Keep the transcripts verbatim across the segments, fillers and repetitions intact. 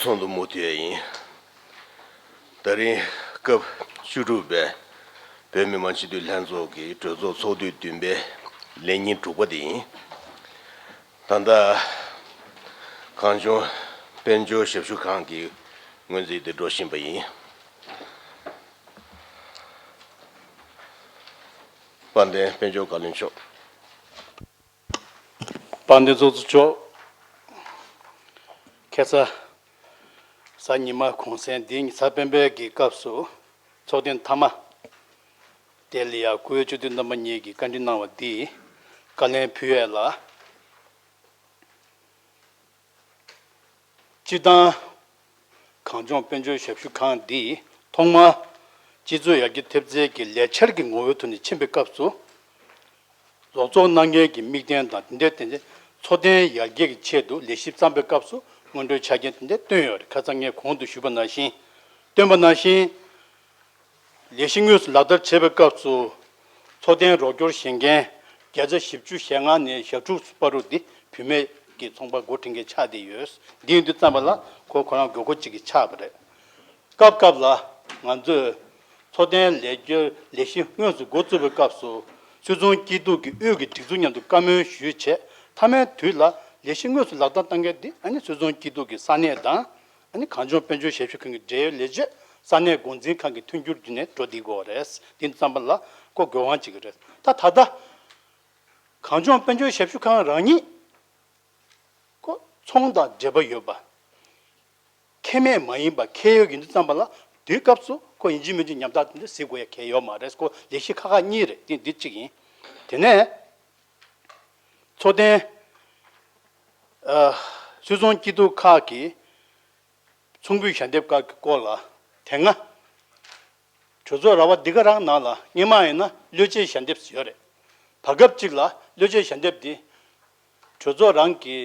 ཚོགས་འདུ་མུ་མཐུད་ཡིན། ད་རིང་སྐབས་བཅུ་དྲུག་པའི་བོད་མི་མང་སྤྱི་འཐུས་ལྷན་ཚོགས་ཀྱི་གྲོས་ཚོགས་ཚོགས་དུས་བདུན་པའི་ལས་ཉིན་དྲུག་པ་དེ་ཡིན། ད་ལྟ་གངས་ལྗོངས་དཔལ་འབྱོར་ཞབས་ཞུ་ཁང་གི་སྔོན་རྩིས་དེ་འགྲོ་བཞིན་པ་ཡིན། དཔལ་ལྡན་དཔལ་འབྱོར་བཀའ་བློན་མཆོག་དཔལ་ལྡན་ཚོགས་གཙོ་མཆོག་ཁ་སང་གཟའ་ཉི་མ་གུང་སེང་འདི་གཟའ་སྤེན་པའི་གི་སྐབས་སུ་ཚོགས་ཐེངས་མཐའ་མ་དེ་ལ་ཡང་སྐུ་ཚབ་སྤྱི་འཐུས་རྣམ་པ་གཉིས་ཀྱིས་བཀའ་འདྲི་གནང་བ་འདི་བཀའ་ལན་ཕུལ་ཡས་ལ། སྤྱིར་བཏང་། གངས་ལྗོངས་དཔལ་འབྱོར་ཞབས་ཞུ་ཁང་འདིས་ཐོག་མར་སྤྱི་ཚོགས་ཡར་རྒྱས་ཐེབས་རྩའི་གི་ལས་འཆར་གྱི་ངོ་བོའི་ཐོག་ནས་ཕྱིན་པའི་སྐབས་སུ། རོགས་ཚོགས་གནང་མཁན་གྱི་དམིགས་རྟེན་དང་དེ་འདྲའི་དེ་འདྲའི་འཚོ་རྟེན་ཡར་རྒྱས་ཀྱི་ཆེད་དུ་ལས་གཞི་བརྩམས་པའི་སྐབས་སུ་སྔོན་འགྲོའི་ཆ་རྐྱེན་དེ་འདྲ་བཏོན་ཡོད་རེད། ཁ་སང་ངས་གོང་དུ་ཞུས་པ་ནང་བཞིན། བཏོན་པ་ནང་བཞིན། ལས་གཞི་དངོས་སུ་ལག་བསྟར་བྱེད་པའི་སྐབས་སུ། འཚོ་རྟེན་རོགས་སྐྱོར་བཞེས་མཁན་བརྒྱ་ཆ་བཞི་བཅུ་ཞེ་ལྔ་ནས་ཞེ་དྲུག་བར་དུ་འདི་བུད་མེད་ཀྱི་ཚོང་པ་འགོ་ཁྲིད་མཁན་ཆགས་བསྡད་ཡོད། འདི་ཡིན་དུས་ཙམ་པ་ལ་ཁོ་ཁོ་རང་དགོས་མཁོ་གཅིག་གི་ཆགས་པ་རེད། སྐབས་སྐབས་ལ་ང་ཚོས་འཚོ་རྟེན་ལས་སྐྱོར་ལས་གཞི་དངོས་སུ་འགོ་བཙུགས་པའི་སྐབས་སུ་སུད་ཚོང་སྐྱིད་སྡུག་གི་དབུས་ཀྱི་སྒྲིག་འཛུགས་མཉམ་དུ་བཀའ་མོལ་ཞུས་བྱས། མཐའ་མའི་དུས་ལ་ལས་གཞི་དངོས་སུ་ལག་བསྟར་གཏང་མཁན་འདི་ཨ་ནི་སུད་ཚོང་སྐྱིད་སྡུག་གི་ས་གནས་དང་། ཨ་ནི་གངས་ལྗོངས་དཔལ་འབྱོར་ཞབས་ཞུ་ཁང་གི་འབྲེལ་ཡོད་ལས་བྱེད་ས་གནས་འགོ་འཛིན་ཁང་གི་མཐུན་འགྱུར་བརྒྱུད་ནས་འགྲོ་བསྡད་ཀྱི་ཡོད་རེད། འདི་ཙམ་པ་ལ་ཁོ་དགོས་དབང་ཅིག་རེད། ད་ད་ལྟ་གངས་ལྗོངས་དཔལ་འབྱོར་ཞབས་ཞུ་ཁང་རང་ཉིད་ཁོ་ཚོང་དང་འབྲེལ་བ་ཡོད་པ། ཁེ་མེད་མ་ཡིན་པ་ཁེ་ཡོད་ཡིན་དུས་ཙམ་པ་ལ་དེའི་སྐབས་སུ་ཁོ་ཡིན་གཅིག་མིན་གཅིག་ཉམ་ཐག་དེ་འདྲ་གཟིགས་དགོས་ཡ་གལ་ཡོད་མ་རེད། ཁོ་ལས་གཞི་ཁག་ཁག་གཉིས་རེད། དེ་འདི་གཅིག་ཡིན། དེ་ནས་འཚོ་རྟེན་ཨ་སུད་ཚོང་སྐྱིད་སྡུག་ཁག་གིས། ཚོང་འབུལ་ཞལ་འདེབས་ཁག་གི་སྐོར་ལ་དེ་སྔ་གྲོས་ཚོགས་ར་བ་འདི་ག་རང་ནང་ལ་སྔོན་མ་ཡིན་ན་བློས་བཅད་ཞལ་འདེབས་ཟེར་ཡོད་རེད། བར་སྐབས་གཅིག་ལ་བློས་བཅད་ཞལ་འདེབས་འདི་གྲོས་ཚོགས་རང་གི་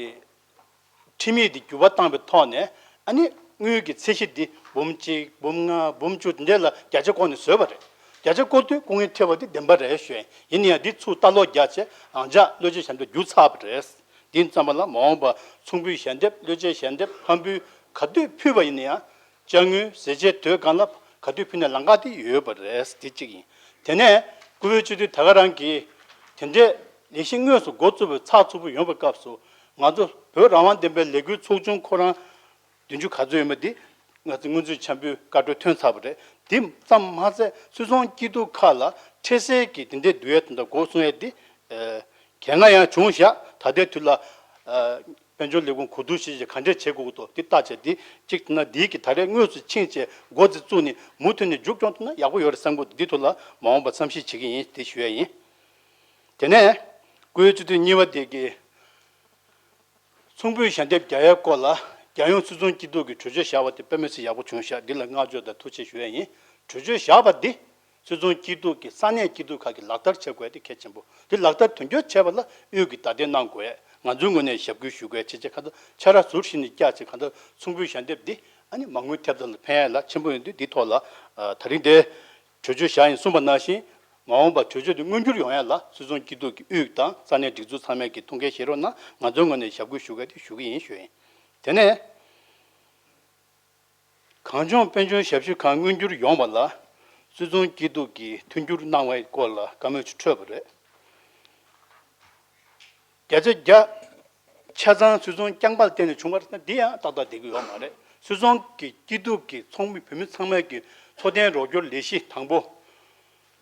ཁྲིམས་ཡིག་འདི་འགྱུར་བ་བཏང་པའི་ཐོག་ནས་ཨ་ནི་དངུལ་གྱི་ཚད་གཞི་འདི་འབུམ་གཅིག་འབུམ་ལྔ་འབུམ་བཅུ་འདི་འདྲ་ལ་བརྒྱ་ཆ་བཀོད་ནས་བཟོས་པ་རེད། བརྒྱ་ཆ་བཀོད་དུས་སྐུ་ངལ་འཕྲད་པ་འདི་བདེན་པ་རེད་ཞུ་ཡིན། ཡིན་ན་ཡང་འདི་ཚུར་ལྟ་ཀློག་རྒྱག་བྱས་རང་འཇགས་བློས་བཅད་ཞལ་འདེབས་བསྒྱུར་ཚར་བ་རེད། དེ་ཙམ་པ་ལ་མ་འོངས་པ་ཚོང་འབུལ་ཞལ་འདེབས་བློས་བཅད་ཞལ་འདེབས་ཕབ་འབུལ་ག་དུས་ཕུལ་བ་ཡིན་ན་ཡང་། ཅ་དངོས་ཟས་བཅད་དོས་གང་ལ་ག་དུས་ཕུལ་ནས་ལམ་ཁ་དེ་ཡོད་པ་རེད། དེ་གཅིག་ཡིན། དེ་ནས་སྐུ་ཚབ་སྤྱི་འཐུས་ད་ག་རང་གིས་དེ་འདྲའི་ལས་གཞི་དངོས་སུ་འགོ་བཙུགས་པའི་ཚགས་ཚུད་པོ་ཡོང་བའི་སྐབས་སུ་ང་ཚོ་བོད་རང་དབང་བདེན་པའི་ལས་འགུལ་ཚོགས་ཆུང་ཁོ་རང་བདུན་ཅུ་ག་ཚོད་ཡོད་མེད་འདི་ང་ཚོ་སྔོན་ཚུད་འཆར་འབུལ་བཀའ་འཁྲོལ་ཐོན་ཚར་བ་རེད། དེ་ཙམ་མ་ཟད་སུད་ཚོང་སྐྱིད་སྡུག་ཁག་ལ་འཕྲལ་སེལ་གྱི་དེ་འདྲའི་བསྡུ་ཡས་དེ་འདྲ་འགོ་སྲུང་ཡས་འདི་གལ་ང་ཡང་བྱུང་བཞག་ད་ལྟའི་དུས་ལ་དཔལ་འབྱོར་ལས་ཁུངས་གོ་བསྡུར་བྱེད་ཆེད་ག་འདྲས་བྱེད་དགོས་ཀྱི་འདུག་འདི་བལྟ་བྱས་འདི་གཅིག་ན་འདིའི་གི་ད་རེས་དངོས་སུ་ཕྱིན་བྱས་འགོ་འདི་བཙུགས་ནས་མུ་མཐུད་ནས་མཇུག་སྐྱོང་ཐུབ་ན་ཡག་པོ་ཡོད་རེད་བསམ་གྱི་འདུག་འདི་ཐོག་ལ་མ་འོངས་པ་བསམ་གཞིག་བྱེད་ཀྱི་ཡིན་དེ་ཞུ་ཡས་ཡིན། དེ་ནས་སྐུ་ཚབ་སྤྱི་འཐུས་གཉིས་པ་དེ་གིས་ཚོང་འབུལ་ཞལ་འདེབས་རྒྱག་ཡས་སྐོར་ལ་རྒྱལ་ཡོངས་སུད་ཚོང་སྐྱིད་སྡུག་གི་གྲོས་ཆོད་བཞག་པ་དེ་དཔེ་མི་སྲིད་ཡག་པོ་བྱུང་ཤག་འདི་ལ་བསྔགས་བརྗོད་དང་ཐུགས་རྗེ་ཞུ་ཡས་ཡིན། གྲོས་ཆོད་བཞག་པ་འདི་སུད་ཚོང་སྐྱིད་སྡུག་གི་ས་གནས་སྐྱིད་སྡུག་ཁག་གིས་ལག་བསྟར་བྱེད་དགོས་དེ་གལ་ཆེན་པོ། དེ་ལག་བསྟར་དོན་འཁྱོལ་བྱས་པ་ལ་དབུས་ཀྱི་བདའ་འདེད་གནང་དགོས། ང་ཚོའི་ངོས་ནས་ཞབས་སྐུལ་ཞུ་དགོས་བྱས་བྱས་གང་ལྟར་ཆ་ར་ཟུར་ཞིག་ནས་བཀྱག་བྱས་གང་ལྟར་ཚོང་འབུལ་ཞལ་འདེབས་འདི་ཨ་ནི་མ་དངུལ་ཐེབས་རྩ་ལ་ཕན་ཡས་ལ་ཆེན་པོ་ཡིན་དུས་འདི་ཐོག་ལ་ད་རིང་འདི་གྲོས་ཆོད་བཞག་ཡིན་གསུངས་པ་ནང་བཞིན། མ་འོངས་པར་གྲོས་ཆོད་དེ་མངོན་འགྱུར་ཡོང་ཡ་ལ་སྲིད་ཚོང་སྐྱིད་སྡུག་གི་དབུས་དང་ས་གནས་སྒྲིག་འཛུགས་ཚང་མས་ཀྱི་ཐུགས་འགན་བཞེས་རོགས་གནང་། ང་ཚོའི་ངོས་ནས་ཞབས་སྐུལ་ཞུ་ག་དེ་ཞུ་གི་ཡིན་ཞུ་ཡིན། དེ་ནས་གངས་ལྗོངས་དཔལ་འབྱོར་ཞབས་ཞུ་ཁང་མངོན་འགྱུར་ཡོང་བ་ལ་སྲིད་ཚོང་སྐྱིད་སྡུག་གིས་མཐུན་འགྱུར་གནང་བའི་སྐོར་ལ་བཀའ་མོལ་ཅིག་འཕྲོད་པ་རེད། བརྒྱ་ཆ་བརྒྱ། ཆ་ཚང་སུད་ཚོང་རྐྱང་པར་བརྟེན་ནས་བྱུང་བ་རེད་ན་འདི་ཡང་ཏག་ཏག་བསྡད་ཀྱི་ཡོད་མ་རེད། སུད་ཚོང་གི་སྐྱིད་སྡུག་གི་ཚོགས་མི་བུད་མེད་ཚང་མས་ཀྱི་འཚོ་རྟེན་རོགས་སྐྱོར་ལས་གཞི་དང་པོ།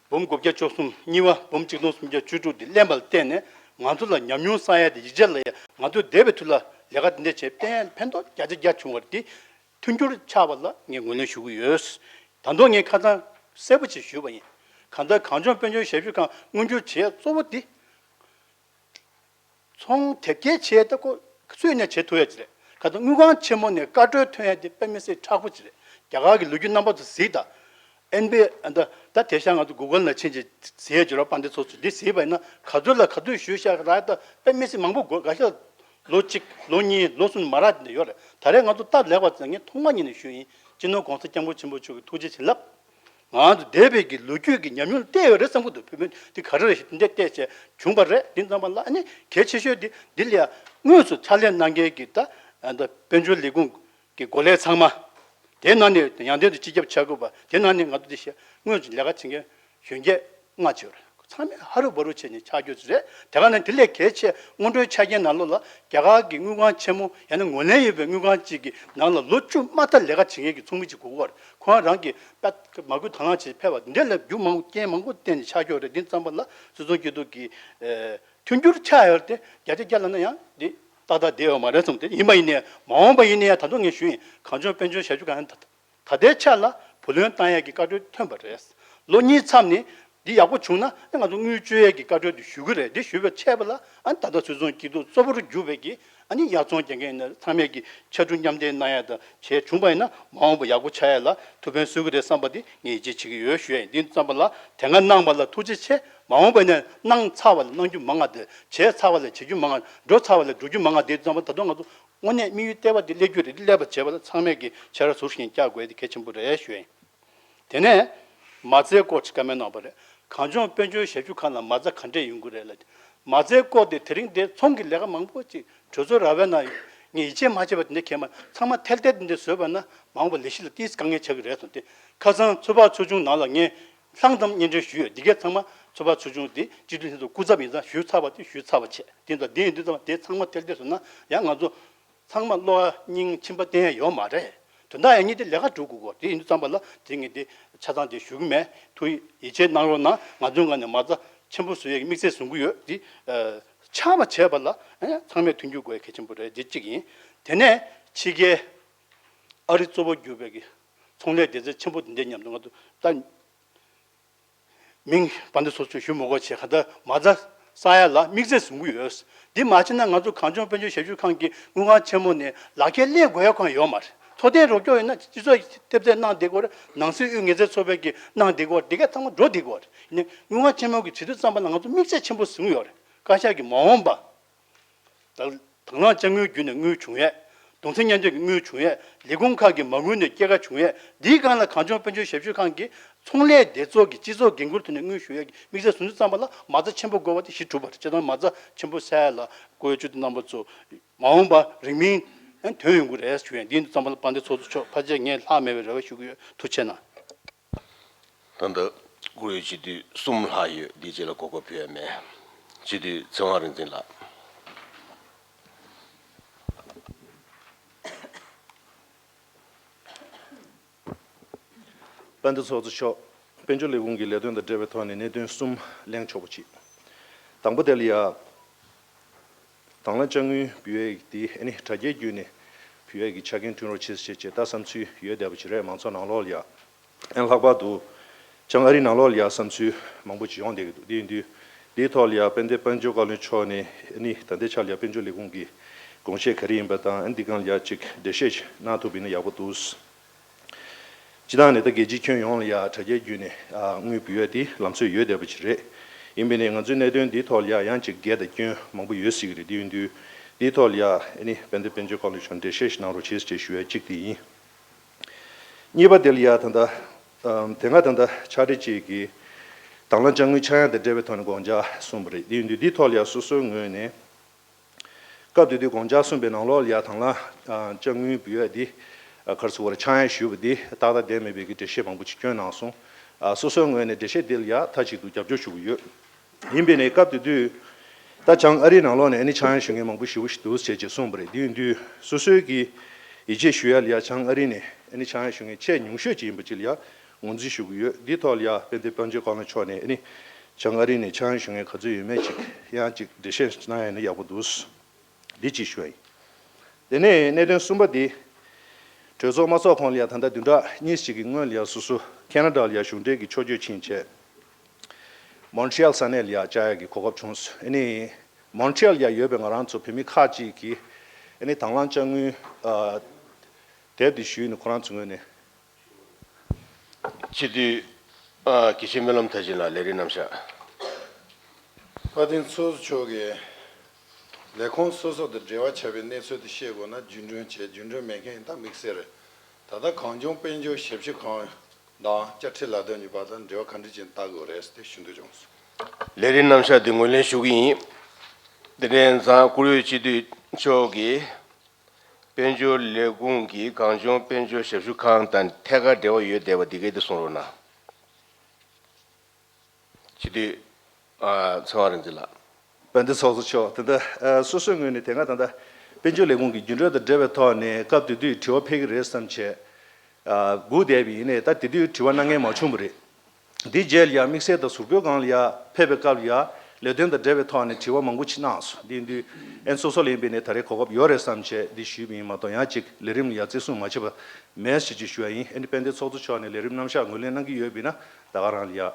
འབུམ་དགུ་བརྒྱ་བཅུ་གསུམ། གཉིས་པ་འབུམ་གཅིག་སྟོང་སུམ་བརྒྱ་བཅུ་དྲུག་འདི་ལེན་པར་བརྟེན་ནས་ང་ཚོ་ལ་ཉམས་མྱོང་བསགས་ཡ་དེ་ཡིག་ཆ་ལ་ཡ་ང་ཚོ་འདས་པའི་དུས་ལ་ལས་ཀ་འདི་འདྲ་བྱས་ཕན་ཕན་ཐོགས་བརྒྱ་ཆ་བརྒྱ་བྱུང་བ་རེད། དེ་མཐུན་འགྱུར་ཆགས་པ་ལ་ངས་ངོས་ལེན་ཞུ་གི་ཡོད། ད་དུང་ངས་ཁ་སང་གསལ་པོ་ཅིག་ཞུས་པ་ཡིན། གང་ལྟར་གངས་ལྗོངས་དཔལ་འབྱོར་ཞབས་ཞུ་ཁང་མངོན་འགྱུར་བྱེད་ཡ་གཙོ་བོ་དེ། ཚོང་དེབ་སྐྱེལ་བྱས་ཏེ་ཁོ་སུས་ནས་བྱེད་ཐུབ་ཡ་ཅི་རེད། ག་ཚོད་དངུལ་ཁང་ཆེན་མོ་ནས་བཀའ་འཁྲོལ་ཐོན་ཡ་དེ་དཔེ་མི་སྲིད་མཁྲེགས་པོ་ཅི་རེད། རྒྱ་གར་གྱི་ལོ་རྒྱུས་རྣམ་པ་ཚོ་གཟིགས་དང་། ཨེན་པི་ཨ་ད་ད་དེ་ཤ་ང་ཚོ་གུ་གལ་ནང་ཕྱིན་ཅིག་གཟིགས་ཡ་ཅི་རོགས་དཔལ་ལྡན་ཚོགས་གཙོ་འདི་གཟིགས་པ་ཡིན་ན་ག་ཚོད་ལ་ག་ཚོད་ཞུས་ཤག་ར་ད་དཔེ་མི་སྲིད་མང་པོ་དགོས་ག་ཤ་ལོ་གཅིག་ལོ་གཉིས་ལོ་གསུམ་མ་རག་དེ་འདྲ་ཡོད་རེད། ད་རེས་ང་ཚོ་སྟབས་ལེགས་པ་ཚོ་ངས་ཐོག་མ་ཉིད་ནས་ཞུས་ཡིན། སྤྱི་ནོར་༸གོང་ས་༸སྐྱབས་མགོན་ཆེན་པོ་མཆོག་གི་ཐུགས་རྗེ་བྱིན་རླབས། ང་ཚོ་འདས་པའི་གི་ལོ་རྒྱུས་ཀྱི་ཉམས་མྱོང་བལྟས་ཡོད་རེད་བསམ་གྱི་འདུག་བུད་མེད་འདི་ག་རེ་རེད་ཞེས་འདི་འདྲ་བལྟས་བྱས་བྱུང་བ་རེད། འདི་ཙམ་པ་ལ་ཨ་ནི་གལ་ཆེ་ཤོས་འདི་འདི་ལ་ཡང་དངོས་སུ་ཕྱག་ལས་གནང་མཁན་གྱི་ད་ད་དཔལ་འབྱོར་ལས་ཁུངས་ གི་འགོ་ལས་ཚང་མ། དེ་ནང་ནས་ཡང་དོན་དུ་སྤྱི་ཁྱབ་ཆགས་དགོས་པ། དེ་ནང་ནས་ང་ཚོ་དེ་བཤད་དངོས་ཀྱི་ལས་ཀ་བྱེད་མཁན་གཞོན་སྐྱེས་ལྔ་བྱས་པ་རེད། ཚང་མས་ཧ་རུ་བ་རུ་བྱས་ནས་ཆགས་རྒྱུ་རེད། དེ་ག་ནང་དེ་ལས་གལ་ཆེ་སྔོན་འགྲོའི་ཆ་རྐྱེན་ནང་ལོགས་ལ་རྒྱ་གར་གྱི་དངུལ་ཁང་ཆེན་མོ་ཡང་ན་ངོས་ལེན་ཡོད་པའི་དངུལ་ཁང་གཅིག་གི་ནང་ལ་ལོ་བཅུ་མ་མཐའ་ལས་ཀ་བྱེད་མཁན་གྱི་ཚོགས་མི་གཅིག་དགོས་ཀྱི་ཡོད་རེད། ཁོ་རང་རང་གི་པད་མ་བསྐུལ་དང་བླངས་བྱས་ཕེབས་པ་འདི་འདྲ་ལ་རྒྱུ་མང་པོ་རྐྱེན་མང་པོ་བརྟེན་ནས་ཆགས་ཀྱི་ཡོད་རེད། འདི་ཙམ་པ་ལ་སྲིད་ཚོང་སྐྱིད་སྡུག་གི་ཨེ། མཐུན་འགྱུར་ཆགས་ཡོད་དེ་བརྒྱ་ཆ་བརྒྱ་ལབ་ན་ཡང་འདི་ཏག་ཏག་བསྡད་ཡོད་མ་རེད་གསུངས་ཏེ། ཡིན་པ་ཡིན་ནའི་མ་འོངས་པ་ཡིན་ནའི་ཡང་ད་དུང་ངས་ཞུ་ཡིན། གངས་ལྗོངས་དཔལ་འབྱོར་ཞབས་ཞུ་ཁང་ད་ད་ལྟའི་ཆ་ལ་བུ་ལོན་བཏང་ཡས་ཀྱི་བཀའ་འཁྲོལ་ཐོན་པ་རེད། ལོ་གཉིས་མཚམས་ནས་འདི་ཡག་པོ་བྱུང་ན་ང་ཚོ་དངུལ་བཅོལ་ཡས་ཀྱི་བཀའ་འཁྲོལ་དེ་ཞུ་གི་རེད། འདི་ཞུས་པའི་ཆད་པ་ལ་ཨ་ནི་ད་ལྟ་སྲིད་ཚོང་སྐྱིད་སྡུག་གཙོ་བོར་གྱུར་པའི་གི་ཨ་ནི་ཡར་ཚོང་རྒྱག་མཁན་ཡིན་ན་ཚང་མས་ཀྱི་ཕྱར་གྲུ་མཉམ་འདེགས་གནང་ཡ་དང་བྱས་བྱུང་པ་ཡིན་ན་མ་འོངས་པ་ཡག་པོ་ཆགས་ཡ་ལ་ཐུགས་ཕན་གསོས་ཀྱི་རེད་བསམ་པ་འདི་ངས་ཡིད་ཆེས་བྱེད་ཀྱི་ཡོད་ཞུ་ཡ་ཡིན། འདི་ཙམ་པ་ལ་དེ་སྔ་གནང་བ་ལ་ཐུགས་རྗེ་ཆེ། མ་འོངས་པ་ཡིན་ན་གནང་ཚར་བ་ལ་གནང་རྒྱུ་མང་ང་དེ་བྱས་ཚར་བ་ལ་བྱེད་རྒྱུ་མང་ང་འགྲོ་ཚར་བ་ལ་འགྲོ་རྒྱུ་མང་ང་དེ་ཙམ་པ་ད་དུང་ང་ཚོ་དངོས་གནས་དམིགས་ཡུལ་ལྟེ་བ་དེ་སླེབས་རྒྱུ་རེད། འདི་སླེབས་པ་བྱས་པ་ལ་ཚང་མས་ཀྱི་ཕྱར་ཟུར་བཞིན་བཀྱག་དགོས་དེ་གལ་ཆེན་པོ་རེད་ཞུ་ཡ་ཡིན། དེ་ནས་མ་རྩའི་སྐོར་ཅིག་བཀའ་མོལ་གནང་བ་རེད། གངས་ལྗོངས་དཔལ་འབྱོར་ཞབས་ཞུ་ཁང་ལ་མ་རྩ་ག་འདྲས་ཡོང་གི་རེད་ལ། མ་རྩའི་སྐོར་དེ་དེ་རིང་དེ་ཚོང་གི་ལས་ཀ་མང་པོ་ཅིག་གྲོས་ཚོགས་ར་བའི་ནང་ངས་ཡིད་ཆེས་མ་བྱས་པ་དེ་འདྲ་གས་མ་ཚང་མ་ཐལ་ཐལ་དེ་འདྲ་བཟོས་པ་ན་མ་འོངས་པ་ལས་གཞི་ལ་ཏིས་དཀའ་ངལ་ཆགས་ཀྱི་རེད་གསུངས་ཏེ། ཁ་སང་ཚོད་དཔག་ཚོགས་ཆུང་ནང་ལ་ངས་ལྷང་ཙམ་སྙན་སྒྲོན་ཞུས་ཡོད། འདི་གས་ཚང་མ་ཚོད་དཔག་ཚོགས་ཆུང་དེ་སྤྱི་འཐུས་ལྷན་ཚོགས་སྐུ་ཚབ་ཡིན་ཙང་ཞུས་ཚར་བ་དེ་ཞུས་ཚར་བ་བྱས། དེ་ཚོ་དེ་ཡིན་དུས་ཙམ་དེ་ཚང་མ་ཐལ་ཐལ་བཟོས་ན་ཡང་ང་ཚོ་ཚང་མ་བློ་སྙིང་ཕྱིན་པ་གཏན་ཡ་ཡོད་མ་རེད། དོན་དག་ཡང་ཉིད་དེ་ལས་ཀ་སྒྲུབ་དགོས་གོ། དེ་ཡིན་དུས་ཙམ་པ་ལ་དེ་ངས་དེ་ཆ་ཚང་དེ་ཞུ་གི་མེད། ཐུགས་ཡིད་ཆེས་གནང་རོགས་གནང་། ང་ཚོའི་ངང་ནས་མ་རྩ་ཆེན་པོ་བཟོ་ཡས་ཀྱི་དམིགས་ཚད་བཟུང་གི་ཡོད། དེ་ཆགས་པ་བྱས་པ་ལ་ཚང་མས་མཐུན་འགྱུར་དགོས་ཡ་གལ་ཆེན་པོ་རེད། དེ་གཅིག་ཡིན། དེ་ནས་ཕྱི་རྒྱལ་ཨ་རི་གཙོ་བོ་གྱུར་པའི་གི་ཚོང་ལས་སྡེ་ཚན་ཆེན་པོ་དེ་འདྲའི་མཉམ་དུ་ང་ཚོ་ད། མིང་བར་འདི་སོ་སོས་ཞུ་མི་དགོས་བྱས་ག་ད་མ་རྩ་བསགས་ཡ་ལ་དམིགས་བསལ་བཟུང་གི་ཡོད། འདི་མ་བྱས་ན་ང་ཚོ་གངས་ལྗོངས་དཔལ་འབྱོར་ཞབས་ཞུ་ཁང་གི་དངུལ་ཁང་ཆེན་མོ་ནས་ལག་ཁྱེར་ལེན་དགོས་ཡ་ཁོ་ཡོད་མ་རེད། འཚོ་རྟེན་རོགས་སྐྱོར་ཡོད་ན་སྤྱི་ཚོགས་ཐེབས་རྩ་གནང་བསྡད་དགོས་རེད། ནང་སྲིད་དབུས་ངལ་རྩོལ་ཚོགས་པའི་གི་གནང་བསྡད་དགོས་རེད། འདི་ག་ཚང་མ་འགྲོ་བསྡད་དགོས་རེད། ཡིན་ནའི་དངུལ་ཁང་ཆེན་མོ་གི་བྱེད་དུས་ཙམ་པ་ལ་ང་ཚོ་དམིགས་བསལ་ཆེན་པོ་བཟུང་ཡོད་རེད། བཀའ་ཤག་གི་མ་འོངས་པ། ད་དང་བླངས་དཔྱ་དངུལ་བརྒྱུད་ནས་དངུལ་བྱུང་ཡས། གདུང་སེམས་མཉམ་སྐྱེད་ཀྱི་དངུལ་བྱུང་ཡས། ལས་ཁུངས་ཁག་གི་མ་དངུལ་ནས་སྐྱེད་ཀ་བྱུང་ཡས། འདིའི་སྒང་ལ་གངས་ལྗོངས་དཔལ་འབྱོར་ཞབས་ཞུ་ཁང་གིས་ཚོང་ལས་སྡེ་ཚོགས་ཀྱི་སྤྱི་ཚོགས་འགན་འཁུར་ཐོག་ནས་དངུལ་ཞུ་ཡས་ཀྱི་དམིགས་བསལ་བཟུང་དུས་ཙམ་པ་ལ་མ་རྩ་ཆེན་པོ་དགོས་པ་དེ་གཞི་གྲུབ་པ་རེད། བྱས་ཙང་མ་རྩ་ཆེན་པོ་བསགས་ཡས་ལ་བཀོད་ཡོད་བཅུ་དང་རྣམ་པ་ཚོ་མ་འོངས་པ་རིང་མིན་ཐོན་ཡོང་གི་རེད་ཞུ་ཡས། འདི་ཡིན་དུས་ཙམ་པ་ལ་དཔལ་ལྡན་ཚོགས་གཙོ་མཆོག་ཕལ་ཆེར་ངས་ལྷག་མེད་པའི་རེ་བ་ཞུ་གི་ཡོད། ཐུགས་རྗེ་གནང་། ད་ལྟ་བཀུར་འོས་སྤྱི་འཐུས་གསུམ་ལྷག་ཡོད། འདིའི་རྗེས་ལ་གོ་སྐབས་ཕུལ་ཡ་མེད། སྤྱི་འཐུས་ཚེ་དབང་རིག་འཛིན་ལགས། དཔལ་ལྡན་ཚོགས་གཙོ་མཆོག་དཔལ་འབྱོར་ལས་ཁུངས་ཀྱི་ལས་དོན་དང་འབྲེལ་བའི་ཐོག་ནས་གནད་དོན་གསུམ་གླེང་ཆོག་པ་གཅིག། དང་པོ་དེ་ལ་ཡ། དང་བླངས་དཔྱ་དངུལ་འབུལ་ཡས་དེ་ཨ་ནི་དྲ་རྒྱའི་བརྒྱུད་ནས་འབུལ་ཡས་ཀྱི་ཆ་རྐྱེན་བསྐྲུན་རོགས་བྱེད་ཟེར་བྱས་ད་བསམ་ཚུལ་ཡོད་བསྡད་པ་ཅིག་རེད། མང་ཚོགས་ནང་ལོགས་ལ་ཡ། ཨ་ནི་ལྷག་པར་དུ་བྱང་ཨ་རི་ནང་ལོགས་ལ་ཡ་བསམ་ཚུལ་མང་པོ་ཅིག་ཡོང་བསྡད་ཀྱི་འདུག། དེ་ཡིན་དུས་དེའི་ཐོག་ལ་ཡ་དཔལ་ལྡན་དཔལ་འབྱོར་བཀའ་བློན་མཆོག་ནས་ཨ་ནི་ད་ལྟའི་ཆ་ལ་ཡ་དཔལ་འབྱོར་ལས་ཁུངས་ཀྱི་དགོངས་བཞེད་ག་རེ་ཡིན་པ་དང་ཨ་ནི་འདི་སྒང་ལ་ཡ་ཅིག་འགྲེལ་བཤད་ཅིག་གནང་ཐུབ་པ་ཡིན་ན་ཡག་པོ་འདུག། སྤྱི་བཏང་ནས་ད་རྒྱལ་སྤྱིའི་ཁྱོན་ཡོངས་ལ་ཡ་དྲ་རྒྱའི་བརྒྱུད་ནས་ཨ་དངུལ་འབུལ་ཡ་དེ་ལམ་སྲོལ་ཡོད་བསྡད་པ་ཅིག་རེད། ཡིན་པས་ནས་ང་ཚོའི་གནད་དོན་འདིའི་ཐོག་ལ་ཡ་ཡང་ཅིག་འགལ་དང་སྐྱོན་མང་པོ་ཡོད་སྲིད་ཀྱི་རེད། དེ་ཡིན་དུས་འདིའི་ཐོག་ལ་ཡ་ཨ་ནི་དཔལ་ལྡན་དཔལ་འབྱོར་བཀའ་བློན་མཆོག་འགྲེལ་བཤད་ཞིག་གནང་རོགས་བྱེད་ཅེས་ཞུ་ཡ་གཅིག་དེ་ཡིན། གཉིས་པ་དེ་ལ་ཡ་ད་ལྟ་ཨམ་དེ་སྔ་ད་ལྟ་ཕྱག་སྦྲེལ་གཅིག་གིས་དང་བླངས་དཔྱ་དངུལ་ཆག་ཡང་དང་འབྲེལ་བའི་ཐོག་ནས་དགོངས་འཆར་གསུངས་པ་རེད། དེ་ཡིན་དུས་འདིའི་ཐོག་ལ་ཡ་སོ་སོའི་ངོས་ནས། སྐབས་དེ་དུས་དགོངས་འཆར་གསུངས་པའི་ནང་ལོགས་ལ་ཡ་དང་བླངས་ཨ་དཔྱ་དངུལ་འབུལ་ཡ་འདི་ཨ་ག་རེ་ཟེར་དགོས་རེད། ཆག་ཡང་ཞུས་པ་འདི་ཏག་ཏག་བསྡད་མེད་པའི་གི་འགྲེལ་བཤད་མང་པོ་ཅིག་བསྐྱོན་གནང་སོང་། ཨ་སོ་སོའི་ངོས་ནས་འགྲེལ་བཤད་འདི་ལ་ཡ་མཐའ་གཅིག་ཏུ་རྒྱབ་སྐྱོར་ཞུ་གི་ཡོད། ཡིན་པས་ནས་སྐབས་དེ་དུས་ད་བྱང་ཨ་རིའི་ནང་ལོགས་ནས་ཨ་ནི་ཆག་ཡང་ཞུ་མཁན་མང་པོ་ཞེ་པོ་ཞིག་འདུག་ཟེར་བྱས་གསུངས་པ་རེད། དེ་ཡིན་དུས་སོ་སོའི་གི་ཡིད་ཆེས་ཞུ་ཡ་ལ་ཡ་བྱང་ཨ་རི་ནས་ཨ་ནི་ཆག་ཡང་ཞུ་མཁན་ཆེས་ཉུང་ཤོས་ཅིག་ཡིན་པ་ཅིག་ལ་ཡ། ངོས་འཛིན་ཞུ་གི་ཡོད། འདིའི་ཐོག་ལ་ཡ་དཔལ་ལྡན་དཔལ་འབྱོར་བཀའ་བློན་མཆོག་ནས་ཨ་ནི་བྱང་ཨ་རི་ནས་ཆག་ཡང་ཞུ་མཁན་ག་ཚོད་ཡོད་མེད་ཅིག་ཡང་ཅིག་འགྲེལ་བཤད་གནང་ཡ་ཡིན་ན་ཡག་པོ་འདུག། འདི་གཅིག་ཞུ་ཡ་ཡིན། དེ་ནས་གནད་དོན་གསུམ་པ་འདི། གྲོས་ཚོགས་མ་ཚོགས་གོང་ལ་ཡ་ད་ལྟ་བདུན་ཕྲག་གཉིས་ཅིག་གི་སྔོན་ལ་ཡ་སོ་སོ་ཁེ་ན་ཌ་ལ་ཡ་གཞུང་འབྲེལ་གྱི་ཕྱོགས་བསྐྱོད་ཕྱིན་བྱས། མོན་ཊི་ཡལ་ས་གནས་ལ་ཡ་བཅར་ཡ་གི་གོ་སྐབས་བྱུང་སོང་། ཨ་ནི་མོན་ཊི་ཡལ་ལ་ཡ་ཡོད་པའི་ང་རང་ཚོ་བོད་མི་ཁག་ཅིག་གིས་ཨ་ནི་དང་བླངས་དཔྱ་དངུལ་ཨ་དེབ་འདི་ཞུས་ནས་ཁོ་རང་ཚོའི་ངོས་ནས། སྤྱི་འཐུས། ཨ་དགེ་བཤེས་སྨོན་ལམ་མཐར་ཕྱིན་ལགས་ལས་རིམ་རྣམ་གཞག། དཔལ་ལྡན་ཚོགས་གཙོ་མཆོག་གིས་ལས་ཁུངས་སོ་སོ་དང་འབྲེལ་བ་བྱས་པའི་གནས་ཚུལ་དེ་ཤེས་དགོས་ན་རྒྱུན་གྲོན་བྱས། རྒྱུན་གྲོན་མེད་མཁན་ཡིན་ད་དམིགས་བསལ་རེད། ད་ལྟ་གངས་ལྗོངས་དཔལ་འབྱོར་ཞབས་ཞུ་ཁང་དང་བཅའ་ཁྲིམས་ལག་དེབ་གཉིས་བར་དུ་འབྲེལ་བ་ག་འདྲ་ཅིག་བལྟ་དགོས་རེད་དེ་ཞུ་འདོད་བྱུང་སོང་། ལས་རིམ་རྣམ་གཞག་འདི་ངོས་ལེན་ཞུ་གི་ཡིན། དེ་ནས་ཡང་བཀུར་འོས་སྤྱི་འཐུས་མཆོག་གིས། དཔལ་འབྱོར་ལས་ཁུངས་ཀྱི་གངས་ལྗོངས་དཔལ་འབྱོར་ཞབས་ཞུ་ཁང་དང་ཐད་ཀར་འབྲེལ་བ་ཡོད་བསྡད་པ་འདི་གས་དེ་གསུང་རོགས་གནང་། སྤྱི་འཐུས། ཨ། ཚེ་དབང་རིག་འཛིན་ལགས། དཔལ་ལྡན་ཚོགས་གཙོ་མཆོག་ད་ལྟ་ཨ། སོ་སོའི་ངོས་ནས་དེ་སྔ་ད་ལྟ་དཔལ་འབྱོར་ལས་ཁུངས་ཀྱི་རྒྱུན་གྲོན་དང་འབྲེལ་བའི་ཐོག་ནས་སྐབས་དེ་དུས་དྲི་བ་ཕེབས་ཀྱི་རེད་བསམ་བྱས། ཨ། སྒུག་བསྡད་པ་ཡིན་ནའི་ད་དེ་དུས་དྲི་བ་གནང་མཁན་མ་བྱུང་བ་རེད། འདི་རྗེས་ལ་ཡང་དམིགས་བསལ་དང་ཟུར་བཀོད་སྒང་ལ་ཡང་ཕེབས་པའི་སྐབས་ལ་ཡང་ལས་དོན་དང་འབྲེལ་བའི་ཐོག་ནས་དྲི་བ་མང་པོ་ཅིག་གནང་སོང་། འདི་དུས་ཨན་སོ་སོ་ལ་ཡིན་པའི་ནས་ད་རེས་གོ་སྐབས་ཡོད་རེད་བསམ་བྱས་འདི་ཞུས་པ་ཡིན་མ་གཏོགས་ཡང་ཅིག་ལས་རིམ་ལ་ཡང་བརྩི་སྲུང་མ་བྱས་པ་མེད་ཟེར་ཅིག་ཞུ་བ་ཡིན། ཨ་ནི་དཔལ་ལྡན་ཚོགས་གཙོ་མཆོག་ནས་ལས་རིམ་རྣམ་གཞག་ངོས་ལེན་གནང་གི་ཡོད་པ་ཡིན་ན་ད་ག་རང་ལ་ཡང་།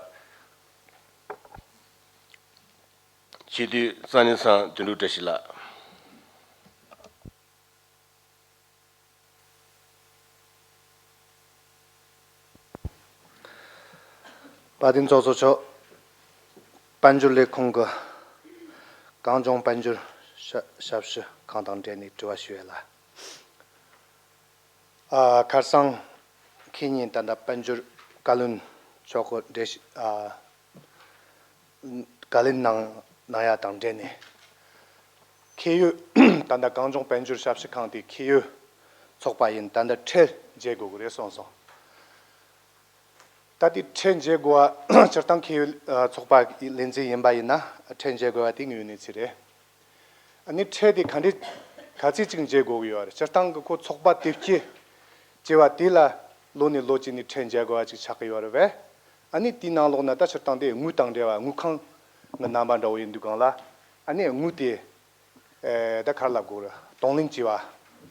སྤྱི་འཐུས་རྩ་ནས་ཚང་དོན་གྲུབ་བཀྲ་ཤིས་ལགས། དཔལ་ལྡན་ཚོགས་གཙོ་མཆོག་དཔལ་འབྱོར་ལས་ཁུངས་ཀྱི་གངས་ལྗོངས་དཔལ་འབྱོར་ཞབས་ཞབས་ཞུ་ཁང་དང་འབྲེལ་ནས་དྲི་བ་ཞུ་ཡས་ལ། ཨ། ཁ་སང་ཁེ་ཉིན་ད་ལྟ་དཔལ་འབྱོར་བཀའ་བློན་མཆོག་གི་འགྲེལ་བཤད། ཨ། བཀའ་ལན་གནང་གནང་ཡ་དང་འབྲེལ་ནས། ཁེ་ཡོད་ད་ལྟ་གངས་ལྗོངས་དཔལ་འབྱོར་ཞབས་ཞུ་ཁང་དེ་ཁེ་ཡོད་ཚོགས་པ་ཡིན། ད་ལྟ་ཁྲལ་འཇལ་དགོས་ཀྱི་རེད་གསུངས་སོང་། ད་དེ་ཁྲལ་འཇལ་དགོས་པ་སྤྱིར་བཏང་ཁེ་ཡོད་ཚོགས་པ་ལས་འཛིན་ཡིན་པ་ཡིན་ན་ཁྲལ་འཇལ་དགོས་པ་དེ་དངོས་ཡོད་གནས་ཚུལ་རེད། ཨ་ནི་ཁྲལ་དེ་ག་འདྲས་ག་ཚོད་ཅིག་འཇལ་དགོས་ཀྱི་ཡོད་རེད། སྤྱིར་བཏང་གི་ཁོ་ཚོགས་པ་དེ་སྐྱེ་བྱས་པ་དེ་ལ་ལོ་ནས་ལོ་གཅིག་ནས་ཁྲལ་འཇལ་དགོས་པ་ཅིག་ཆགས་ཀྱི་ཡོད་རེད་པས། ཨ་ནི་དེའི་ནང་ལོགས་ན་ད་སྤྱིར་བཏང་དེ་དངུལ་དང་འབྲེལ་བ་དངུལ་ཁང་གི་རྣམ་པ་འདྲ་བོ་ཡིན་དུས་སྒང་ལ་ཨ་ནི་དངུལ་དེ་ཨེ་ད་ག་རེ་ལབ་དགོས་རེད། གཏོང་ལེན་བྱས་པ་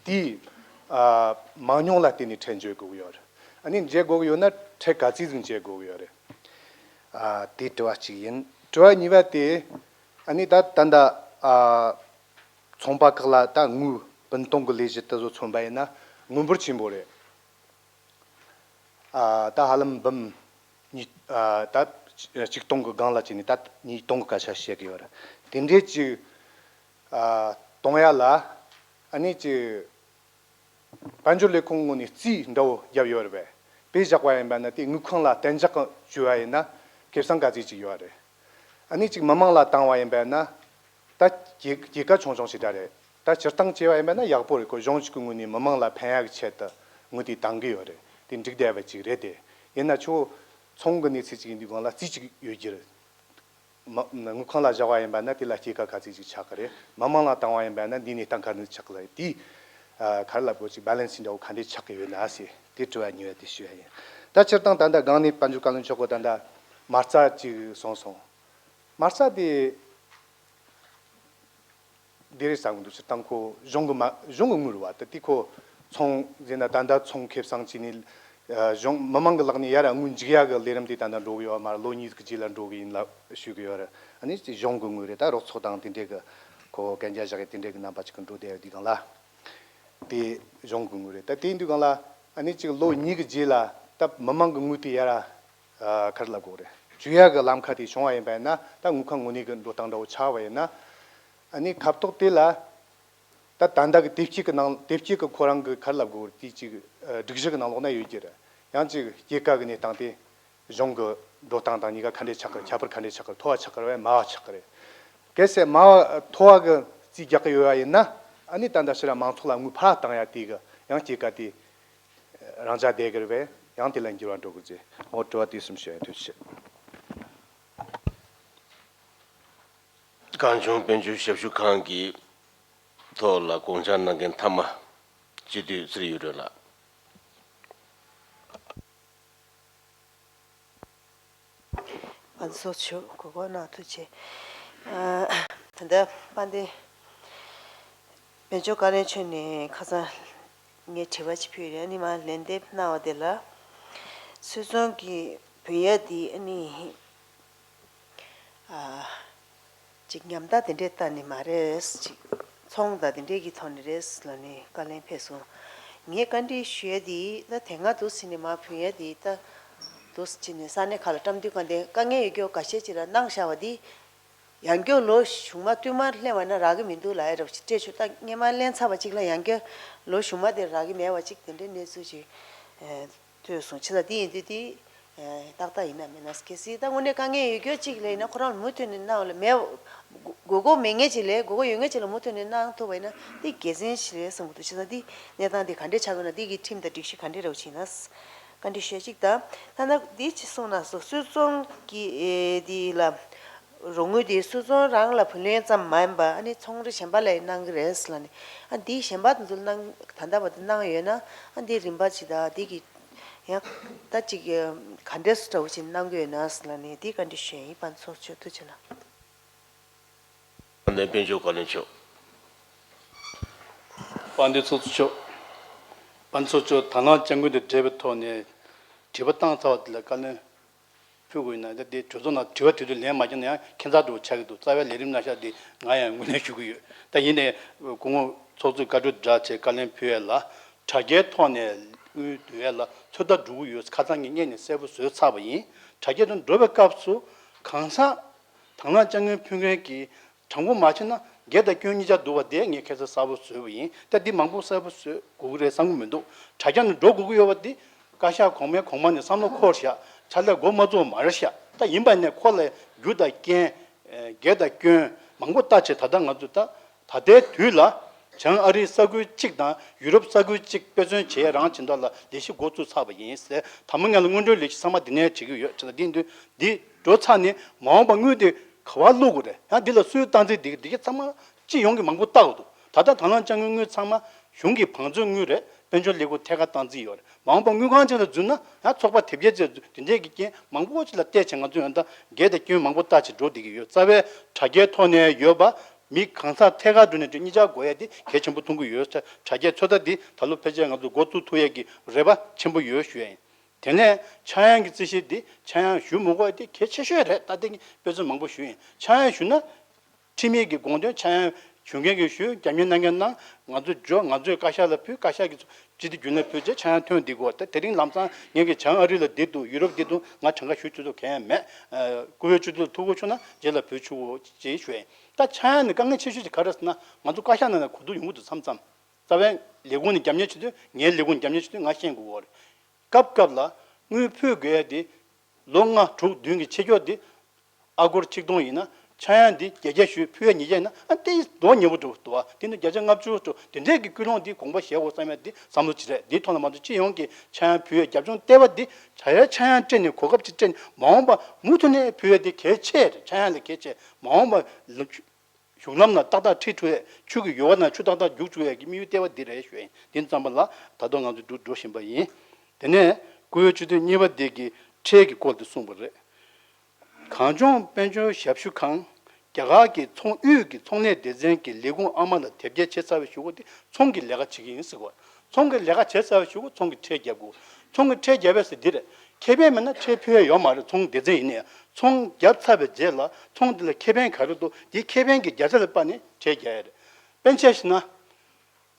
དེའི་ཨ་མང་ཉུང་ལ་བརྟེན་ནས་ཁྲལ་འཇལ་དགོས་ཀྱི་ཡོད་རེད། ཨ་ནི་འཇལ་དགོས་ཀྱི་ཡོད་ན་ཁྲལ་ག་ཚོད་ཟིག་འཇལ་དགོས་ཀྱི་ཡོད་རེད། ཨ་དེ་དྲི་བ་གཅིག་ཡིན། དྲི་བ་གཉིས་པ་དེ། ཨ་ནི་ད་ད་ལྟ་ཨ་ཚོང་པ་ཁག་ལ་ད་དངུལ་བུན་གཏོང་གི་ལས་གཞི་དེ་ཚོ་མཚོན་པ་ཡིན་ན་དངུལ་འབོར་ཆེན་པོ་རེད། ཨ་ད་ཧ་ལམ་འབུམ་གཉིས། ཨ་ད་ཆིག་སྟོང་གི་སྒང་ལ་བྱས་ནས་ད་ཉིས་སྟོང་གི་སྐད་ཆ་བཤད་ཀྱི་ཡོད་རེད། དེ་འདྲས་ཅིག་ཨ་གཏོང་ཡ་ལ་ཨ་ནི་ཅིག་དཔལ་འབྱོར་ལས་ཁུངས་ངོས་ནས་རྩིས་འདྲ་བོ་བརྒྱབ་ཡོད་རེད་པས། དཔེ་བཞག་པ་ཡིན་པ་ན་དེ་དངུལ་ཁང་ལ་གཏན་འཇགས་བཅོལ་བ་ཡིན་ན་ཁེ་བཟང་ག་ཚོད་ཅིག་ཡོད་རེད། ཨ་ནི་ཅིག་མི་མང་ལ་བཏང་བ་ཡིན་པ་ན་ད་སྐྱེད་སྐྱེད་ཀ་ཆུང་ཆུང་ཞིག་འདྲ་རེད། ད་སྤྱིར་བཏང་བྱས་པ་ཡིན་པ་ན་ཡག་པོ་རེད། ཁོ་གཞུང་གཅིག་གི་ངོས་ནས་མི་མང་ལ་ཕན་ཡག་གི་ཆེད་དུ་དངུལ་དེ་བཏང་གི་ཡོད་རེད། དེ་འགྲིག་བསྡད་པ་ཅིག་རེད་དེ། ཡིན་ན་ཁྱོད་ཚོང་གི་གནས་ཚུལ་ཅིག་ཡིན་དུས་སྒང་ལ་རྩིས་ཅིག་ཡོད་རྒྱུ་རེད། མ་དངུལ་ཁང་ལ་བཞག་པ་ཡིན་པ་ན་དེ་ལ་སྐྱེད་ཀ་ག་ཚོད་ཅིག་ཆགས་ཀྱི་རེད། མི་མང་ལ་བཏང་བ་ཡིན་པ་ན་འདི་ནས་བཏང་ག་ཚོད་ཆགས་ཀྱི་རེད། དེ་ཨ་ག་རེ་ལབ་དགོས། ཅིག་བེ་ལན་སི་འདྲ་བོ་ག་འདྲས་ཆགས་ཀྱི་ཡོད་ན་ཟེར་དེ་དྲི་བ་གཉིས་པ་དེ་ཞུ་ཡ་ཡིན། ད་སྤྱིར་བཏང་ད་ལྟ་སྒང་ནས་དཔལ་འབྱོར་བཀའ་བློན་མཆོག་གིས་ད་ལྟ་མ་རྩ་ཅིག་གསུངས་སོང་། མ་རྩ་དེ་འདི་རེད་བསམ་གྱི་འདུག་སྤྱིར་བཏང་ཁོ་གཞུང་གི་མ་གཞུང་གི་དངུལ་རེད་བ། ད་དེ་ཁོ་ཚོང་ཟེར་ན་ད་ལྟ་ཚོང་ཁེ་བཟང་བྱས་ནས་ཨ་གཞུང་མི་མང་གི་ལག་ནས་ཡར་དངུལ་འཇུག་ཡ་གི་ལས་རིམ་དེ་ད་ལྟ་འགྲོ་གི་ཡོད་མ་རེད། ལོ་གཉིས་ཀྱི་རྗེས་ལ་འགྲོ་གི་ཡིན་ལབ་ཞུ་གི་ཡོད་རེད། ཨ་ནི་གཞུང་གི་དངུལ་རེད། ད་རོགས་ཚོགས་དང་དེ་འདྲས་ཀྱི་ཁོ་གན་རྒྱ་བཞག་ཡ་དེ་འདྲས་ཀྱི་རྣམ་པ་ཅིག་གི་འགྲོ་བསྡད་ཡོད་དུས་སྒང་ལ། དེ་གཞུང་གི་དངུལ་རེད། ད་དེ་ཡིན་དུས་སྒང་ལ་ཨ་ནི་ཅིག་ལོ་གཉིས་ཀྱི་རྗེས་ལ་ད་མི་མང་གི་དངུལ་དེ་ཡར་ཨ་ག་རེ་ལབ་དགོས་རེད། བཅོལ་ཡ་གི་ལམ་ཁ་དེ་བྱུང་བ་ཡིན་པ་ཡིན་ན་ད་དངུལ་ཁང་ངོས་ནས་གི་འགྲོ་སྟངས་འདྲ་བོ་ཆགས་པ་ཡིན་ན། ཨ་ནི་ཁ་ཐོག་དེ་ལ་ད་ད་ལྟ་གི་དེབ་སྐྱེལ་གི་ནང་དེབ་སྐྱེལ་གི་ཁོ་རང་གི་ག་རེ་ལབ་དགོས་རེད། དེ་ཅིག་ཨ་སྒྲིག་གཞི་གི་ནང་ལོགས་ན་ཡོད་ཀྱི་རེད། ཡང་ཅིག་སྐྱེད་ཀ་གི་གནས་སྟངས་དེ་གཞུང་གི་འགྲོ་སྟངས་དང་གཉིས་ཀ་ག་འདྲས་ཆགས་ཀྱི་རེད། ཁྱད་པར་ག་འདྲས་ཆགས་ཀྱི་རེད། མཐོ་བ་ཆགས་ཀྱི་རེད་པས་དམའ་བ་ཆགས་ཀྱི་རེད། གལ་སྲིད་དམའ་བ་མཐོ་བ་གི་རྩིས་རྒྱག་གི་ཡོད་པ་ཡིན་ན་ཨ་ནི་ད་ལྟ་ཕྱིར་མང་ཚོགས་ལ་དངུལ་ཕར་བཏང་ཡ་དེ་གི་ཡང་སྐྱེད་ཀ་དེ་རང་འཇགས་བསྡད་ཀྱི་རེད་པས་ཡང་དེ་ལ་འགྱུར་བ་འགྲོ་དགོས་ཚེ། འོ་དྲི་བ་དེ་གསུམ་ཞུ་ཡ། ཐུགས་རྗེ་ཆེ། གངས་ལྗོངས་དཔལ་འབྱོར་ཞབས་ཞུ་ཁང་གི་ཐོག་ལ་དགོངས་འཆར་གནང་མཁན་མཐའ་མ་སྤྱི་འཐུས་ཚུར་ཡོད་རེད་ལགས། ང་ཚོ་ཆུ་གོ་གོ་ན་ཐུགས་རྗེ་ཆེ། ཨ་ད་ལྟ་དཔལ་ལྡན་དཔལ་འབྱོར་བཀའ་བློན་མཆོག་ནས་ཁ་སང་ངས་དྲི་བ་ཅིག་ཕུལ་ཡོད་རེད། ཨ་ནི་མར་ལན་འདེབས་གནང་བ་དེ་ལ་སུད་ཚོང་གི་བུན་གཡར་དེ་ཨ་ནི་ཨ་ཅིག་ཉམ་ཐག་དེ་འདྲས་བལྟས་ནས་མ་རེད། ཅིག་ཚོང་དང་དེ་འདྲས་ཀྱི་ཐོག་ནས་རེད་ལབ་ནས་བཀའ་ལན་ཕེབས་སོང་། ངས་བཀའ་འདྲི་ཞུ་ཡ་དེ་ད་དེ་སྔ་འདུག་ཟེར་ནས་མར་བུན་གཡར་དེ་ད་འདུག་ཟེར་ནས་ས་གནས་ཁག་ལ་བཀྲམ་དུས་གང་དེ་དཀའ་ངལ་ཡོད་རྒྱུ་འགའ་ཤས་ཅིག་ལ་གནང་བཞག་པ་དེ། ཡང་བསྐྱར་ལོ་གཞུག་མ་བསྟུད་མར་ལེན་པ་ན་རག་གི་མི་འདུག་ལབ་ཡ་འདྲ་པོ་ཅིག་སྤྲད་བྱུང་། ད་སྔོན་མ་ལེན་ཚར་བ་ཅིག་ལ་ཡང་བསྐྱར་ལོ་གཞུག་མ་དེ་རག་གི་མེད་པ་ཅིག་དེ་འདྲའི་གནས་ཚུལ་ཅིག་ཨེ་ཐོས་སོང་། ཅི་ལ་དེ་ཡིན་དུས་དེ་ཨེ་ཏག་ཏག་ཡིན་ན་མིན་ན་གལ་སྲིད་ད་དངོས་གནས་དཀའ་ངལ་ཡོད་རྒྱུ་ཅིག་ལ་ཡིན་ན་ཁོ་རང་ལ་མུ་མཐུད་ནས་གནང་བ་ལ་མེད། དགོས་མཁོ་མེད་མཁན་ཅིག་ལས་དགོས་མཁོ་ཡོད་མཁན་ཅིག་ལ་མུ་མཐུད་ནས་གནང་ཐུབ་པ་ཡིན་ན་དེ་དགེ་མཚན་ཞིག་རེད་བསམ་གྱི་འདུག་བྱས་ཙང་དེ་གནས་སྟངས་དེ་ག་འདྲས་ཆགས་ཀྱི་ཡོད་ན་དེ་གི་ཁྲིམས་དང་སྒྲིག་གཞི་ག་འདྲས་རེད་བྱས་ན་བཀའ་འདྲི་ཞུ་གཅིག་དང་། ཐ་ན་དེ་ཅི་གསུངས་ན་སོ་སོའི་ཚོང་གི་ཨེ་དེ་ལ། རོགས་དངུལ་དེ་སུད་ཚོང་རང་ལ་བུ་ལོན་ཙམ་མ་ཡིན་པ་ཨ་ནི་ཚོང་ར་གཞན་པ་ལ་ཡང་གནང་གི་རེད་ཟེར་ལབ་ནས། ཨ་འདི་གཞན་པ་དེ་ཚོ་ལ་གནང་ད་ལྟ་བར་དུ་གནང་ཡོད་ན་ཨ་འདི་རིམ་པ་ཇི་ལྟར་འདི་གི་ཡང་ད་ཅིག་ག་འདྲས་སུ་འདྲ་བོ་ཅིག་གནང་གི་ཡོད་ན་ཟེར་ལབ་ནས་འདི་བཀའ་འདྲི་ཞུ་ཡ་ཡིན། དཔལ་ཚོགས་གཙོ་ཐུགས་རྗེ་གནང་། དཔལ་ལྡན་དཔལ་འབྱོར་བཀའ་བློན་མཆོག་དཔལ་ལྡན་ཚོགས་གཙོ་མཆོག་དཔལ་ཚོགས་གཙོ་དང་བླངས་དཔྱ་དངུལ་དང་འབྲེལ་བའི་ཐོག་ནས་དྲི་བ་བཏང་ཚར་བ་དེ་ལ་བཀའ་ལན་ཕུལ་དགོས་ན་ད་དེ་གྲོས་ཚོགས་ནང་དྲི་བ་དེ་དུས་ལན་མ་བརྒྱབ་ན་ཡང་ཁྱད་མཚར་འདྲ་བོ་ཆགས་ཀྱི་འདུག་རྩ་བའི་ལས་རིམ་ནང་ཤར་དེ་ང་ཡང་ངོས་ལེན་ཞུ་གི་ཡོད། ད་ཡིན་ནའི་སྐུ་ངོ་ཚོགས་གཙོས་བཀའ་འཁྲོལ་བསྒྲགས་བྱས་བཀའ་ལན་ཕུལ་ཡས་ལ་དྲ་རྒྱའི་ཐོག་ནས་དངུལ་བསྡུ་ཡས་ལ་ཚོད་ལྟ་འགྲོ་གི་ཡོད་ཁ་སང་གི་སྔས་ནས་གསལ་པོ་བཟོས་ཚར་བ་ཡིན། དྲ་རྒྱའི་ཐོག་འགྲོ་བའི་སྐབས་སུ་གང་ཟག་དང་བླངས་དཔྱ་དངུལ་ཕུལ་མཁན་གྱིས་དྲང་པོ་མ་བྱས་ན་སྒེར་དང་སྐྱོན་གཉིས་ཆ་འདུག་པ་དེ་ངས་ཁ་སང་གསལ་པོ་བཟོས་པ་ཡིན། ད་འདི་མང་པོ་གསལ་པོ་བཟོ་དགོས་ཀྱི་རེད་བསམ་གྱི་མི་འདུག་དྲ་རྒྱ་ནང་འགྲོ་དགོས་ཀྱི་ཡོད་པ་འདི་བཀའ་ཤག་གོང་མའི་གོང་མ་ནས་བསམ་བློ་འཁོར་བཞག་ཕྱག་ལས་འགོ་མ་བཙུགས་པ་མ་རེད་ཤག་ད་ཡིན་པ་ནས་ཁོ་ལ་རྒྱུ་དང་རྐྱེན། སྒེར་དང་སྐྱོན་མང་པོ་བལྟ་བྱས་ད་ལྟ་ང་ཚོ་ད་ད་ལྟའི་དུས་ལ་བྱང་ཨ་རིའི་ས་ཁུལ་གཅིག་དང་ཡུ་རོབ་ས་ཁུལ་གཅིག་དཔེ་མཚོན་བྱེད་ཡས་རང་བྱེད་མདོག་ལ་ལས་གཞི་འགོ་བཙུགས་ཚར་བ་ཡིན་ཟེར། དང་པོ་ངས་ལ་སྔོན་འགྲོའི་ལས་གཞི་ཚང་མ་འདི་ནས་བྱེད་ཀྱི་ཡོད་ཅེས་ལ་འདི་འདི་འདི་འགྲོ་ཚར་ནས་མ་འོངས་པ་དངུལ་དེ་ག་བར་བླུག་དགོས་རེད། ཡང་འདི་ལ་སུའི་སྟངས་འཛིན་འདི་འདི་ག་ཚང་མ་སྤྱི་ཡོངས་ཀྱི་མང་པོ་བལྟ་དགོས་འདུག་ད་ལྟ་དང་བླངས་དཔྱ་དངུལ་དངུལ་ཚང་མ་གཞུང་གི་བང་མཛོད་དངུལ་རེད། དཔལ་འབྱོར་ལས་ཁུངས་ཐད་ཀར་སྟངས་འཛིན་ཡོད་རེད། མ་འོངས་པ་དངུལ་ཁང་ཅིག་ལ་འཛུལ་ན་ཡང་ཚོགས་པ་དེབ་སྐྱེལ་བྱས་འཛུལ་དེ་འདྲས་ཀྱི་རྐྱེན་མང་པོ་ཅིག་ལ་བལྟས་བྱས་ང་ཚོ་ཡང་ད་སྒེར་དང་སྐྱོན་མང་པོ་བལྟ་བྱས་འགྲོ་བསྡད་ཀྱི་ཡོད། རྩ་བའི་དྲ་རྒྱའི་ཐོག་ནས་ཡོད་པ་མི་གང་ཟག་ཐད་ཀར་འགྲོ་ནས་འགྲོ་གཉིས་ཆར་དགོས་ཡ་དེ་གལ་ཆེན་པོ་མཐོང་གི་ཡོད། དྲ་རྒྱའི་ཚོད་ལྟ་འདི་ད་ལོ་ཕལ་ཆེར་ང་ཚོ་འགོ་བཙུགས་ཐུབ་ཡ་གི་རེ་བ་ཆེན་པོ་ཡོད་ཞུ་ཡ་ཡིན། དེ་ནས་ཆག་ཡང་གི་རྩིས་གཞི་འདི་ཆག་ཡང་ཞུ་མི་དགོས་ཡ་དེ་གལ་ཆེ་ཤོས་རེད། ད་ལྟ་གི་དཔེ་མཚོན་མང་པོ་ཞུ་ཡིན། ཆག་ཡང་ཞུ་ན། ཁྲིམས་ཡིག་གི་དགོངས་དོན་ཆག་ཡང་ཞུ་མཁན་གྱིས་ཞུ། རྒྱབ་གཉེར་གནང་མཁན་གནང་། ང་ཚོ་འཇོག་ང་ཚོས་བཀའ་ཤག་ལ་ཕུལ། བཀའ་ཤག་གིས་སྤྱི་བདེ་རྒྱུན་ལས་ཕུལ་རྗེས་ཆག་ཡང་ཐོན་བསྡད་དགོས། ད་དེ་རིང་ལམ་སང་ངས་ཀྱི་བྱང་ཨ་རི་ལ་བསྡད་འདུག་ཡུ་རོབ་བསྡད་འདུག་ང་གྲངས་ཀ་ཞུ་ཆོག་ཐུབ་མཁན་ཡང་མེད། སྐུ་ངོ་སྤྱི་འཐུས་ལ་ཐུགས་ཁུར་ཆེ་ན་རྗེས་ལ་ཕུལ་ཆོག་གོ་ཅེས་ཞུ་ཡིན། ད་ཆག་ཡང་ནི་དཀའ་ངལ་ཆེ་ཤོས་ཅིག་ག་རེ་ཟེར་ན་ང་ཚོ་བཀའ་ཤག་ནང་ནས་གོ་བསྡུར་ཡོང་གི་འདུག་མཚམས་མཚམས། རྩ་བའི་ལས་ཁུངས་ནས་རྒྱབ་གཉེར་བྱེད་དུས་ངའི་ལས་ཁུངས་རྒྱབ་གཉེར་བྱེད་དུས་ང་ཤེས་དགོས་ཀྱི་རེད། སྐབས་སྐབས་ལ་དངུལ་ཕུལ་དགོས་ཡ་དེ་ལོ་ལྔ་དྲུག་བདུན་གྱི་ཆད་ཆོག་དེ་ཨ་སྒོར་ཆིག་སྟོང་ཡིན་ན་ཆག་ཡང་འདི་བརྒྱ་བརྒྱ་ཞུས་ཕུལ་ཡ་ཉིས་བརྒྱ་ཡིན་ན་ཨ་དེ་མདོག་ཉེས་པོ་འགྲོ་འདུག་བ། དེ་ནི་བརྒྱ་ཆ་ལྔ་བཅུ་འགྲོ་དེ་འདྲས་ཀྱི་ཀུན་སློང་འདི་དགོངས་པ་བཞེས་དགོས་བསམ་ཡ་འདི་བསམ་བློ་ཅིག་རེད། འདིའི་ཐོག་ལ་མ་གཏོགས་སྤྱི་ཡོངས་ཀྱི་ཆག་ཡང་ཕུལ་ཡ་རྒྱབ་ལྗོངས་ལྟེ་བ་འདི་བྱ་ཡ་ཆག་ཡང་སྤྲད་ནས་གོ་སྐབས་ཅིག་སྤྲད་ནས་མ་འོངས་པ་མུ་མཐུད་ནས་ཕུལ་ཡ་འདི་གལ་ཆེ་རེད། ཆག་ཡང་ལ་གལ་ཆེ། མ་འོངས་པ་གཞུང་ལམ་ནང་ཏག་ཏག་ཁྲིད་ཐུབ་ཡས། ཆུ་གི་ཡུར་བ་ནང་ཆུ་ཏག་ཏག་རྒྱུག་བཅུག་ཡས་ཀྱི་དམིགས་ཡུལ་ལྟེ་བ་འདི་རེད་ཞུ་ཡིན། འདི་ཙམ་པ་ལ་ད་དུང་ང་ཚོ་འགྲོ་འགྲོ་བཞིན་པ་ཡིན། དེ་ནས་སྐུ་ཡོད་སྤྱི་འཐུས་གཉིས་པ་འདི་གིས་ཁྲལ་གྱི་སྐོར་དུ་གསུངས་པ་རེད། གངས་ལྗོངས་དཔལ་འབྱོར་ཞབས་ཞུ་ཁང་རྒྱ་གར་གྱི་ཚོང་དབུས་ཀྱི་ཚོང་ལས་སྡེ་ཚན་གྱི་ལས་ཁུངས་ཨ་མ་ལ་དེབ་སྐྱེལ་བྱས་ཚར་བའི་གཞུག་གུ་དེ་ཚོང་གི་ལས་ཀ་བྱེད་ཀྱི་ཡིན་ཟེར་གོ། ཚོང་གི་ལས་ཀ་བྱས་ཚར་བའི་གཞུག་གུ་ཚོང་གི་ཁྲལ་རྒྱབ་དགོས། ཚོང་གི་ཁྲལ་རྒྱབ་ཡས་ཟེར་འདི་རེད། ཁེ་ཕན་མེད་ན་ཁྲལ་ཕུལ་ཡས་ཡོད་མ་རེད། ཚོང་སྡེ་ཚན་ཡིན་ན་ཡང་ཚོང་བརྒྱབ་ཚར་བའི་རྗེས་ལ་ཚོང་འདི་ལ་ཁེ་ཕན་ག་རེ་འདུག་འདིའི་ཁེ་ཕན་གྱི་བརྒྱ་ཆ་ལ་དཔག་ནས་ཁྲལ་རྒྱག་ཡས་རེད། དཔེར་ན་ཆ་བཞག་ན།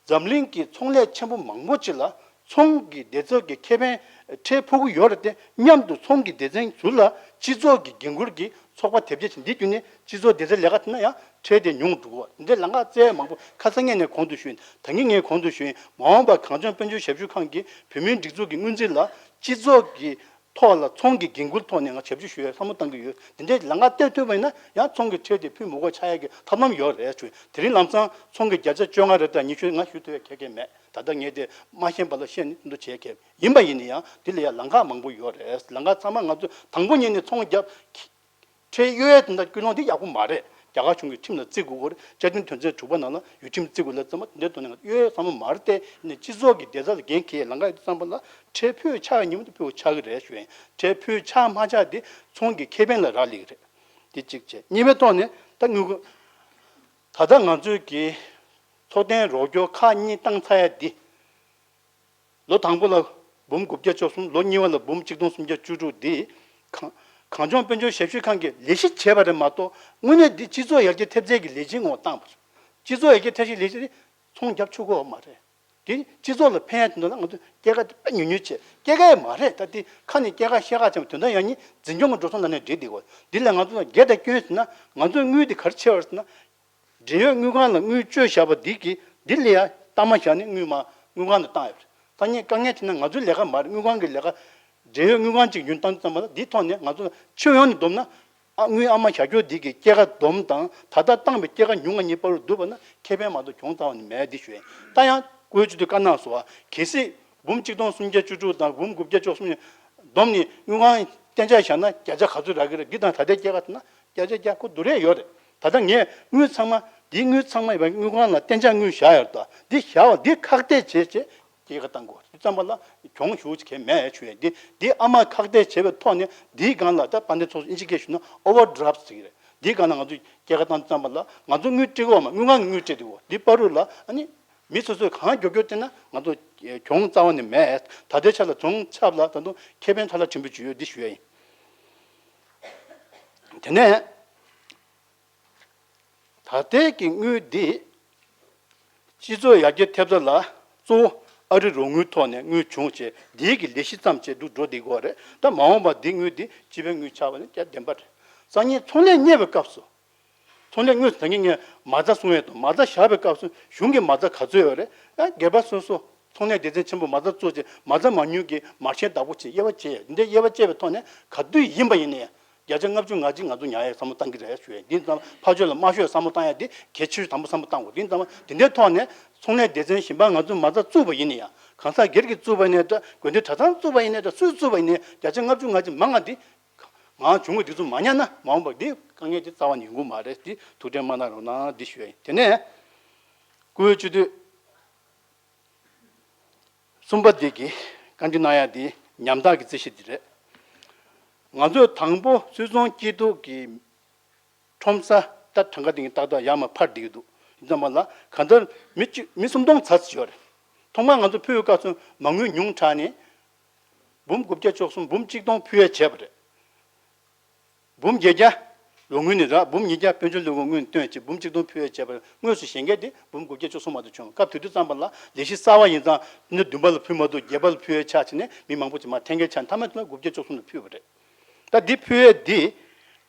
འཛམ་གླིང་གི་ཚོང་ལས་ཆེན་པོ་མང་པོ་ཅིག་ལ་ཚོང་གི་སྡེ་ཚན་གྱི་ཁེ་ཕན་ཁྲལ་ཕོག་གི་ཡོད་རེད་དེ། མཉམ་དུ་ཚོང་གི་སྡེ་ཚན་ཟུར་ལ་སྤྱི་ཚོགས་ཀྱི་འགན་འཁུར་གྱི་ཚོགས་པ་དེབ་སྐྱེལ་བྱས་འདི་བརྒྱུད་ནས་སྤྱི་ཚོགས་སྡེ་ཚན་ལས་ཀ་དེ་ན་ཡང་ཁྲལ་དེ་ཉུང་འགྲོ་གི་རེད། འདི་ལམ་ཁ་བཙལ་མང་པོ་ཁ་སང་ངས་ནས་གོང་དུ་ཞུས། ད་གིན་ངས་གོང་དུ་ཞུས། མ་འོངས་པར་གངས་ལྗོངས་དཔལ་འབྱོར་ཞབས་ཞུ་ཁང་གིས་བོད་མིའི་སྒྲིག་འཛུགས་ཀྱི་སྔོན་རྩིས་ལ་སྤྱི་ཚོགས་ཀྱི་ཐོག་ལ་ཚོང་གི་འགན་འཁུར་ཐོག་ནས་ང་ཞབས་ཞུ་ཞུ་ཡའི་བསམ་བློ་བཏང་གི་ཡོད། དེ་འདྲའི་ལམ་ཁ་གཏོད་ཐུབ་པ་ཡིན་ན་ཡང་ཚོང་གི་ཁྲལ་དེ་ཕུལ་མི་དགོས་ཆགས་ཡ་གི་ཐབས་ལམ་ཡོད་རེད་ཞུ། དེ་རིང་ལམ་སང་ཚོང་གི་བརྒྱ་ཆ་བཅོ་ལྔ་རེད་དང་ཉི་ཤུ་ང་ཞུ་ཐུབ་ཡ་ག་གེ་མེད། ད་ལྟ་ངས་དེ་མ་ཤེས་པ་ལ་བཤད་ནས་འདུ་བྱས་གལ་ཡིན་པ་ཡིན་ན་ཡང་འདི་ལ་ཡང་ལམ་ཁ་མང་པོ་ཡོད་རེད། ལམ་ཁ་ཚང་མ་ང་ཚོས་དང་པོ་ཉིད་ནས་ཚོང་རྒྱབ། ཁྲལ་གཡོལ་ཡ་དེ་འདྲ་ཀུན་སློང་དེ་ཡག་པོ་མ་རེད། རྒྱ་གར་གཞུང་གི་ཁྲིམས་ལ་བརྩི་དགོས་ཀྱི་རེད། བཅའ་ཁྲིམས་དོན་ཚན་དྲུག་པ་ནང་ལ་ཡུལ་ཁྲིམས་བརྩི་དགོས་ལབ་ཙམ་པ་དེ་འདྲའི་ཐོག་ནས་གཡོལ་ཡ་བསམ་བློ་མ་རེད་དེ། ནས་སྤྱི་ཚོགས་ཀྱི་བདེ་རྩ་ལ་འགན་འཁྱེར་ཡ་ལམ་ཁ་ཡོད་དུས་ཙམ་པ་ལ་ཁྲལ་ཕུལ་ཆག་ཡ་ཉིན་མོ་དེ་ཕུལ་ཆག་གི་རེད་ཞུ་ཡིན། ཁྲལ་ཕུལ་ཆག་མ་ཆག་དེ་ཚོང་གི་ཁེ་ཕན་ལ་རག་ལས་ཀྱི་རེད། དེ་གཅིག་བྱས། གཉིས་པའི་ཐོག་ནས་ད་དངུལ་ཁང་། ད་ལྟ་ང་ཚོས་ཀྱི་ཚོགས་ཐེངས་རོགས་སྐྱོར་ཁག་གཉིས་བཏང་ཚར་ཡ་འདི། ལོ་དང་པོ་ལ་འབུམ་དགུ་བརྒྱ་བཅུ་གསུམ། ལོ་གཉིས་པ་ལ་འབུམ་གཅིག་སྟོང་སུམ་བརྒྱ་བཅུ་དྲུག་འདི་གང་གངས་ལྗོངས་དཔལ་འབྱོར་ཞབས་ཞུ་ཁང་གིས་ལས་གཞི་བྱས་པ་རེད་མ་གཏོགས་དངོས་གནས་འདི་སྤྱི་ཚོགས་ཡར་རྒྱས་ཐེབས་རྩའི་གི་ལས་གཞིའི་ངོ་བོ་བཏང་བ་རེད། སྤྱི་ཚོགས་ཡར་རྒྱས་ཐབས་ཤེས་ལས་གཞི་འདི་ཚོང་རྒྱབ་ཆོག་གི་ཡོད་མ་རེད། དེ་སྤྱི་ཚོགས་ལ་ཕན་ཡ་དེ་འདུག་ན་ང་ཚོས་སྐྱེད་ཀ་དེ་དཔེ་ཉུང་ཉུང་བྱས། སྐྱེད་ཀ་ཡང་མ་རེད། ད་དེ་ཁ་ནས་སྐྱེད་ཀ་བཤད་ཀ་བྱས་དོན་དག་ཡང་ནི་འཛིན་སྐྱོང་གི་འགྲོ་སོང་ལ་ནས་འགྲིག་བསྡད་ཡོད། འདི་ལ་ང་ཚོ་ལ་སྒེར་དང་སྐྱོན་ཟེར་ན་ང་ཚོའི་དངུལ་དེ་ག་རེ་བྱས་པ་རེད་ཟེར་ན། འབྲེལ་ཡོད་དངུལ་ཁང་ལ་དངུལ་བཅོལ་བཞག་པ་འདི་གིས་འདི་ལ་ཡང་གཏའ་མ་བཞག་ནས་དངུལ་མ་དངུལ་ཁང་ལ་བཏང་ཡོད་རེད། ད་ངས་དཀའ་ངལ་ཆེ་ན་ང་ཚོའི་ལས་ཀ་མ་རེད། དངུལ་ཁང་གི་ལས་ཀ། འབྲེལ་ཡོད་དངུལ་ཁང་གཅིག་ཡུན་བཏང་ཙམ་པ་ལ་འདིའི་ཐོག་ནས་ང་ཚོ་ལ་ཕྱོགས་ཡོངས་ནས་བསྡོམས་ན་ ཨ་དངུལ་ཨ་མ་བཞག་རྒྱུ་འདི་གི་སྐྱེད་ཀ་བསྡོམས་དང་ད་ལྟ་བཏང་བའི་སྐྱེད་ཀ་ཉུང་བ་གཉིས་བར་དུ་བསྡུར་བ་ན་ཁེ་ཕན་མ་གཏོགས་གྱོང་རྩ་བ་ནས་མེད་འདི་ཞུ་ཡིན། ད་ཡང་བཀོལ་སྤྱོད་དུ་བཀའ་གནང་སོང་བ། གལ་སྲིད་འབུམ་གཅིག་སྟོང་སུམ་བརྒྱ་བཅུ་དྲུག་དང་འབུམ་དགུ་བརྒྱ་བཅུ་གསུམ་བསྡོམས་ནས་དངུལ་ཁང་གཏན་འཇགས་བཞག་ན་བརྒྱ་ཆ་ག་ཚོད་རག་གི་རེད། འདི་དང་ད་ལྟའི་སྐྱེད་ཀ་དེ་ན་བརྒྱ་ཆ་བརྒྱ་ཁོ་བསྡུར་ཡས་ཡོད་རེད། ད་ལྟ་ངས་དངུལ་ཚང་མ་འདིའི་དངུལ་ཚང་མ་ཡོད་པའི་དངུལ་ཁང་ལ་གཏན་འཇགས་དངུལ་བཞག་ཡོད་དོ། འདི་བཞག་པ་འདི་ཁག་ཐེག་བྱས་བྱས། སྐྱེད་ཀ་བཏང་དགོས། དེ་ཙམ་པ་ལ་གྱོང་ཞུ་གི་མེད་ཞུ་ཡས། འདི་འདི་ཨ་མ་ཁག་ཐེག་བྱས་པའི་ཐོག་ནས་འདིའི་སྒང་ལ་ད་དཔལ་ལྡན་ཚོགས་གཙོས་ཨིན་ཇི་སྐད་ཞུ་ན་ཨོ་ཝར་ཌི་རབ་ཟེར་གྱི་རེད། འདིའི་སྒང་ལ་ང་ཚོས་སྐྱེད་ཀ་བཏང་ཙམ་པ་ལ་ང་ཚོ་དངུལ་སྤྲད་ཀྱི་ཡོད་མ་དངུལ་ཁང་གི་དངུལ་སྤྲད་དེ་ཡོད། འདི་བར་དུ་ལ་ཨ་ནི་མི་སོ་སོས་གང་མགྱོགས་མགྱོགས་སྤྲད་ན་ང་ཚོ་གྱོང་རྩ་བ་ནས་མེད། ད་ལྟའི་ཆ་ལ་གྱོང་ཆག་ལ་ད་དུང་ཁེ་ཕན་ཚ་ལ་ཕྲན་བུ་ཅིག་ཡོད་འདི་ཞུ་ཡས་ཡིན། དེ་ནས། ད་ལྟའི་གི་དངུལ་འདི་སྤྱི་ཚོགས་ཡར་རྒྱས་ཐེབས་རྩ་ལ་གཙོ་བོ་ཨ་རི་རོགས་དངུལ་ཐོག་ནས་དངུལ་བྱུང་བྱས་འདིའི་གི་ལས་གཞི་ཙམ་བྱས་འགྲོ་འགྲོ་བསྡད་ཀྱི་ཡོད་རེད། ད་མ་འོངས་པ་འདི་དངུལ་འདི་སྤྱི་པའི་དངུལ་ཆགས་པ་ནི་བསྐྱར་བདེན་པ་རེད། སང་ཉིན་ཚོང་ལས་གཉེར་བའི་སྐབས་སུ་ཚོང་ལས་དངུལ་ད་གིན་ངས་མ་རྩ་གསུང་ཡས་དང་མ་རྩ་བཞག་པའི་སྐབས་སུ་གཞུང་གི་མ་རྩ་ག་ཚོད་ཡོད་རེད། ཡང་སྒེར་པ་སོ་སོ་ཚོང་ལས་སྡེ་ཚན་ཆེན་པོ་མ་རྩ་བཙུགས་བྱས་མ་རྩ་མ་དངུལ་གྱི་མར་ཤེ་བདག་པོ་བྱས་དབྱེ་བ་འབྱེད་ཡས། འདི་དབྱེ་བ་འབྱེད་པའི་ཐོག་ནས་ག་དུས་ཡིན་པ་ཡིན་ནའི་བརྒྱ་ཆ་ལྔ་བཅུ་ང་གཅིག་ང་ཚོ་ཉར་ཡས་བསམ་བློ་བཏང་གི་རེད་ཞུ་ཡས། འདི་ཙམ་ཕར་ཕྱོགས་ལ་དམའ་ཤོས་བསམ་བློ་བཏང་ཡས་འདི་གལ་ཆེ་ཤོས་དང་པོ་བསམ་བློ་བཏང་དགོས། འདི་ཙམ་དེ་འདྲའི་ཐོག་ནས་ཚོང་ལས་སྡེ་ཚན་གཞན་པ་ང་ཚོས་མ་རྩ་བཙུགས་པ་ཡིན་ན་ཡང་གང་ཟག་སྒེར་གྱིས་བཙུགས་པ་ཡིན་ནའི་འདྲ་དགོན་སྡེ་གྲྭ་ཚང་བཙུགས་པ་ཡིན་ནའི་འདྲ་སུས་བཙུགས་པ་ཡིན་ནའི་བརྒྱ་ཆ་ལྔ་བཅུ་ང་གཅིག་མང་ང་འདི་ང་གྱོང་གུན་འདི་ཚོ་མ་ཉར་ན་མ་འོངས་པ་འདི་དཀའ་ངལ་འདི་རྩ་བ་ནས་ཡོང་གི་མ་རེད། འདི་ཐུགས་ཁྲལ་མ་གནང་རོགས་གནང་འདི་ཞུ་ཡས་ཡིན། དེ་ནས་བཀུར་འོས་སྤྱི་འཐུས། གསུམ་པ་འདི་གིས་བཀའ་འདྲི་གནང་ཡ་འདི་ཉམ་ཐག་གི་རྩིས་གཞི་འདི་རེད། ང་ཚོས་དང་པོ་སུད་ཚོང་སྐྱིད་སྡུག་གི་ཁྲོམ་ས་ད་གྲངས་ཀ་འདི་ཏག་ཏག་ཡར་མར་འཕར་བསྡད་ཀྱི་འདུག་ཡིན་ཙང་མ་ལ་གང་ལྟར་མི་གཅིག་མི་སུམ་སྟོང་ཚར་ཙམ་ཡོད་རེད། ཐོག་མར་ང་ཚོ་ཕུལ་བའི་སྐབས་སུ་མ་དངུལ་ཉུང་དྲགས་ནས་འབུམ་དགུ་བརྒྱ་བཅུ་གསུམ་འབུམ་གཅིག་སྟོང་ཕུལ་ཡ་བྱས་པ་རེད། འབུམ་བརྒྱད་བརྒྱ་རོགས་དངུལ་ནས་རག་འབུམ་ཉིས་བརྒྱ་དཔལ་འབྱོར་ལས་ཁུངས་དངུལ་བཏོན་བྱས་འབུམ་གཅིག་སྟོང་ཕུལ་ཡས་བྱས་པར་དངོས་སུ་གཞན་སྐད་དེ་འབུམ་དགུ་བརྒྱ་བཅུ་གསུམ་མ་གཏོགས་བྱུང་། སྐབས་དེ་དུས་ཙམ་པ་ལ་ལས་གཞི་གསར་བ་ཡིན་ཙང་མི་བདུན་པ་ལ་ཕུལ་མ་གཏོགས་བརྒྱད་པ་ལ་ཕུལ་ཡས་ཆགས་བྱས་ནས་མི་མང་པོ་ཅིག་མར་འཐེན་མཁན་ཆགས་མཐའ་མ་དེ་ལ་དགུ་བརྒྱ་བཅུ་གསུམ་ལ་ཕུལ་བ་རེད། ད་འདི་ཕུལ་ཡས་འདི་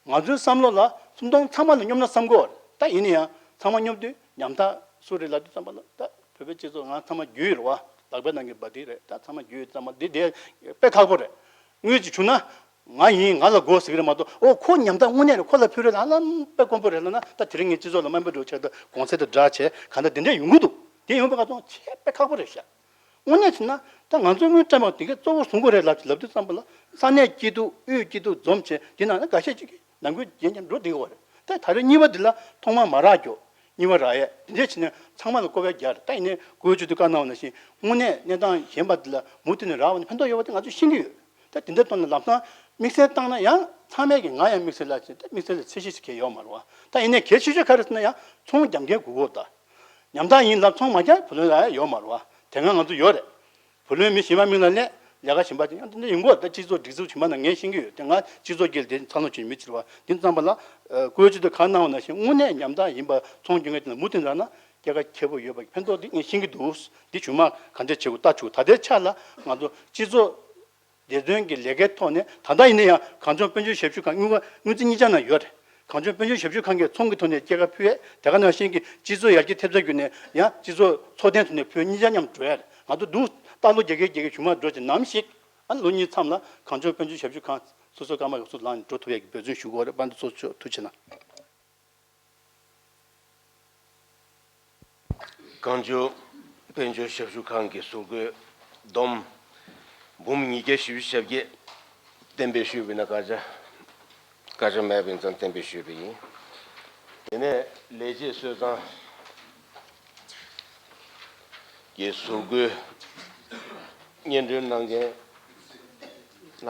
ང་ཚོའི་བསམ་བློ་ལ་སུམ་སྟོང་ཚང་མ་ལ་སྙོབ་ན་བསམ་གྱི་ཡོད་རེད། ད་ཡིན་ན་ཡང་ཚང་མ་སྙོབ་དུས་ཉམ་ཐག་སུ་རེད་ལབ་དུས་ཙམ་པ་ལ་ད་བོད་པའི་སྤྱི་ཚོགས་ང་ཚང་མ་རྒྱུས་རེད་བ། ལག་པའི་ནང་གི་འབའ་འདི་རེད། ད་ཚང་མ་རྒྱུས་ཙམ་པ་འདི་དེ་དཔེ་ཁག་པོ་རེད། དངུལ་ཅིག་བྱུང་ན། ང་ཡིན་ང་ལ་དགོས་ཟེར་གྱི་རེད་མ་གཏོགས། ཨོ་ཁོ་ཉམ་ཐག་དངོས་གནས་རེད། ཁོ་ལ་ཕུལ་རེད་ལ་ལམ་དཔེ་དཀོན་པོ་རེད་ལབ་ན། ད་དེ་རིང་ངས་སྤྱི་ཚོགས་ལ་དམའ་འབེབས་འགྲོ་ཆེད་དུ་གོང་ཚད་དུ་བསྒྲགས་བྱས་གང་ལྟར་དེ་འདྲ་ཡོང་གི་འདུག་དེ་ཡོང་པའི་ཁ་ཐོག་ཆེས་དཔེ་ཁག་པོ་རེད་ཤག་དངོས་གནས་བྱས་ན་ད་ང་ཚོའི་དངུལ་སྤྲད་པ་དེ་གས་གཙོ་བོ་བཟུང་དགོས་རེད་ལབ་ལབ་དུས་ཙམ་པ་ལ་ས་གནས་སྐྱིད་སྡུག་དབུས་སྐྱིད་སྡུག་འཛོམས་བྱས་དེ་ནང་ན་འགའ་ཤས་ཅིག་གིས་ནང་ཁུལ་རྒྱན་རྒྱན་འགྲོ་བསྡད་ཡོད་རེད། ད་ད་རེས་གཉིས་པ་འདི་ལ་ཐོག་མར་མ་རག་རྒྱུ། གཉིས་པ་རག་ཡས་དེ་འདྲས་བྱས་ནས་ཚང་མ་ལ་བཀོད་པ་རྒྱག་རེད། ད་ཡིན་ནའི་བཀོད་སྤྱོད་དུ་བཀའ་གནང་བ་ནང་བཞིན་དངོས་གནས་གནས་སྟངས་གཞན་པ་འདི་ལ་མུ་མཐུད་ནས་རག་པ་ནི་ཕན་ཐོགས་ཡོད་པ་དེ་ང་ཚོས་ཤེས་ཀྱི་ཡོད། ད་དེ་འདྲ་གཏོང་ན་ལམ་སང་དམིགས་བསལ་བཏང་ན་ཡང་ཚང་མས་ཀྱི་ང་ཡང་དམིགས་བསལ་ལ་ཅིག་ད་དམིགས་བསལ་ལ་ཚད་གཞི་ཞིག་གས་ཡོད་མ་རེད་བ། ད་ཡིན་ནའི་གལ་ཆེ་ཤོས་ག་རེ་ཟེར་ན་ཡང་ཚོང་རྒྱག་མཁན་དགོས་གོ། ད་ཉམ་ཐག་ཡིན་ལབ་ཚོང་མ་རྒྱག་བུ་ལོན་ལ་ཡང་ཡོད་མ་རེད་བ། དེ་སྔ་ང་ཚོ་ཡོད་རེད། བུ་ལོན་མི་གཞན་པ་མིང་ལ་ལེན། ལས་ཀ་གཞན་པ་དེ་ཡང་དེ་འདྲ་ཡིན་དགོས། ད་སྤྱི་ཚོགས་སྒྲིག་འཛུགས་བྱུང་བ་ན་ངས་ཤེས་ཀྱི་ཡོད། དེ་སྔ་སྤྱི་ཚོགས་ཀྱི་དེ་འཚར་ལོངས་བྱུང་མི་ཅིག་རེད་བ། དེ་ཙམ་པ་ལ་བཀོད་སྤྱོད་དུ་ག་གནང་བ་ནང་བཞིན་དངོས་གནས་ཉམ་ཐག་ཡིན་པ་ཚོང་རྒྱག་མཁན་དེ་ལ་མུ་མཐུད་རག་ན་སྐྱེད་ཀ་ཁེ་པོ་ཡོད་པ་ཕན་ཐོགས་དེ་ངས་ཤེས་ཀྱི་འདུག་དེ་བྱུང་མ་ག་འདྲ་བྱེད་དགོས་ལྟ་ཆོག་ད་ལྟའི་ཆ་ལ་ང་ཚོ་སྤྱི་ཚོགས་བདེ་དོན་གྱི་ལས་ཀའི་ཐོག་ནས་ད་ལྟ་ཡིན་ན་ཡང་གངས་ལྗོངས་དཔལ་འབྱོར་ཞབས་ཞུ་ཁང་དངུལ་ཁང་དངུལ་རྩིས་གཉིས་ཆ་ན་ཡོད་རེད། གངས་ལྗོངས་དཔལ་འབྱོར་ཞབས་ཞུ་ཁང་གིས་ཚོང་གི་ཐོག་ནས་སྐྱེད་ཀ་ཕུལ་ཡས། དེ་ག་ནང་བཞིན་གྱི་སྤྱི་ཚོགས་ཡར་རྒྱས་ཐེབས་རྩ་བརྒྱུད་ནས་ཡང་སྤྱི་ཚོགས་ཚོགས་ཐེངས་ཐོག་ནས་ཕུལ་གཉིས་ཆ་མཉམ་འགྲོ་ཡས་རེད། ང་ཚོ་འདུག་ལྟ་ལོ་རྒྱག་གི་རྒྱག་གི་བྱུང་མ་འགྲོ་ཅིག་ནམ་ཞིག་ཨ་ལོ་གཉིས་མཚམས་ལ་གངས་ལྗོངས་དཔལ་འབྱོར་ཞབས་ཞུ་ཁང་སོ་སོ་སྐར་མ་སོ་སོ་ལངས་ནས་འགྲོ་ཐུབ་ཡས་ཀྱི་འབད་བརྩོན་ཞུ་དགོས་རེད། དཔལ་ལྡན་ཚོགས་གཙོ་མཆོག་ཐུགས་རྗེ་གནང་། གངས་ལྗོངས་དཔལ་འབྱོར་ཞབས་ཞུ་ཁང་གི་ཟུར་བཀོད་བསྡོམས་འབུམ་ཉིས་བརྒྱ་བཞི་བཅུ་ཞེ་བརྒྱད་གཏན་འབེབས་ཞུས་པ་ཡིན་ན་བཀའ་རྒྱ་བཀའ་རྒྱ་མེད་པ་ཡིན་ཙང་གཏན་འབེབས་ཞུས་པ་ཡིན། དེ་ནས་ལས་བྱེད་གསོལ་ཚང་གི་ཟུར་བཀོད་སྙན་སྒྲོན་གནང་མཁན་ལགས།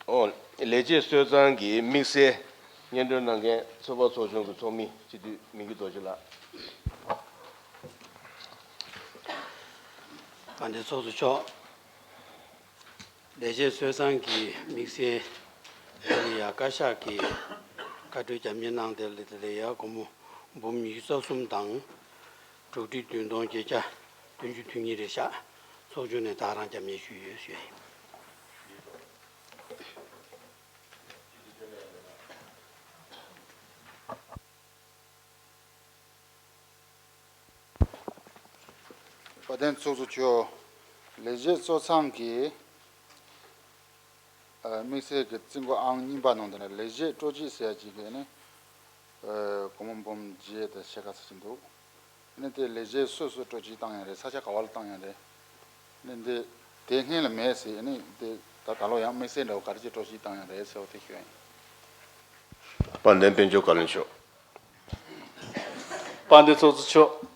ཨོ། ལས་བྱེད་གསོལ་ཚང་གི་དམིགས་བསལ་སྙན་སྒྲོན་གནང་མཁན་ཚོགས་པ་ཚོགས་ཆུང་གི་ཚོགས་མི་སྤྱི་འཐུས་མི་འགྱུར་རྡོ་རྗེ་ལགས། དཔལ་ལྡན་ཚོགས་གཙོ་མཆོག་ལས་བྱེད་གསོལ་ཚང་གི་དམིགས་བསལ་ཨ་ནི་ཡ་བཀའ་ཤག་གི་བཀའ་འཁྲོལ་རྒྱབ་གཉེར་གནང་དེ་ལ་དེ་ལ་ཡ་སྒོར་མོ་འབུམ་ཉི་ཤུ་རྩ་གསུམ་དང་དྲུག་ཁྲི་བདུན་སྟོང་བརྒྱད་བརྒྱ་བདུན་ཅུ་དོན་གཉིས་རེད་ཤག་ཚོགས་ཆུང་ནས་ད་རང་རྒྱབ་གཉེར་ཞུས་ཡོད་ཞུ་ཡ་ཡིན། དཔལ་ལྡན་ཚོགས་གཙོ་མཆོག་ལས་བྱེད་གཙོ་ཚང་གི་ཨ་དམིགས་བསལ་གྱི་རྩིས་འགོ་ཨང་གཉིས་པ་ནང་དུ་ནས་ལས་བྱེད་སྤྲོ་སྐྱིད་ཟེར་ཡ་ཅིག་གི་ནི་ཨ་སྒོར་མོ་འབུམ་བརྒྱད་དང་ཕྱེད་ཀ་ཙམ་ཅིག་འདུག་ནི་དེ་ལས་བྱེད་སོ་སོ་སྤྲོ་སྐྱིད་བཏང་ཡ་རེད། ས་ཆ་ག་བ་ལ་བཏང་ཡ་རེད། ནི་འདི་དེ་སྔོན་ལ་མེད་ཟེར་ནི་དེ་ད་ད་ལོ་ཡང་དམིགས་བསལ་འདྲ་བོ་ག་རེ་ཅིག་སྤྲོ་སྐྱིད་བཏང་ཡ་རེད་ཟེར་བ་དེ་ཞུ་ཡ་ཡིན། དཔལ་ལྡན་དཔལ་འབྱོར་བཀའ་བློན་མཆོག་དཔལ་ལྡན་ཚོགས་གཙོ་མཆོག་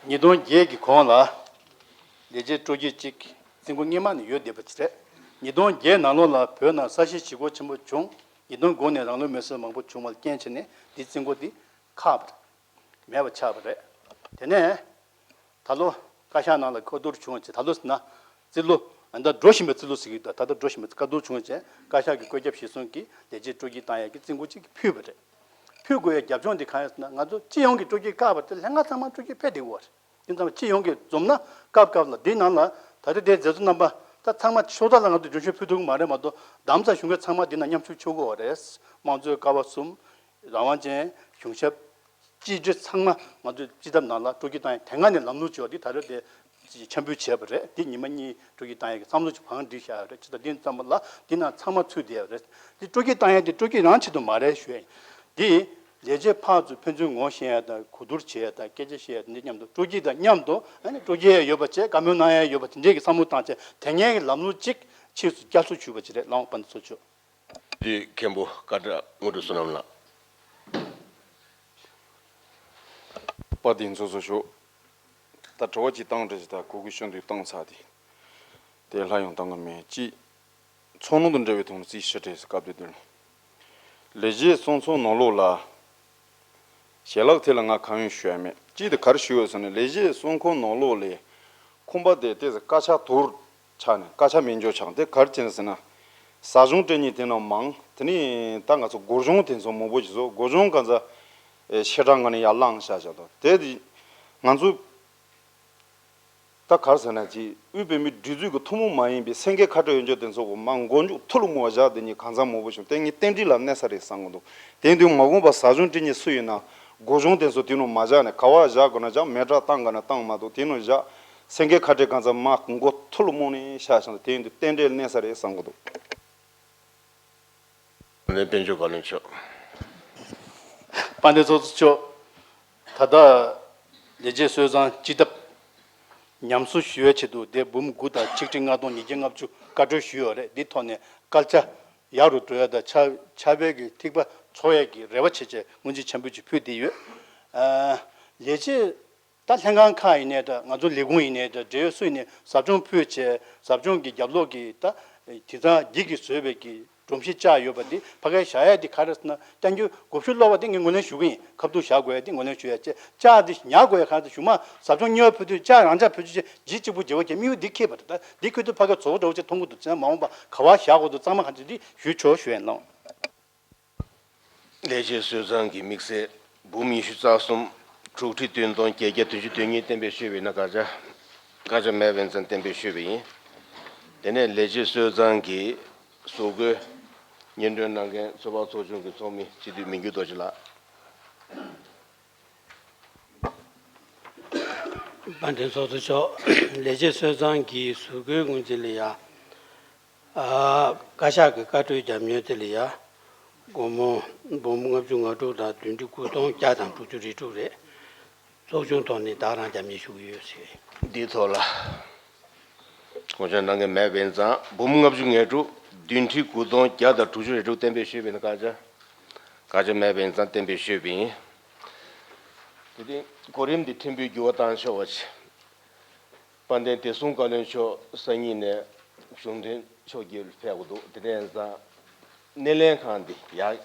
ཉིས་སྟོང་བརྒྱད་ཀྱི་གོང་ལ་ལས་བྱེད་སྤྲོ་སྐྱིད་ཅིག་རྩིས་འགོ་སྔོན་མ་ནས་ཡོད་བསྡད་པ་ཅིག་རེད། ཉིས་སྟོང་བརྒྱད་ནང་ལོགས་ལ་བོད་ནང་ས་བྱི་ཞི་རྒོལ་ཆེན་པོ་བྱུང་། ཉིས་སྟོང་དགུ་ནས་རང་ལུས་མེར་སྲེག་མང་པོ་བྱུང་བ་ལ་རྐྱེན་བྱས་ནས་འདི་རྩིས་འགོ་འདི་ཁག་པ་རེད། མེད་པ་ཆགས་པ་རེད། དེ་ནས་ད་ལོ་བཀའ་ཤག་ནང་ལ་བཀའ་བསྡུར་བྱུང་བྱས། ད་ལོ་ཟེར་ན་རྩིས་ལོ་ཨ་ད་འགྲོ་བཞིན་པའི་རྩིས་ལོ་ཟེར་གྱི་འདུག་ད་ལྟ་འགྲོ་བཞིན་པའི་བཀའ་བསྡུར་བྱུང་བྱས་བཀའ་ཤག་གི་བཀོད་ཁྱབ་གཞིར་བཟུང་གིས་ལས་བྱེད་སྤྲོ་སྐྱིད་བཏང་ཡག་གི་རྩིས་འགོ་གཅིག་ཕུལ་བ་རེད། ཕུལ་དགོས་ཡག་རྒྱབ་ལྗོངས་འདི་གང་ཡིན་ཟེར་ན། ང་ཚོ་སྤྱི་ཡོངས་ཀྱི་སྤྲོ་སྐྱིད་བཀག་པ་དེ་ལྷན་ཁག་ཚང་མ་སྤྲོ་སྐྱིད་འཕེལ་བསྡད་ཡོད་རེད། དེ་ཙམ་སྤྱི་ཡོངས་ཀྱི་འཛོམས་ན་སྐབས་སྐབས་ལ་འདི་ནང་ལ་ད་ལྟ་དེ་མཛད་གཙོ་རྣམ་པ་ད་ཚང་མ་ཕྱོགས་མཐའ་ལ་ང་ཚོ་རྒྱུན་ཤོག་ཕུལ་ཐུབ་ཀྱི་མ་རེད་མ་གཏོགས། གདམ་ས་གཞུང་གི་ཚང་མ་འདི་ན་མཉམ་ཞུགས་ཆོག་གི་ཡོད་རེད། དམངས་གཙོའི་ཀ་བ་གསུམ། རང་དབང་ཅན། གཞུང་ཞབས། སྤྱི་སྒྲོས་ཚང་མ་ང་ཚོས་སྤྱི་ཐབ་ནང་ལ་སྤྲོ་སྐྱིད་བཏང་ཡ་དེ་སྔ་ནས་ལམ་ལུགས་བྱས་པ་འདི་ད་རེས་དེ་འཆར་འབུལ་བྱས་པ་རེད། འདི་ཉི་མ་གཉིས་སྤྲོ་སྐྱིད་བཏང་ཡ་གི་བསམ་བློ་ཅིག་བང་སྒྲིག་བཞག་ཡོད་རེད། ཅི་ལྟར་འདི་ཙམ་པ་ལ་འདི་ནང་ཚང་མ་ཚུད་བསྡད་ཡོད་རེད། འདི་སྤྲོ་སྐྱིད་བཏང་ཡ་འདི་སྤྲོ་སྐྱིད་རང་ཆེད་དུ་མ་རེད་ཞུ་ཡ་ཡིན། འདི་ལས་བྱེད་ཕར་ཚུར་ཕན་ཚུན་ངོ་ཤེས་ཡ་དང་གོ་བསྡུར་བྱེད་ཡ་དང་སྐད་ཆ་བཤད་ཡ་དེ་འདི་མཉམ་དུ་སྤྲོ་སྐྱིད་དང་མཉམ་དུ་ཨ་ནི་སྤྲོ་སྐྱིད་ཡ་ཡོད་པ་བྱས། བཀའ་མོལ་གནང་ཡ་ཡོད་པ་དེ་འདྲས་ཀྱི་བསམ་བློ་བཏང་བྱས་དེ་སྔའི་གི་ལམ་ལུགས་གཅིག་ཕྱིས་སུ་བསྐྱར་གསོ་ཞུས་པ་ཅིག་རེད། ལགས་འོང་དཔལ་ལྡན་ཚོགས་གཙོ། དེ་མཁན་པོ་བཀའ་ཁྲི་དངོས་གྲུབ་བསོད་ནམས་ལགས། དཔལ་ལྡན་ཚོགས་གཙོ་མཆོག་ད་དྲི་བ་གཅིག་བཏང་འདྲ་ཞིག་ད་གོ་གི་ཤོད་འདུག་བཏང་ཚར་དེ། དེ་སླར་ཡང་བཏང་གི་མེད་ཅི། ཚོགས་ནང་དུ་འབྲེལ་བའི་ཐོག་ནས་རྩིས་ཞུ་འདྲ་ཞིག་སྐབས་དེ་དོན། ལས་བྱེད་གསུང་ཚོགས་ནང་ལོགས་ལ། ཞལ་ལག་དེ་ལ་ང་གང་ཡོད་ཞུ་ཡ་མེད། གཅིག་དེ་ག་རེ་ཞུ་འོས་ཟེར་ན། ལས་བྱེད་གསུང་ཁོངས་ནང་ལོགས་ལས་ཁོམ་པ་དེ་ཏོག་ཙམ་དཀའ་ཆག་ཐོར་ཆགས་ནས་དཀའ་ཆག་མེད་འཇོག་ཆགས། དེ་ག་རེ་བྱས་ནས་ཟེར་ན། ཟབ་སྦྱོང་སྤྲད་མཁན་དེ་ནང་མང་། དེ་ནས་ད་ང་ཚོ་སྒོར་སྦྱོང་དེ་ཚོ་མང་པོ་ཞིག་བཟོ། སྒོར་སྦྱོང་གང་ཚ་ཨེ་ཕྱེད་གྲངས་ག་ནས་ཡར་བླངས་བཞག་བཞག་འདུག་དེ་དེ་ང་ཚོ་ད་ག་རེ་ཟེར་ན་ཅིག་དབུས་བོད་མིའི་སྒྲིག་འཛུགས་ཀྱི་ཐུན་མོང་མ་ཡིན་པའི་སེང་གེ་ཁ་སྤྲོད་ཡོད་འཇོག་དེ་ཚོ་གོ་མ་མགོ་མཇུག་ཐུ་ལུ་མོ་བ་བཞག་དེ་ཉིད་གང་ཚང་མང་པོ་བྱུང་། དེ་ངས་རྟེན་འབྲེལ་ལ་གནས་ས་རེད་བསམ་གི་འདུག་དེ་དུས་མ་འོངས་པ་ཟབ་སྦྱོང་སྤྲད་མཁན་སུ་ཡིན་ན་སྒོ་གཞུང་དེ་ཚོ་དེ་ནང་མ་བཞག་ནས་ག་བ་བཞག་དགོས་ན་བཞག་མེ་སྲེག་བཏང་དགོས་ན་བཏང་མ་གཏོགས་དེ་ནང་བཞག་སེང་གེ་ཁ་སྤྲོད་གང་ཚང་མ་མགོ་ཐུ་ལུ་མོ་ནས་བཞག་བཞག་དེ་ཡིན་དུས་རྟེན་འབྲེལ་གནས་ས་རེད་བསམ་གི་འདུག་ལན་དཔལ་འབྱོར་བཀའ་བློན་མཆོག་དཔལ་ལྡན་ཚོགས་གཙོ་མཆོག་ད་ལྟ་ལས་བྱེད་སྲོལ་བཟང་སྤྱི་ཐབ་ཉམས་གསོ་ཞུ་བའི་ཆེད་དུ་དེ་འབུམ་དགུ་དང་ཆིག་ཁྲི་ལྔ་སྟོང་ཉིས་བརྒྱ་ལྔ་བཅུ་བཀའ་འཁྲོལ་ཞུས་ཡོད་རེད། འདི་ཐོག་ནས་སྐད་ཆ་ཡག་རུ་འགྲོ་ཡ་དང་ཕྱག་ཕྱག་དཔེ་གི་ཐིགས་པ་འཚོ་ཡ་གི་རེ་བ་བྱེད་ཆེད་སྔོན་རྗེས་འཆར་འབུལ་ཅིག་ཕུལ་བསྡད་ཡོད། ཨ་ལས་བྱེད་ད་ལྷན་ཁང་ཁག་ཡིན་ནའི་འདྲ། ང་ཚོ་ལས་ཁུངས་ཡིན་ནའི་འདྲ། འབྲེལ་ཡོད་སུ་ཡིན་ནའི་ཟབ་སྦྱོང་ཕུལ་བྱས། ཟབ་སྦྱོང་གི་རྒྱབ་ལོགས་ཀྱི་ད་དེང་སང་འགྱིག་གིས་བཟོས་པའི་གི་སྒྲོམ་གཞི་བཅག་ཡོད་པ་འདི་ཕ་གིར་བཞག་ཡ་འདི་ག་རེ་ཟེར་ན། བསྟན་རྒྱུ་དགོས་ཞུ་ལོག་པ་འདི་ངས་ངོས་ལེན་ཞུ་གི་ཡིན། ཁ་ཐུག་བཞག་དགོས་ཡ་འདི་ངོས་ལེན་ཞུ་ཡ་བྱས། བཅག་འདི་ཉར་དགོས་ཡ་ག་རེ་ཟེར། གཞུག་མ་ཟབ་སྦྱོང་གཉིས་པ་ཕུལ་དུས་བཅག་རང་འཇགས་ཕུལ་རྒྱུ་བྱས་འགྱིག་གཅིག་པུ་བརྗེ་བ་བྱས། དམིགས་ཡུལ་འདི་འཁྱེར་བ་རེད། ད་འདི་འཁྱེར་དུས་ཕ་གིར་བཙོག་པ་འདྲ་བོ་ཅིག་མཐོང་གི་འདུག་ཟེར་ན། མ་འོངས་པ་ག་བ་བཞག་དགོས་འདུག་གཙང་མ་ག་ཚོད་འདི་ཞུ་ཆོག་ཞུ་ཡ་གནང་། ལས་བྱེད་སྲོལ་བཟང་གི་དམིགས་བསལ་འབུམ་ཉི་ཤུ་རྩ་གསུམ་དྲུག་ཁྲི་བདུན་སྟོང་བརྒྱད་བརྒྱ་བདུན་ཅུ་དོན་གཉིས་གཏན་འབེབས་ཞུས་པ་ཡིན་ན། བཀའ་རྒྱ་བཀའ་རྒྱ་མེད་པའི་ཚང་གཏན་འབེབས་ཞུས་པ་ཡིན། དེ་ནས་ལས་བྱེད་སྲོལ་བཟང་གི་བཟོ་བཀོད་སྙན་སྒྲོན་གནང་མཁན་ཚོད་དཔག་ཚོགས་ཆུང་གི་ཚོགས་མི་སྤྱི་འཐུས་མི་འགྱུར་རྡོ་རྗེ་ལགས། དཔལ་ལྡན་ཚོགས་གཙོ་མཆོག་ལས་བྱེད་སྲོལ་བཟང་གི་བཟོ་བཀོད་སྔོན་རྩིས་ལ་ཡ། ཨ། བཀའ་ཤག་གི་བཀའ་འཁྲོལ་རྒྱབ་མྱོང་དེ་ལ་ཡ། སྒོར་མོ་འབུམ་ལྔ་བཅུ་ང་དྲུག་དང་བདུན་ཁྲི་དགུ་སྟོང་བརྒྱ་དང་དྲུག་ཅུ་རེ་དྲུག་རེད། ཚོགས་ཆུང་ཐོག་ནས་བདག་རང་རྒྱབ་གཉེར་ཞུ་གི་ཡོད་ཟེར། འདིའི་ཐོག་ལ་ངོ་སྤྲོད་གནང་མཁན་མེད་པ་ཡིན་ཙང་། འབུམ་ལྔ་བཅུ་ང་དྲུག་བདུན་ཁྲི་དགུ་སྟོང་བརྒྱ་དང་དྲུག་ཅུ་རེ་དྲུག་གཏན་འབེབས་ཞུས་པ་ཡིན་ན། བཀའ་རྒྱ། བཀའ་རྒྱ་མེད་པ་ཡིན་ཙང་གཏན་འབེབས་ཞུས་པ་ཡིན། དེ་རིང་གོ་རིམ་འདི་ཕྲན་བུ་འགྱུར་བ་བཏང་ཆོག་པ་བྱས། དཔལ་ལྡན་བདེ་སྲུང་བཀའ་བློན་མཆོག་སང་ཉིན་ནས་གཞུང་དོན་ཕྱོགས་བསྐྱོད་ཕེབས་དགོས་འདུག་དེ་འདྲ་ཡིན་ཙང་སྣེ་ལེན་ཁང་འདི་ཡར་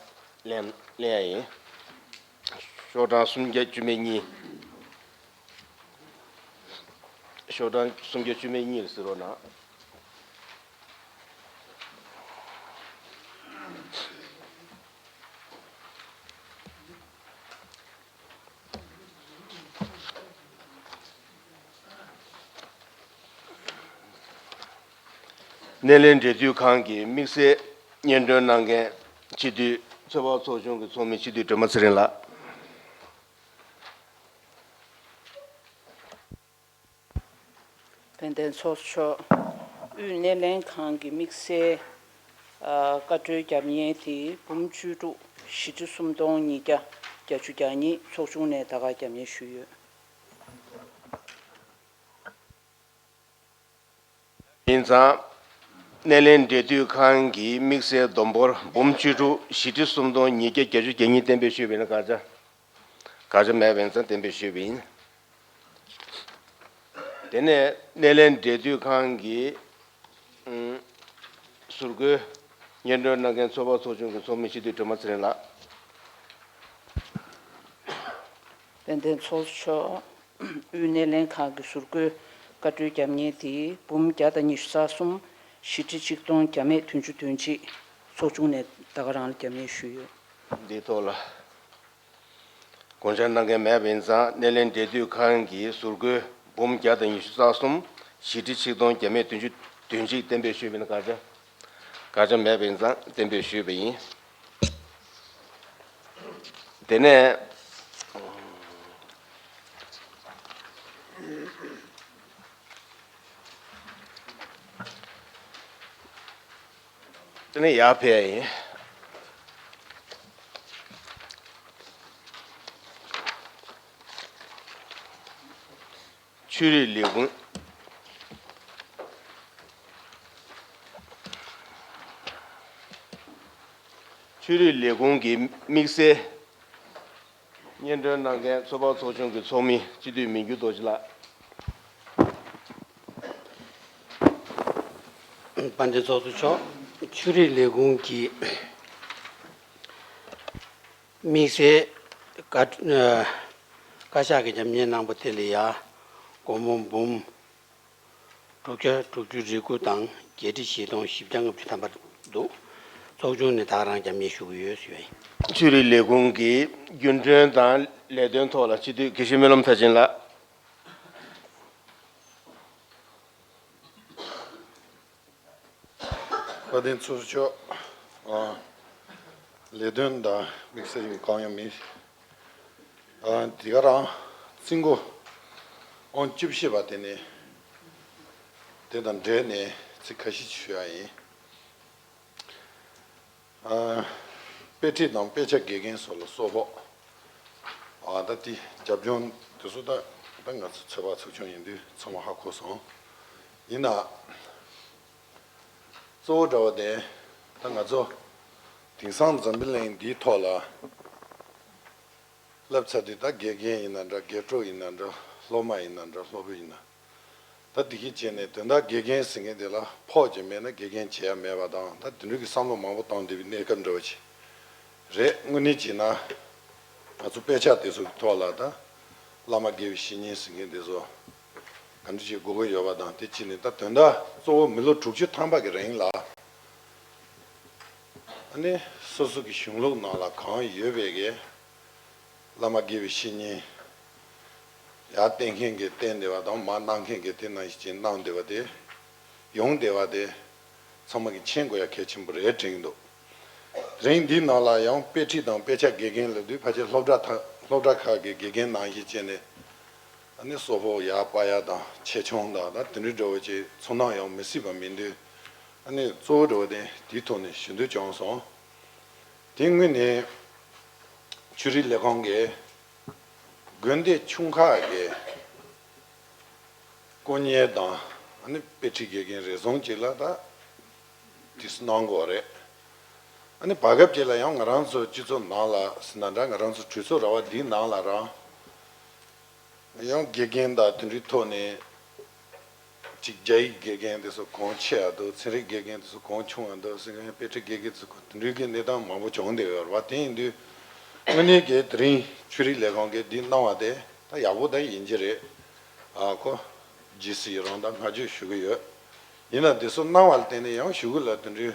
ལེན་ལེན་ཡ་ཡིན། ཤོག་གྲངས་སུམ་བརྒྱ་བཅུ་མེད་གཉིས། ཤོག་གྲངས་སུམ་བརྒྱ་བཅུ་མེད་གཉིས་ལ་གཟིགས་རོགས་གནང་། སྣེ་ལེན་འབྲེལ་མཐུད་ཁང་གི་དམིགས་བསལ་སྙན་སྒྲོན་གནང་མཁན་སྤྱི་འཐུས་ཚོད་དཔག་ཚོགས་ཆུང་གི་ཚོགས་མི་སྤྱི་འཐུས་སྒྲོལ་མ་ཚེ་རིང་ལགས། དཔལ་ལྡན་ཚོགས་གཙོ་མཆོག་དབུས་སྣེ་ལེན་ཁང་གི་དམིགས་བསལ་ཨ་བཀའ་འཁྲོལ་བརྒྱབ་མཁན་དེ་འབུམ་བཅུ་དྲུག་བཞི་ཁྲི་སུམ་སྟོང་ཉིས་བརྒྱ་བརྒྱད་ཅུ་གྱ་གཉིས་ཚོགས་ཆུང་ནས་ད་ག་བརྒྱབ་ནས་ཞུས་ཡོད། ཡིན་ཙང་། སྣེ་ལེན་འབྲེལ་མཐུད་ཁང་གི་དམིགས་བསལ་བསྡོམས་འབོར་འབུམ་བཅུ་དྲུག་བཞི་ཁྲི་སུམ་སྟོང་ཉིས་བརྒྱ་བརྒྱད་ཅུ་གྱ་གཉིས་གཏན་འབེབས་ཞུས་པ་ཡིན་ན་དགག་བྱ། དགག་བྱ་མེད་པ་ཡིན་ཙང་གཏན་འབེབས་ཞུས་པ་ཡིན། དེ་ནས་སྣེ་ལེན་འབྲེལ་མཐུད་ཁང་གི་ཨུམ་ཟུར་བཀོད་སྙན་སྒྲོན་གནང་མཁན་ཚོགས་པ་ཚོགས་ཆུང་གི་ཚོགས་མི་སྤྱི་འཐུས་སྒྲོལ་མ་ཚེ་རིང་ལགས། དཔལ་ལྡན་ཚོགས་གཙོ་མཆོག་དབུས་སྣེ་ལེན་ཁང་གི་ཟུར་བཀོད་བཀའ་འཁྲོལ་བརྒྱབ་མཁན་དེ་འབུམ་བརྒྱ་དང་ཉི་ཤུ་རྩ་གསུམ་བཞི་ཁྲི་ཆིག་སྟོང་བརྒྱ་མེད་བདུན་ཅུ་དོན་གཅིག་ཚོགས་ཆུང་ནས་ད་ག་རང་ལ་བརྒྱབ་ནས་ཞུས་ཡོད། འདིའི་ཐོག་ལ་དགོངས་འཆར་གནང་མཁན་མེད་པ་ཡིན་ཙང་སྣེ་ལེན་འབྲེལ་མཐུད་ཁང་གི་ཟུར་བཀོད་འབུམ་བརྒྱ་དང་ཉི་ཤུ་རྩ་གསུམ་བཞི་ཁྲི་ཆིག་སྟོང་བརྒྱ་མེད་བདུན་ཅུ་དོན་གཅིག་གཏན་འབེབས་ཞུས་པ་ཡིན་ན་དགག་བྱ། དགག་བྱ་མེད་པ་ཡིན་ཙང་གཏན་འབེབས་ཞུས་པ་ཡིན། དེ་ནས། དེ་ནས་ཡར་ཕེབས་ཡ་ཡིན། ཆོས་རིག་ལས་ཁུངས། ཆོས་རིག་ལས་ཁུངས་ཀྱི་དམིགས་བསལ་སྙན་སྒྲོན་གནང་མཁན་ཚོགས་པ་ཚོགས་ཆུང་གི་ཚོགས་མི་སྤྱི་འཐུས་མི་འགྱུར་རྡོ་རྗེ་ལགས། དཔལ་ལྡན་ཚོགས་གཙོ་མཆོག་ཆོས་རིག་ལས་ཁུངས་ཀྱི་དམིགས་བསལ་བཀའ་ཨ་བཀའ་ཤག་གི་ཉམས་ཉེས་གནང་པ་དེ་ལ་ཡ་སྒོར་མོ་འབུམ་དྲུག་བརྒྱ་དྲུག་ཅུ་རེ་དགུ་དང་བརྒྱད་ཁྲི་བཞི་སྟོང་བཞི་བརྒྱ་ལྔ་བཅུ་ཐམ་པ་འདུག་ཚོགས་ཆུང་ནས་ད་ག་རང་རྒྱབ་གཉེར་ཞུ་གི་ཡོད་ཞུ་བ་ཡིན། ཆོས་རིག་ལས་ཁུངས་ཀྱི་རྒྱུན་གྲོན་དང་ལས་དོན་ཐོག་ལ་སྤྱི་འཐུས་དགེ་བཤེས་སྨོན་ལམ་མཐར་ཕྱིན་ལགས། དཔལ་ལྡན་ཚོགས་གཙོ་མཆོག་ཨ། ལས་དོན་དང་དམིགས་བསལ་གང་ཡང་མེད། ཨ། དེ་ག་རང་རྩིས་འགོ་ཨང་བཅུ་བཞི་པ་དེ་ནས་དེ་དང་འབྲེལ་ནས་ཚིག་ཁ་ཤས་ཞུ་ཡ་ཡིན། ཨ། དཔེ་ཁྲིད་དང་དཔེ་ཆ་དགེ་རྒན་སོགས་ལ་གསོལ་ཕོགས། ཨ། ད་དེ་རྒྱབ་ལྗོངས་དེ་ཚོ་ད་ད་ང་ཚོ་ཚོད་དཔག་ཚོགས་ཆུང་ཡིན་དུས་ཚང་མ་ཧ་གོ་སོང་། ཡིན་ན། གཙོ་བོ་འདྲ་བོ་དེ་ད་ང་ཚོ་དེང་སང་འཛམ་བུ་གླིང་འདིའི་ཐོག་ལ་བསླབ་ཚར་དུས་ད་དགེ་རྒན་ཡིན་ན་འདྲ། དགེ་ཕྲུག་ཡིན་ན་འདྲ། སློབ་མ་ཡིན་ན་འདྲ། སློབ་བུ་ཡིན་ན། ད་དེ་གི་བྱས་ནས་དོན་དག་དགེ་རྒན་ཟེར་མཁན་དེ་ལ་ཕོགས་ཀྱི་མེད་ན་དགེ་རྒན་བྱེད་ཡ་མེད་པ་དང་། ད་དེ་འདྲ་གི་བསམ་བློ་མང་པོ་བཏང་བསྡད་པའི་གནས་སྐབས་འདྲ་བོ་ཅིག་རེད། དངོས་གནས་བྱས་ན་ང་ཚོ་དཔེ་ཆ་དེ་ཚོ་གི་ཐོག་ལ་ད་བླ་མ་དགེ་བའི་བཤེས་གཉེན་ཟེར་མཁན་དེ་ཚོ་ག་འདྲ་ཅིག་དགོས་ཀྱི་ཡོད་པ་དང་། དེ་བྱས་ནས་ད་དོན་དག་གཙོ་བོ་མི་ལོ་དྲུག་ཅུ་ཐམ་པ་གི་རིང་ལ་ཨ་ནི་སོ་སོ་གི་གཞུང་ལུགས་ནང་ལ་གང་ཡོད་པའི་གི་བླ་མ་དགེ་བའི་བཤེས་གཉེན་ཡར་བསྟེན་མཁན་གྱིས་བསྟེན་བསྡད་པ་དང་། མར་གནང་མཁན་གྱིས་དེ་ནང་བཞིན་གནང་བསྡད་པ་དེ། ཡོང་བསྡད་པ་དེ་ཚང་མ་གིས་མཁྱེན་དགོས་ཡ་གལ་ཆེན་པོ་རེད་དྲན་གྱི་འདུག་དེ་རིང་འདིའི་ནང་ལ་ཡང་དཔེ་ཁྲིད་དང་དཔེ་ཆ་དགེ་རྒན་ལབ་དུས་ཕལ་ཆེར་སློབ་གྲྭ་ཐ་སློབ་གྲྭ་ཁག་གི་དགེ་རྒན་ནང་བཞིན་བྱས་ནས་ཨ་ནི་གསོལ་ཕོགས་ཡར་སྤར་ཡ་དང་ཆེ་ཆུང་དང་ད་དེ་འདྲའི་འདྲ་བོ་ཅིག་ཚོར་སྣང་ཡོང་མི་སྲིད་པ་མིན་དུས། ཨ་ནི་གཙོ་བོ་འདྲ་བོ་དེ་དེའི་ཐོག་ནས་ཞུ་འདོད་བྱུང་སོང་། དེ་སྔོན་ནས་ཆོས་རིག་ལས་ཁུངས་ཀྱི་དགོན་སྡེ་ཆུང་ཁག་གི་དཀོན་གཉེར་དང་ཨ་ནི་དཔེ་ཁྲིད་དགེ་རྒན་རེ་ཟུང་ཅིག་ལ་ད་དེ་གནང་དགོས་རེད། ཨ་ནི་བར་སྐབས་ཅིག་ལ་ཡང་ང་རང་ཚོ་སྤྱི་ཚོགས་ནང་ལ་ཟེར་ན་འདྲ། ང་རང་ཚོ་གྲོས་ཚོགས་ར་བ་འདིའི་ནང་ལ་རང་ཡང་དགེ་རྒན་དང་དེ་འདྲའི་ཐོག་ནས་ཅིག་རྒྱ་ཡིག་དགེ་རྒན་དེ་ཚོ་གང་ཆེ་བ་འདུག་ཚན་རིག་དགེ་རྒན་དེ་ཚོ་གང་ཆུང་བ་འདུག་ཟེར་མཁན། དཔེ་ཁྲིད་དགེ་རྒན་དེ་ཚོ་གང་འདྲ་གི་གནས་སྟངས་མང་པོ་བྱུང་བསྡད་ཡོད་རེད་བ། དེ་ཡིན་དུས་དངོས་གནས་ཀྱི་དེ་རིང་ཆོས་རིག་ལས་ཁུངས་ཀྱིས་འདི་གནང་བ་དེ་ད་ཡག་པོ་ད་ཡིན་གྱི་རེད། ཨ་ཁོ་ཇི་སྲིད་རང་ད་བསྔགས་བརྗོད་ཞུ་གི་ཡོད། ཡིན་ན་དེ་ཚོ་གནང་བ་ལ་བརྟེན་ནས་ཡང་གཞུག་གུ་ལ་དེ་འདྲའི་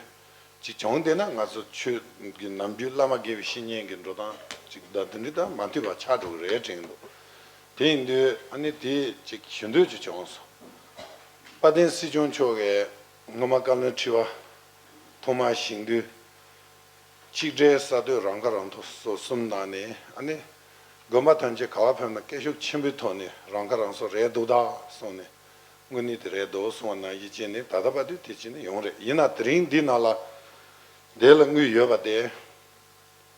ཅིག་བྱུང་བསྡད་ན་ང་ཚོ་ཆོས་ཀྱི་ནམ་རྒྱུན་བླ་མ་དགེ་བའི་བཤེས་གཉེན་གྱི་འགྲོ་སྟངས་ཅིག་དང་དེ་འདྲའི་ད་མ་མཐུན་པ་ཆགས་འགྲོ་གི་རེད་དྲན་གྱི་འདུག་དེ་ཡིན་དུས་ཨ་ནི་དེ་ཅིག་ཞུ་འདོད་ཅིག་བྱུང་སོང་། དཔལ་ལྡན་སྲིད་སྐྱོང་མཆོག་གིས་སྔོན་མ་བཀའ་བློན་ཁྲི་པ་ཐོག་མར་བཞེངས་དུས་ཆིག་སྒྲིལ་གསར་གཏོད་རང་ཁ་རང་གྲུ་སོགས་གསུམ་གནང་ནས། ཨ་ནི་དགོན་པ་ཐམས་ཅད་ག་པར་ཕེབས་ན་སྐད་ཤུགས་ཆེན་པོའི་ཐོག་ནས་རང་ཁ་རང་གྲུ་རེད་འདུག་ད་གསུངས་ནས། དངོས་གནས་དེ་རེད་འདུག་གསུངས་པ་ནང་བཞིན་བྱས་ནས་ད་ལྟ་བར་དུ་དེ་བྱས་ནས་ཡོང་རེད། ཡིན་ན་དེ་རིང་འདི་ནང་ལ་དེ་ལ་དངུལ་ཡོད་པ་དེ་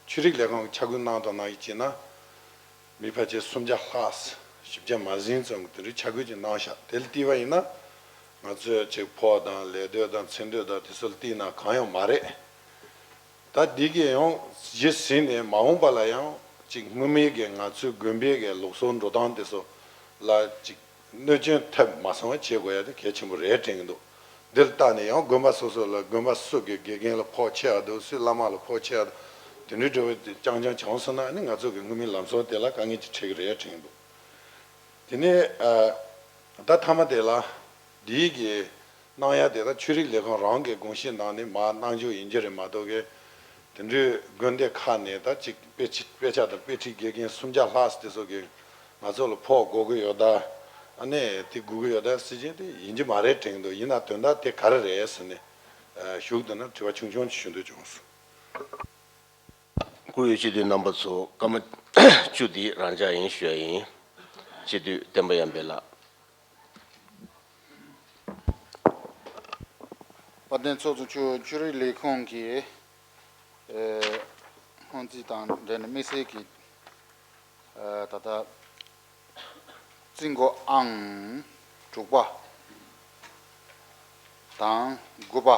ཆོས་རིག་ལས་ཁུངས་ཀྱི་ཆ་བགོས་གནང་དང་ནང་བཞིན་བྱས་ན། མི་ཕལ་ཆེར་སུམ་བརྒྱ་ལྷག་བཞི་བརྒྱ་མ་ཟིན་ཙམ་གྱི་དེ་འདྲའི་ཆ་བགོས་ཀྱི་གནང་ཤག་དེ་ལ་བལྟས་པ་ཡིན་ན། ང་ཚོས་ཅིག་ཕོགས་དང་ལས་གཏོད་དང་མཚན་གཏོད་དང་དེ་ཚོ་ལ་བལྟས་ན་གང་ཡང་མ་རེད། ད་འདི་གས་ཡང་གཞི་ཟིན་ནས་མ་འོངས་པ་ལ་ཡང་ཅིག་སྔོན་མའི་གི་ང་ཚོའི་དགོན་པའི་གི་ལུགས་སྲོལ་འགྲོ་སྟངས་དེ་ཚོ་ལ་ཅིག་གནོད་སྐྱོན་ཐེབས་མ་སོང་བ་བྱེད་དགོས་ཡ་དེ་གལ་ཆེན་པོ་རེད་དྲན་གྱི་འདུག་འདིར་བལྟས་ནས་ཡང་དགོན་པ་སོ་སོ་ལ་དགོན་པ་སུ་གི་དགེ་རྒན་ལ་ཕོགས་ཆེ་ཡ་འདུག་སུའི་བླ་མ་ལ་ཕོགས་ཆེ་ཡ་འདུག་དེ་འདྲའི་འབྲེལ་བ་དེ་རྐྱང་རྐྱང་བྱུང་སོང་ན་ཨ་ནི་ང་ཚོ་གི་དངོས་མིན་ལམ་སང་དེ་ལ་དཀའ་ངལ་ཅིག་འཕྲད་ཀྱི་རེད་དྲན་གྱི་འདུག་དེ་ནས་ཨ་ད་མཐའ་མ་དེ་ལ་འདིའི་གི་གནང་ཡ་དེ་ད་ཆོས་རིག་ལས་ཁུངས་རང་གི་དགོངས་གཞི་ནང་ནས་མར་གནང་རྒྱུ་ཡིན་གྱི་རེད་མ་གཏོགས་གི་དེ་འདྲའི་དགོན་སྡེ་ཁག་ནས་ད་ཅིག་དཔེ་ཆ་དཔེ་ཆ་དང་དཔེ་ཁྲིད་དགེ་རྒན་སུམ་བརྒྱ་ལྷག་དེ་ཚོ་གི་ང་ཚོ་ལ་ཕོགས་དགོས་ཀྱི་ཡོད་ད། ཨ་ནི་དེ་དགོས་ཀྱི་ཡོད་ད་ཟེར་གྱིན་དེ་ཡིན་གྱི་མ་རེད་དྲན་གྱི་འདུག་ཡིན་ན་དོན་དག་དེ་ག་རེ་རེད་ཟེར་ནས་ཞུགས་འདུག་ན་དྲི་བ་ཆུང་ཆུང་ཅིག་ཞུ་འདོད་བྱུང་སོང་། སྐུ་ཡོད་སྤྱི་འཐུས་རྣམ་པ་ཚོ་སྐར་མ་བཅུ་འདི་རང་འཇགས་ཡིན་ཞུ་ཡ་ཡིན། སྤྱི་འཐུས་བསྟན་པ་ཡར་འཕེལ་ལགས། དཔལ་ལྡན་ཚོགས་གཙོ་མཆོག་ཆོས་རིག་ལས་ཁུངས་ཀྱི་ཨེ་སྔོན་རྩིས་དང་འབྲེལ་ནས་དམིགས་བསལ་གྱི་ཨེ་ད་ལྟ་རྩིས་འགོ་ཨང་དྲུག་པ་དང་དགུ་པ།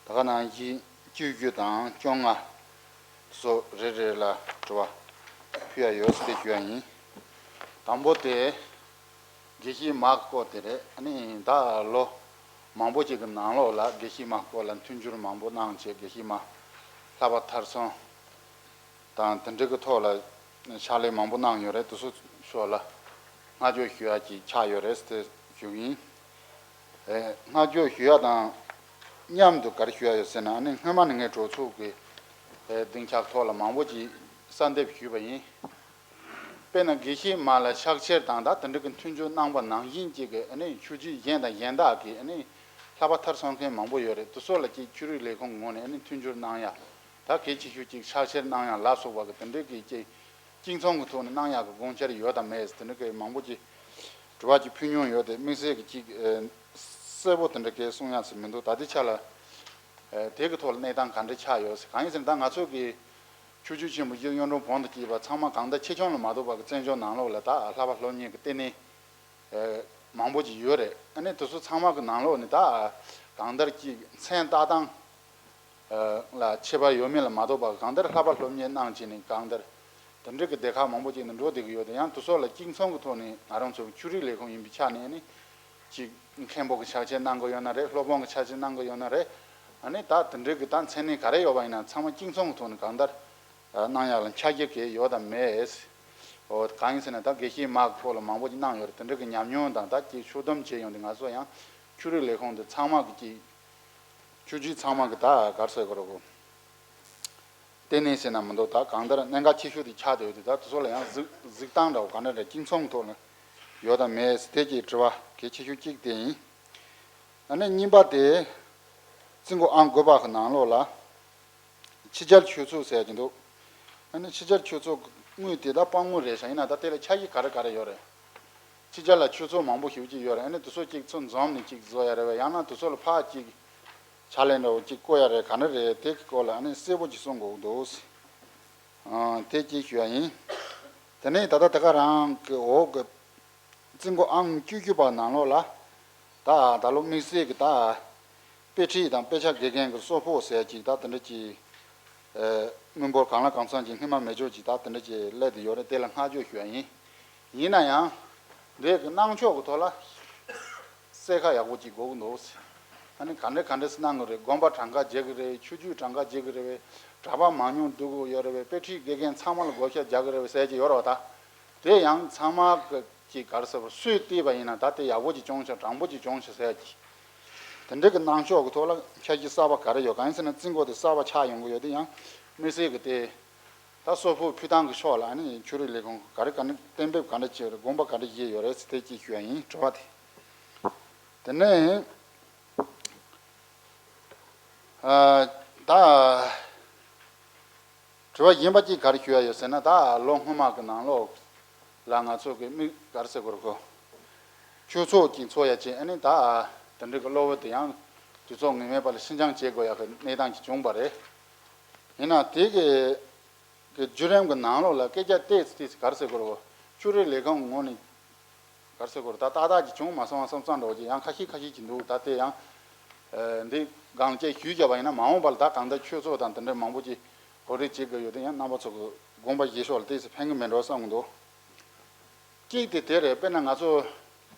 ད་ག་ནང་བཞིན་བཅུ་དགུ་དང་བཅོ་ལྔ་སོགས་རེ་རེ་ལ་དྲི་བ་ཕུལ་ཡ་ཡོད་ཟེར་ཞུ་ཡ་ཡིན། དང་པོ་དེ་དགེ་བཤེས་མ་སྐོར་དེ་རེད། ཨ་ནི་ད་ལོ་མང་པོ་ཅིག་གི་ནང་ལོགས་ལ་དགེ་བཤེས་མ་སྐོར་ལ་མཐུན་འགྱུར་མང་པོ་གནང་བྱས་དགེ་བཤེས་མ་ལྷག་པ་མཐར་སོན་དང་དེ་འདྲ་གི་ཐོག་ལ་ཕྱག་ལས་མང་པོ་གནང་ཡོད་རེད། དེ་ཚོ་ཕྱོགས་ལ་བསྔགས་བརྗོད་ཞུ་ཡ་ཅིག་ཆགས་ཡོད་རེད་ཟེར་ཞུ་གི་ཡིན། ཨེ་བསྔགས་བརྗོད་ཞུ་ཡ་དང་མཉམ་དུ་ག་རེ་ཞུ་ཡ་ཡོད་ཟེར་ན། ཨ་ནི་སྔོན་མ་ནས་ངས་གྲོས་ཚོགས་ཀྱི་ཨེ་སྡིངས་ཆ་ཐོག་ལ་མང་པོ་ཅིག་གསལ་འདེབས་ཞུས་པ་ཡིན། དཔེར་ན་དགེ་བཤེས་མ་ལ་ཕྱག་འཁྱེར་དང་ད་དེ་འདྲ་གི་མཐུན་འགྱུར་གནང་པ་ནང་བཞིན་གཅིག་གི་ཨ་ནི་ཆོས་བརྒྱུད་གཞན་དང་གཞན་དག་གི་ཨ་ནི་ལྷག་པ་མཐར་སོན་མཁན་མང་པོ་ཡོད་རེད། དེ་ཚོ་ལ་གཅིག་ཆོས་རིག་ལས་ཁུངས་ངོས་ནས་ཨ་ནི་མཐུན་འགྱུར་གནང་ཡ། ད་གལ་ཆེ་ཤོས་གཅིག་ཕྱག་འཁྱེར་གནང་ཡ་ལ་སོགས་པ་གི་དེ་འདྲ་གི་གཅིག་གཅིག་མཚུངས་ཀྱི་ཐོག་ནས་གནང་ཡག་གི་དགོངས་འཆར་ཡོད་དམ་མེད་དེ་འདྲ་གི་མང་པོ་ཅིག་དྲི་བ་ཅིག་ཕུལ་མྱོང་ཡོད་དེ་དམིགས་བསལ་གྱི་ཅིག་ཨེ་གསལ་པོ་དེ་འདྲ་གི་གསུང་ཡག་ཅིག་མི་འདུག་ད་ལྟའི་ཆ་ལ་ཨེ་དེ་གི་ཐོག་ལ་གནས་སྟངས་ག་འདྲ་ཆགས་ཡོད་ཟེར། གང་ཡིན་ཟེར་ན་ད་ང་ཚོ་གི་ཆོས་བརྒྱུད་ཆེན་པོ་བཞི་གཡུང་དྲུང་བོན་དང་བཅས་པ་ཚང་མ་གང་ལྟར་ཆེ་ཆུང་ལ་མ་གཏོགས་པ་གི་བཙན་བྱོལ་ནང་ལོགས་ལ་ད་བསླབ་པ་སློབ་གཉེར་གི་ལྟེ་གནས་ཨེ་མང་པོ་ཅིག་ཡོད་རེད། ཨ་ནི་དེ་ཚོ་ཚང་མ་གི་ནང་ལོགས་ནས་ད་གང་ལྟར་ཅིག་མཚན་བཏགས་སྟངས་ལ་ཁྱད་པར་ཡོད་མེད་ལ་མ་ལྟོས་པར་གང་ལྟར་བསླབ་པ་སློབ་གཉེར་གནང་བྱས་ནས་གང་ལྟར་དེ་འདྲ་གི་སྡེ་ཁག་མང་པོ་ཅིག་ནས་འགྲོ་བསྡད་ཀྱི་ཡོད་དེ། ཡང་དེ་ཚོ་ལ་གཅིག་མཚུངས་ཀྱི་ཐོག་ནས་ང་རང་ཚོ་ཆོས་རིག་ལས་ཁུངས་ཡིན་པའི་ཆ་ནས་ནི་གཅིག་མཁན་པོ་གི་ཕྱག་ཕྱིད་གནང་གི་ཡོད་ན་རེད། སློབ་དཔོན་གྱི་ཕྱག་ཕྱིད་གནང་གི་ཡོད་ན་རེད། ཨ་ནི་ད་དེ་འདྲ་གི་ད་མཚན་གནས་ག་རེ་ཡོད་པ་ཡིན་ན་ཚང་མ་གཅིག་མཚུངས་ཀྱི་ཐོག་ནས་གང་ལྟར་གནང་ཡག་ལ་ཆ་རྒྱུས་གང་ཡོད་དམ་མེད། འོ་གང་ཡིན་ཟེར་ན་ད་དགེ་བཤེས་མ་གི་སྐོར་ལ་མང་པོ་ཅིག་གནང་ཡོད་རེད། དེ་འདྲ་གི་ཉམས་མྱོང་དང་ད་ཅིག་ཕྱོགས་བསྡོམས་བྱས་ཡོང་དུས་ང་ཚོ་ཡང་ཆོས་རིག་ལས་ཁུངས་འདི་ཚང་མ་གི་ཅིག་ཆོས་བརྒྱུད་ཚང་མ་གི་ད་ག་རེ་ཟེར་དགོས་རེད་གོ། ལྟེ་གནས་ཟེར་ན་མི་འདུག་ད་གང་ལྟར་གནད་འགག་ཆེ་ཤོས་དེ་ཆགས་བསྡད་ཡོད་དུས་ད་དེ་ཚོ་ལ་ཡང་གཟིགས་གཟིགས་སྟངས་འདྲ་བོ་ག་འདྲ་འདྲ་གཅིག་མཚུངས་ཐོག་ནས་ཡོད་དམ་མེད་དེ་གི་དྲི་བ་གལ་ཆེ་ཤོས་གཅིག་དེ་ཡིན། ཨ་ནི་གཉིས་པ་དེ་རྩིས་འགོ་ཨང་དགུ་པ་གི་ནང་ལོགས་ལ། ཕྱི་རྒྱལ་ཆོས་ཚོགས་ཟེར་གྱི་འདུག་ཨ་ནི་ཕྱི་རྒྱལ་ཆོས་ཚོགས་དངུལ་དེ་དག་དཔང་དངུལ་རེད་ཤག་ཡིན་ན་ད་དེ་ལ་ཆ་ཤས་ག་རེ་ག་རེ་ཡོད་རེད། ཕྱི་རྒྱལ་ལ་ཆོས་ཚོགས་མང་པོ་ཞེ་པོ་ཅིག་ཡོད་རེད། ཨ་ནི་དེ་ཚོ་གཅིག་ཚུར་འཛོམས་ནས་གཅིག་བཟོ་ཡ་རེད་བས། ཡང་ན་དེ་ཚོ་ལ་ཕར་གཅིག་ཕྱག་ལས་འདྲ་བོ་གཅིག་བསྐོ་ཡ་རེད་ག་འདྲ་རེད། དེ་གི་སྐོར་ལ་ཨ་ནི་གསལ་པོ་ཅིག་གསུང་དགོས་ཀྱི་འདུག་ཨ་དེ་གཅིག་ཞུ་ཡ་ཡིན། དེ་ནས་ད་ལྟ་ད་ག་རང་གི་འོག་གི་རྩིས་འགོ་ཨང་བཅུ་བཅུ་པ་ནང་ལོགས་ལ། ད་ད་ལོ་དམིགས་བསལ་གྱི་ད་དཔེ་ཁྲིད་དང་དཔེ་ཆ་དགེ་རྒན་གྱི་གསོལ་ཕོགས་ཟེར་ཅིག་ད་དེ་འདྲ་ཅིག་ཨེ་དངུལ་འབོར་གང་ལ་གང་འཚམ་ཅིག་སྔོན་མ་མེད་ཅོག་ཅིག་ད་དེ་འདྲ་ཅིག་སླེབས་བསྡད་ཡོད་རེད། དེ་ལ་བསྔགས་བརྗོད་ཞུ་ཡ་ཡིན། ཡིན་ན་ཡང་འདི་གི་གནང་ཕྱོགས་ཀྱི་ཐོག་ལ་གསལ་ཁ་ཡག་པོ་ཅིག་དགོས་ཀྱི་འདུག་ཨ་ནི་ག་འདྲ་ག་འདྲ་སེ་གནང་གི་རེད། དགོན་པ་གྲངས་ཀ་རྒྱག་གི་རེད། ཆོས་བརྒྱུད་གྲངས་ཀ་རྒྱག་གི་རེད་བས། གྲྭ་པ་མང་ཉུང་བསྡུ་དགོས་ཡོད་རེད་བས། དཔེ་ཁྲིད་དགེ་རྒན་ཚང་མ་ལ་བགོ་བཤའ་རྒྱག་གི་རེད་བས་ཟེར་གྱི་ཡོད་རེད་བ། ད་དེ་ཡང་ཚང་མ་གི་ཅིག་ག་རེ་ཟེར་བ་སུས་བལྟས་པ་ཡིན་ན་ད་དེ་ཡག་པོ་ཅིག་བྱུང་ཤག་དྲང་པོ་ཅིག་བྱུང་ཤག་ཟེར་གྱི། དེ་འདྲ་གི་གནང་ཕྱོགས་ཀྱི་ཐོག་ལ་འཆར་གཞི་གསར་པ་ག་རེ་ཡོད། གང་ཡིན་ཟེར་ན་རྩིས་འགོ་དེ་གསར་པ་ཆགས་ཡོང་གི་ཡོད་དེ། ཡང་དམིགས་བསལ་གྱི་དེ་ད་གསོལ་ཕོགས་ཕུལ་སྟངས་ཀྱི་ཕྱོགས་ལ་ཨ་ནི་ཆོས་རིག་ལས་ཁུངས་ག་རེ་ག་འདྲ་གཏན་འབེབས་ག་འདྲ་བྱས་ཡོད་རེད། དགོངས་པ་ག་འདྲ་བཞེས་ཡོད་རེད་ཟེར་དེ་གཅིག་ཞུ་ཡ་ཡིན། དྲི་བ་དེ། དེ་ནས་ཨ་ད། དྲི་བ་གཞན་པ་གཅིག་ག་རེ་ཞུ་ཡ་ཡོད་ཟེར་ན། ད་ལོ་སྔོན་མ་གི་ནང་ལོགས་ལ་ང་ཚོ་གི་དམིགས་ག་རེ་ཟེར་དགོས་རེད་གོ། ཆོས་ཚོགས་ཀྱི་ཚོགས་ཡ་ཅིག་ཨ་ནི་ད་དེ་འདྲའི་གི་གློ་བུར་དུ་ཡང་དུས་ཚོད་ངེས་མེད་པ་ལ་ཕྱིར་འགྱངས་བྱེད་དགོས་ཡག་གི་གནས་སྟངས་ཅིག་བྱུང་བ་རེད། ཡིན་ན་དེ་གི་གི་བརྒྱུད་རིམ་གི་ནང་ལོགས་ལ་སྐད་ཆ་ཏོག་ཙམ་ཏོག་ཙམ་ག་རེ་ཟེར་དགོས་རེད། ཆོས་རིག་ལས་ཁུངས་ངོས་ནས་ག་རེ་ཟེར་དགོས་རེད། ད་ཏག་ཏག་ཅིག་བྱུང་མ་སོང་བསམ་བསམ་འདྲ་བོ་ཅིག་ཡང་ཁ་ཤས་ཁ་ཤས་ཅིག་འདུག་ད་དེ་ཡང་ཨ་འདི་སྒང་ལ་ཅིག་ཞུས་བརྒྱབ་པ་ཡིན་ན་མ་འོངས་པ་ལ་ད་གང་ལྟར་ཆོས་ཚོགས་དང་དེ་འདྲའི་མང་པོ་ཅིག་གོ་སྒྲིག་བྱེད་དགོས་ཡོད་དེ་ཡང་རྣམ་པ་ཚོ་གི་དགོངས་པ་བཞེས་ཕྱོགས་ལ་ཏོག་ཙམ་ཕན་གི་མེད་འགྲོ་བསམ་གི་འདུག་གཅིག་དེ་དེ་རེད། དཔེར་ན་ང་ཚོ་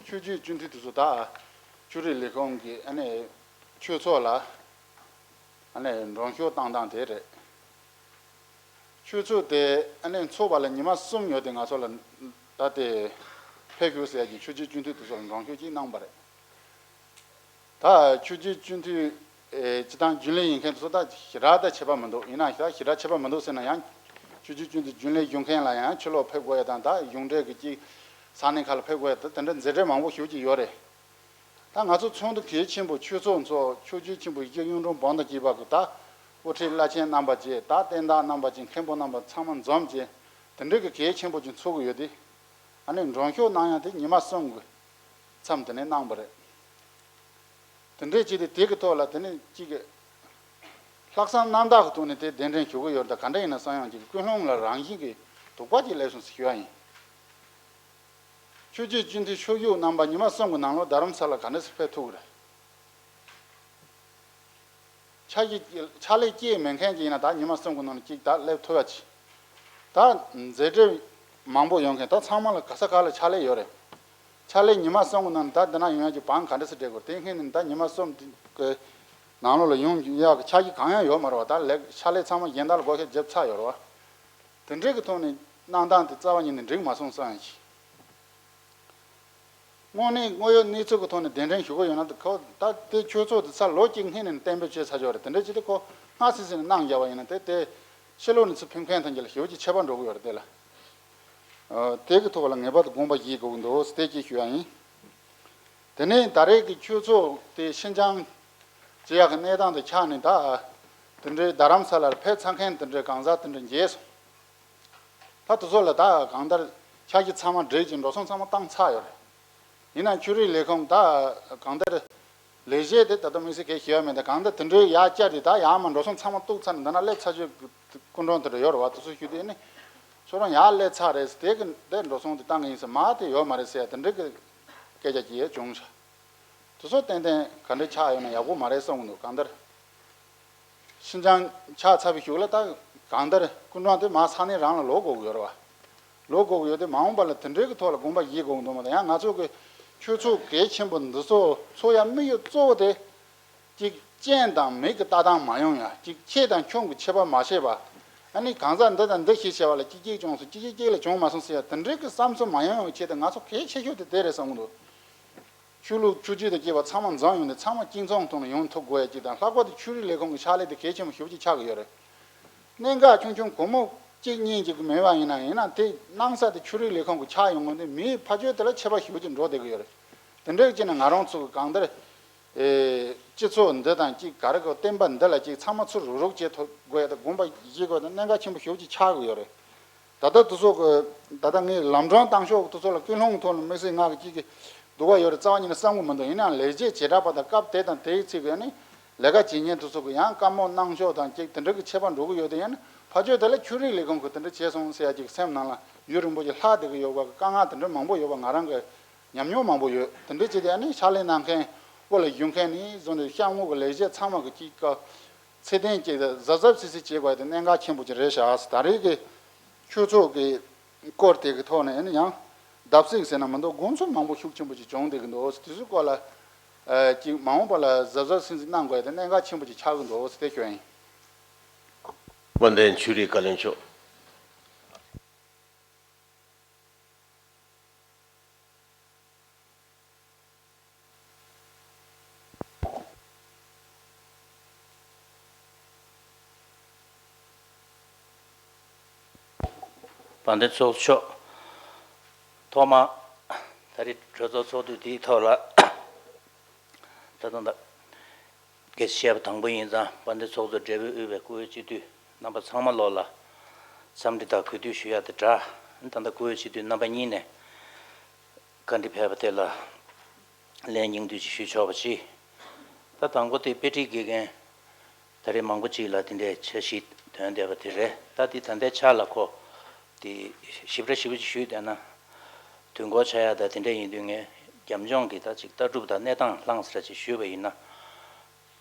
ཆོས་བརྒྱུད་སྤྱི་འཐུས་དེ་ཚོ་ད་ཆོས་རིག་ལས་ཁུངས་ཀྱི་ཨ་ནི་ཆོས་ཚོགས་ལ་ཨ་ནི་མགྲོན་ཤོག་བཏང་སྟངས་དེ་རེད། ཆོས་ཚོགས་དེ་ཨ་ནི་ཚོགས་པ་ལ་ཉི་མ་གསུམ་ཡོད་དེ་ང་ཚོ་ལ་ད་དེ་ཕེབས་ཤོག་ཟེར་ཡ་གི་ཆོས་བརྒྱུད་སྤྱི་འཐུས་དེ་ཚོ་ལ་མགྲོན་ཤོག་ཅིག་གནང་བ་རེད། ད་ཆོས་བརྒྱུད་སྤྱི་འཐུས་ཨེ་སྤྱི་བཏང་རྒྱུན་ལས་ཡིན་མཁན་དེ་ཚོ་ད་ཞེ་དྲག་ད་ཁྱད་པར་མི་འདུག་ཡིན་ན་ཞེ་དྲག་ཁྱད་པར་མི་འདུག་ཟེར་ན་ཡང་ཆོས་བརྒྱུད་སྤྱི་འཐུས་རྒྱུན་ལས་ཞུ་མཁན་ལ་ཡང་ཕྱི་ལོགས་ཕེབས་དགོས་ཡ་དང་ད་གཞུང་འབྲེལ་གི་ཅིག་ས་གནས་ཁག་ལ་ཕེབས་དགོས་ཡ་ད་དེ་འདྲ་མཛད་སྒྲིག་མང་པོ་ཞེ་པོ་ཅིག་ཡོད་རེད། ད་ང་ཚོ་ཚོགས་འདུ་གལ་ཆེན་པོ་ཆོས་ཚོགས་ཚོགས་ཆོས་བརྒྱུད་ཆེན་པོ་ཡི་གེ་གཡུང་དྲུང་བོན་དང་བཅས་པ་གི་ད་དབུ་ཁྲིད་བླ་ཆེན་རྣམ་པ་བཅས་ད་བསྟན་བདག་རྣམ་པ་བཅས་མཁན་པོ་རྣམ་པ་ཚང་མ་འཛོམས་བྱས་དེ་འདྲའི་གི་གལ་ཆེན་པོ་ཅིག་ཚོགས་ཀྱི་ཡོད་དེ། ཨ་ནི་མགྲོན་ཤོག་གནང་ཡ་དེ་ཉི་མ་གསུམ་གི་མཚམས་དེ་ནས་གནང་བ་རེད། དེ་འདྲའི་ཅིག་དེ་དེ་གི་ཐོག་ལ་དེ་ནས་ཅིག་གི་ལྷག་བསམ་རྣམ་དག་གི་ཐོག་ནས་དེ་གདན་འདྲེན་ཞུ་གི་ཡོད་རེད། ད་ག་འདྲ་ཡིན་ན་བསམ་ཡང་ཅིག་ཀུན་སློང་ལ་རང་བཞིན་གྱི་དོགས་པ་ཅིག་སླེབས་སོང་ཟེར་ཞུ་ཡ་ཡིན། ཆོས་བརྒྱུད་སྤྱི་འཐུས་ཆོས་བཞུགས་རྣམ་པ་ཉི་མ་གསུམ་གྱི་ནང་ལོགས་རྡ་རམ་ས་ལ་ག་འདྲ་སེ་ཕེབས་ཐུབ་ཀྱི་རེད། ཕྱག་ཕྱག་ལས་སྐྱེས་མེད་མཁན་ཅིག་ཡིན་ན་ད་ཉི་མ་གསུམ་གྱི་ནང་ལ་ཅིག་ད་སླེབས་ཐུབ་ཡ་ཅིག་ད་མཛད་སྒྲིག་མང་པོ་ཡོང་མཁན་ད་ཚང་མ་ལ་ག་ས་ག་ལ་ཕྱག་ལས་ཡོད་རེད། ཕྱག་ལས་ཉི་མ་གསུམ་གྱི་ནང་ལ་ད་འདི་ན་ཡོང་ཡ་ཅིག་བང་ག་འདྲ་སེ་སྤྲད་དགོས་རེད། དེ་སྔོན་ནས་ད་ཉི་མ་གསུམ་གྱི་ནང་ལོགས་ལ་ཡོང་ཡ་གི་ཕྱག་ཕྱིད་གང་ཡང་ཡོད་མ་རེད་བ། ད་ལས་ཕྱག་ལས་ཚང་མ་གཞན་དག་ལ་བགོ་བཤའ་བརྒྱབ་ཚར་ཡོད་རེད་བ། དེ་འདྲའི་གི་ཐོག་ནས་གནང་སྟངས་དེ་རྩ་བ་ཉིད་ནས་འགྲིག་མ་སོང་བསམ་ཡ་ཅིག་དངོས་གནས་དངོས་ཡོད་གནས་ཚུལ་གྱི་ཐོག་ནས་གདན་འདྲེན་ཞུ་གི་ཡོད་ན་ད་ཁོ་ད་དེ་ཆོས་ཚོགས་དེ་ཚར་ལོ་གཅིག་སྔོན་ནས་གཏན་འབེབས་བྱས་ཚར་ཆོག་རེད། དེ་འདྲ་ཅིག་དེ་ཁོ་སྔ་སེ་སེ་ནས་གནང་བཞག་པ་ཡིན་ན་དེ་དེ་ཕྱི་ལོགས་ནས་ཚུར་ཕེབས་མཁན་ཐམས་ཅད་ལ་ཞེ་པོ་ཅིག་ཁྱད་པར་འགྲོ་གི་ཡོད་རེད། དེ་ལ་ཨ་དེ་གི་ཐོག་ལ་ངེས་པར་དུ་དགོངས་པ་བཞེས་དགོས་ཀྱི་འདུག་དེ་ཅིག་ཞུ་ཡ་ཡིན། དེ་ནས་ད་རེས་ཀྱི་ཆོས་ཚོགས་དེ་ཕྱིར་འགྱངས་བྱེད་ཡག་གི་གནས་སྟངས་དེ་ཆགས་ནས་ད་དེ་འདྲའི་རྡ་རམ་ས་ལར་ཕེབས་ཚར་མཁན་དེ་འདྲའི་གང་ཟག་དེ་འདྲ་མཇལ་སོང་། ད་དེ་ཚོ་ལ་ད་གང་ལྟར་ཕྱག་ཕྱིད་ཚང་མ་སྒྲིག་ཅིང་འགྲོ་སོང་ཚང་མ་བཏང་ཚར་ཡོད་རེད། ཡིན་ནའང་ཆོས་རིག་ལས་ཁུངས་ད་གང་ལྟར་ལས་བྱེད་དེ་ད་ལྟ་དམིགས་བསལ་གས་ཞུ་ཡ་མེད། ད་གང་ལྟར་དེ་འདྲའི་ཡར་བཅར་ཏེ་ད་ཡར་མར་འགྲོ་སོང་ཚང་མ་གཏུགས་ཚར་ནས་འདི་ན་སླེབས་ཚར་རྒྱུའི་སྐུ་མགྲོན་དེ་འདྲ་ཡོད་རེད་བ། དེ་ཚོ་ཞུས་ཏེ་ཨ་ནི་ཁྱོད་རང་ཡར་སླེབས་ཚར་རེད་ཟེར། དེ་གི་དེ་འགྲོ་སོང་དེ་བཏང་གི་ཡིན་ཟེར། མར་དེ་ཡོད་མ་རེད་ཟེར་ཡ་དེ་འདྲའི་གི་སྐད་ཆ་ཅིག་ཡང་བྱུང་ཤག་དེ་ཚོ་ཏན་ཏན་ག་འདྲ་ཆགས་ཡོད་ན་ཡག་པོ་མ་རེད་བསམ་གི་འདུག་གང་ལྟར་ཕྱིར་འགྱངས་ཆགས་ཚར་བའི་གཞུག་ལ་ད་གང་ལྟར་སྐུ་མགྲོན་དེ་མར་ས་གནས་རང་ལ་ལོག་དགོས་ཀྱི་ཡོད་རེད་བ། ལོག་དགོས་ཀྱི་ཡོད་དེ་མ་འོངས་པ་ལ་དེ་འདྲའི་གི་ཐོག་ལ་དགོངས་པ་བཞེས་དགོས་ཀྱི་འདུག་མ་གཏོགས་ཡང་ང་ཚོ་གི་ཆོས་ཚོགས་གལ་ཆེན་པོ་འདི་ཚོ་ཚོགས་ཡ་དམིགས་ཡུལ་གཙོ་བོ་དེ་གཅིག་སྤྱན་དང་མིག་གི་ལྟ་སྟངས་མ་ཡོང་ཡ། གཅིག་ཁྱེད་དང་ཁྱོད་ཀྱི་ཁྱད་པར་མ་ཤེས་པ། ཨ་ནི་གང་ཟག་འདི་དང་འདི་ཞེས་བྱ་བ་ལ་གཅིག་གཅིག་བྱུང་སོང་། གཅིག་གཅིག་གཅིག་ལ་བྱུང་མ་སོང་ཟེར་ཡ་དེ་འདྲའི་གི་བསམ་ཚུལ་མ་ཡོང་ཡ་ཆེད་དུ་ང་ཚོ་གལ་ཆེ་ཤོས་དེ་དེ་རེད་བསམ་གི་འདུག་ཆོས་ལུགས་ཆོས་བརྒྱུད་དང་བཅས་པ་ཚང་མ་འཛོམས་ཡོང་ནས་ཚང་མ་གཅིག་མཚུངས་ཐོག་ནས་ཡོང་ཐུབ་དགོས་ཡ་གཅིག་དང་། ལྷག་པར་དུ་ཆོས་རིག་ལས་ཁུངས་ཀྱི་ཕྱག་ལས་དེ་གལ་ཆེན་པོ་ཞེ་པོ་ཅིག་ཆགས་ཀྱི་ཡོད་རེད། གནད་འགག་ཆུང་ཆུང་སྒོར་མོ་གཅིག་གཉིས་ཅིག་མེད་པ་ཡིན་ན་ཡིན་ན་དེ་གནང་ས་དེ་ཆོས་རིག་ལས་ཁུངས་ཀྱི་ཆགས་ཡོང་གི་འདུག་མིའི་ཕ་ཆོས་དེ་ལ་ཁྱད་པར་ཞེ་པོ་ཅིག་འགྲོ་བསྡད་ཀྱི་ཡོད་རེད། དེ་འདྲ་གཅིག་ནས་ང་རང་ཚོ་གི་གང་ལྟར་ཨེ་སྤྱི་ཚོགས་འདི་དང་གཅིག་ག་རེ་གི་བསྟན་པ་འདི་ལ་གཅིག་ཚང་མ་ཚུར་རུག་རུག་བྱེད་ཐུབ་དགོས་ཡ་དང་དགོངས་པ་བཞེས་དགོས་ཡ་དང་གནད་འགག་ཆེན་པོ་ཞེ་པོ་ཅིག་ཆགས་ཀྱི་ཡོད་རེད། ད་ལྟ་དེ་ཚོ་གི་ད་ལྟ་ངས་ལམ་སྒྲོན་བཏང་ཕྱོགས་དེ་ཚོ་ལ་ཀུན་སློང་གི་ཐོག་ནས་དམིགས་བསལ་ང་གི་གཅིག་གི་སྡུག་པ་ཡོད་རེད་རྩ་བ་ཉིད་ནས་བསམ་གི་མི་འདུག་ཡིན་ནའང་ལས་བྱེད་བྱེ་བྲག་པ་དང་སྐབས་དེ་དང་དེའི་ཚིག་གི་ནི་ལས་ཀ་བྱེད་མཁན་དེ་ཚོ་གི་ཡང་བཀའ་མོལ་གནང་ཕྱོགས་དང་གཅིག་དེ་འདྲ་གི་ཁྱད་པར་འགྲོ་གི་ཡོད་དེ། ཡང་ན་ཕ་ཆོས་དེ་ལ་ཆོས་རིག་ལས་ཁུངས་གི་དེ་འདྲ་བྱས་སོང་ཟེར་ཡ་གཅིག་སེམས་ནང་ལ་ཡུན་རིང་པོ་ཞིག་ལྷག་བསྡད་གི་ཡོད་པ་གི་དཀའ་ངལ་དེ་འདྲ་མང་པོ་ཡོད་པ་ང་རང་གི་ཉམས་མྱོང་མང་པོ་ཡོད། དེ་འདྲ་བྱས་ཏེ་ཨ་ནི་ཕྱག་ལས་གནང་མཁན་དབུ་ལ་བཞུགས་མཁན་ནས་བཟུང་སྟེ་གཤམ་འོག་གི་ལས་བྱེད་ཚང་མ་གི་གཅིག་གི་ཚད་ལྡན་གཅིག་དང་གཟབ་གཟབ་སིབ་སིབ་བྱེད་དགོས་དེ་གནད་འགག་ཆེན་པོ་ཅིག་རེད་ཤག་ད་རེས་ཀྱི་ཆོས་ཚོགས་ཀྱི་སྐོར་དེ་གི་ཐོག་ནས་ཨ་ནི་ཡང་བརྡབ་གསིག་ཟེར་ན་མི་འདུག་དགོངས་ཚུལ་མང་པོ་ཤུགས་ཆེན་པོ་ཅིག་བྱུང་བསྡད་ཀྱི་འདུག་དེ་ཚོའི་སྐོར་ལ་ཨ་ཅིག་མ་འོངས་པ་ལ་གཟབ་གཟབ་སིབ་སིབ་གནང་དགོས་དེ་གནད་འགག་ཆེན་པོ་ཅིག་ཆགས་ཀྱི་འདུག་ཟེར་དེ་ཞུ་ཡ་ཡིན། དབང་ལྡན་ཆོས་རིག་བཀའ་བློན་མཆོག་དཔལ་ལྡན་ཚོགས་གཙོ་མཆོག་ཐོག་མར་ད་རེས་གྲོས་ཚོགས་ཚོགས་དུས་འདིའི་ཐོག་ལ་ད་དུང་ད། སྐད་ཆ་བཤད་པ་དང་པོ་ཡིན་ཙང་དཔལ་ལྡན་ཚོགས་གཙོ་འབྲེལ་ཡོད་དབུས་པའི་བཀུར་འོས་སྤྱི་འཐུས་རྣམ་པ་ཚང་མ་ལོག་ལ་འཚམས་འདྲི་དང་གུས་འདུད་ཞུ་ཡ་དེ་འདྲ། ད་ལྟ་བཀུར་འོས་སྤྱི་འཐུས་རྣམ་པ་གཉིས་ནས་བཀའ་འདྲི་ཕེབས་པ་དེ་ལ་ ལན་སྙིང་བསྡུས་ཅིག་ཞུས་ཆོག་པ་ཅིག་ད་དང་པོ་དེ་དཔེ་ཁྲིད་དགེ་རྒན་ད་རེས་མང་པོ་ཅིག་ལ་དེ་འདྲའི་འཆར་གཞི་ཐོན་བསྡད་པ་དེ་རེད། ད་དེ་ད་ལྟའི་ཆ་ལ་ཁོ་དེ་ཞིབ་ཕྲ་ཞིབ་པོ་ཅིག་ཞུས་བསྡད་ན་དུས་འགོར་ཆགས་ཡག་ད་དེ་འདྲ་ཡིན་དུས་ངས་རྒྱབ་ལྗོངས་ཀྱི་ད་ཅིག་ལྟ་གྲུབ་དང་གནས་སྟངས་ལྷང་ཟེར་ཅིག་ཞུས་པ་ཡིན་ན།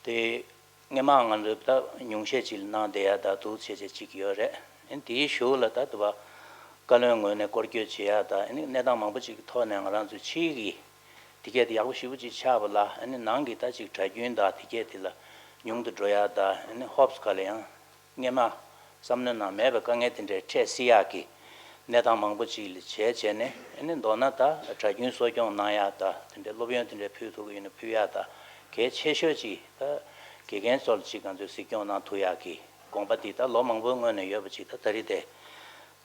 དེ་སྔས་མ་ང་ཚོས་ད་ཉུང་ཤས་ཅིག་གནང་བསྡད་ཡག་ད་འདུག་བྱས་བྱས་ཅིག་ཡོད་རེད། ཨ་ནི་དེའི་གཞུག་ལ་ད་དུ་བ་བཀའ་བློན་ངོས་ནས་སྐོར་སྐྱོད་བྱེད་ཡག་ད་ཨ་ནི་གནས་སྟངས་མང་པོ་ཅིག་གི་ཐོག་ནས་ང་རང་ཚོའི་ཕྱིའི་གི་དེ་གས་དེ་ཡག་པོ་ཞེ་པོ་ཅིག་ཆགས་པ་ལ་ཨ་ནི་ནང་གི་ད་ཅིག་གྲྭ་རྒྱུན་ད་དེ་གས་དེ་ལ་ཉུང་དུ་འགྲོ་ཡག་ད་ཨ་ནི་ཧོབ་སི་ག་ལ་ཡང་། སྔས་མ་བསམ་བློའི་ནང་མེད་པའི་དཀའ་ངལ་དེ་འདྲའི་འཕྲད་སྲིད་ཡག་གི་གནས་སྟངས་མང་པོ་ཅིག་ལ་བྱས་བྱས་ནས་ཨ་ནི་མདོར་ན་ད་གྲྭ་རྒྱུན་གསོ་སྐྱོང་གནང་ཡག་ད་དེ་འདྲའི་སློབ་ཡོན་དེ་འདྲའི་ཕུལ་ཐུབ་ཀྱི་ཡོད་ན་ཕུལ་ཡག་ད་གལ་ཆེ་ཤོས་ཅིག་ད་དགེ་རྒན་ཚོ་ལ་ཅིག་ང་ཚོས་གཟིགས་སྐྱོང་གནང་ཐུབ་ཡག་གི་དགོངས་པ་དེ་ད་ལོ་མང་པོའི་སྔོན་ནས་ཡོད་པ་ཅིག་ད་ད་རེས་དེ་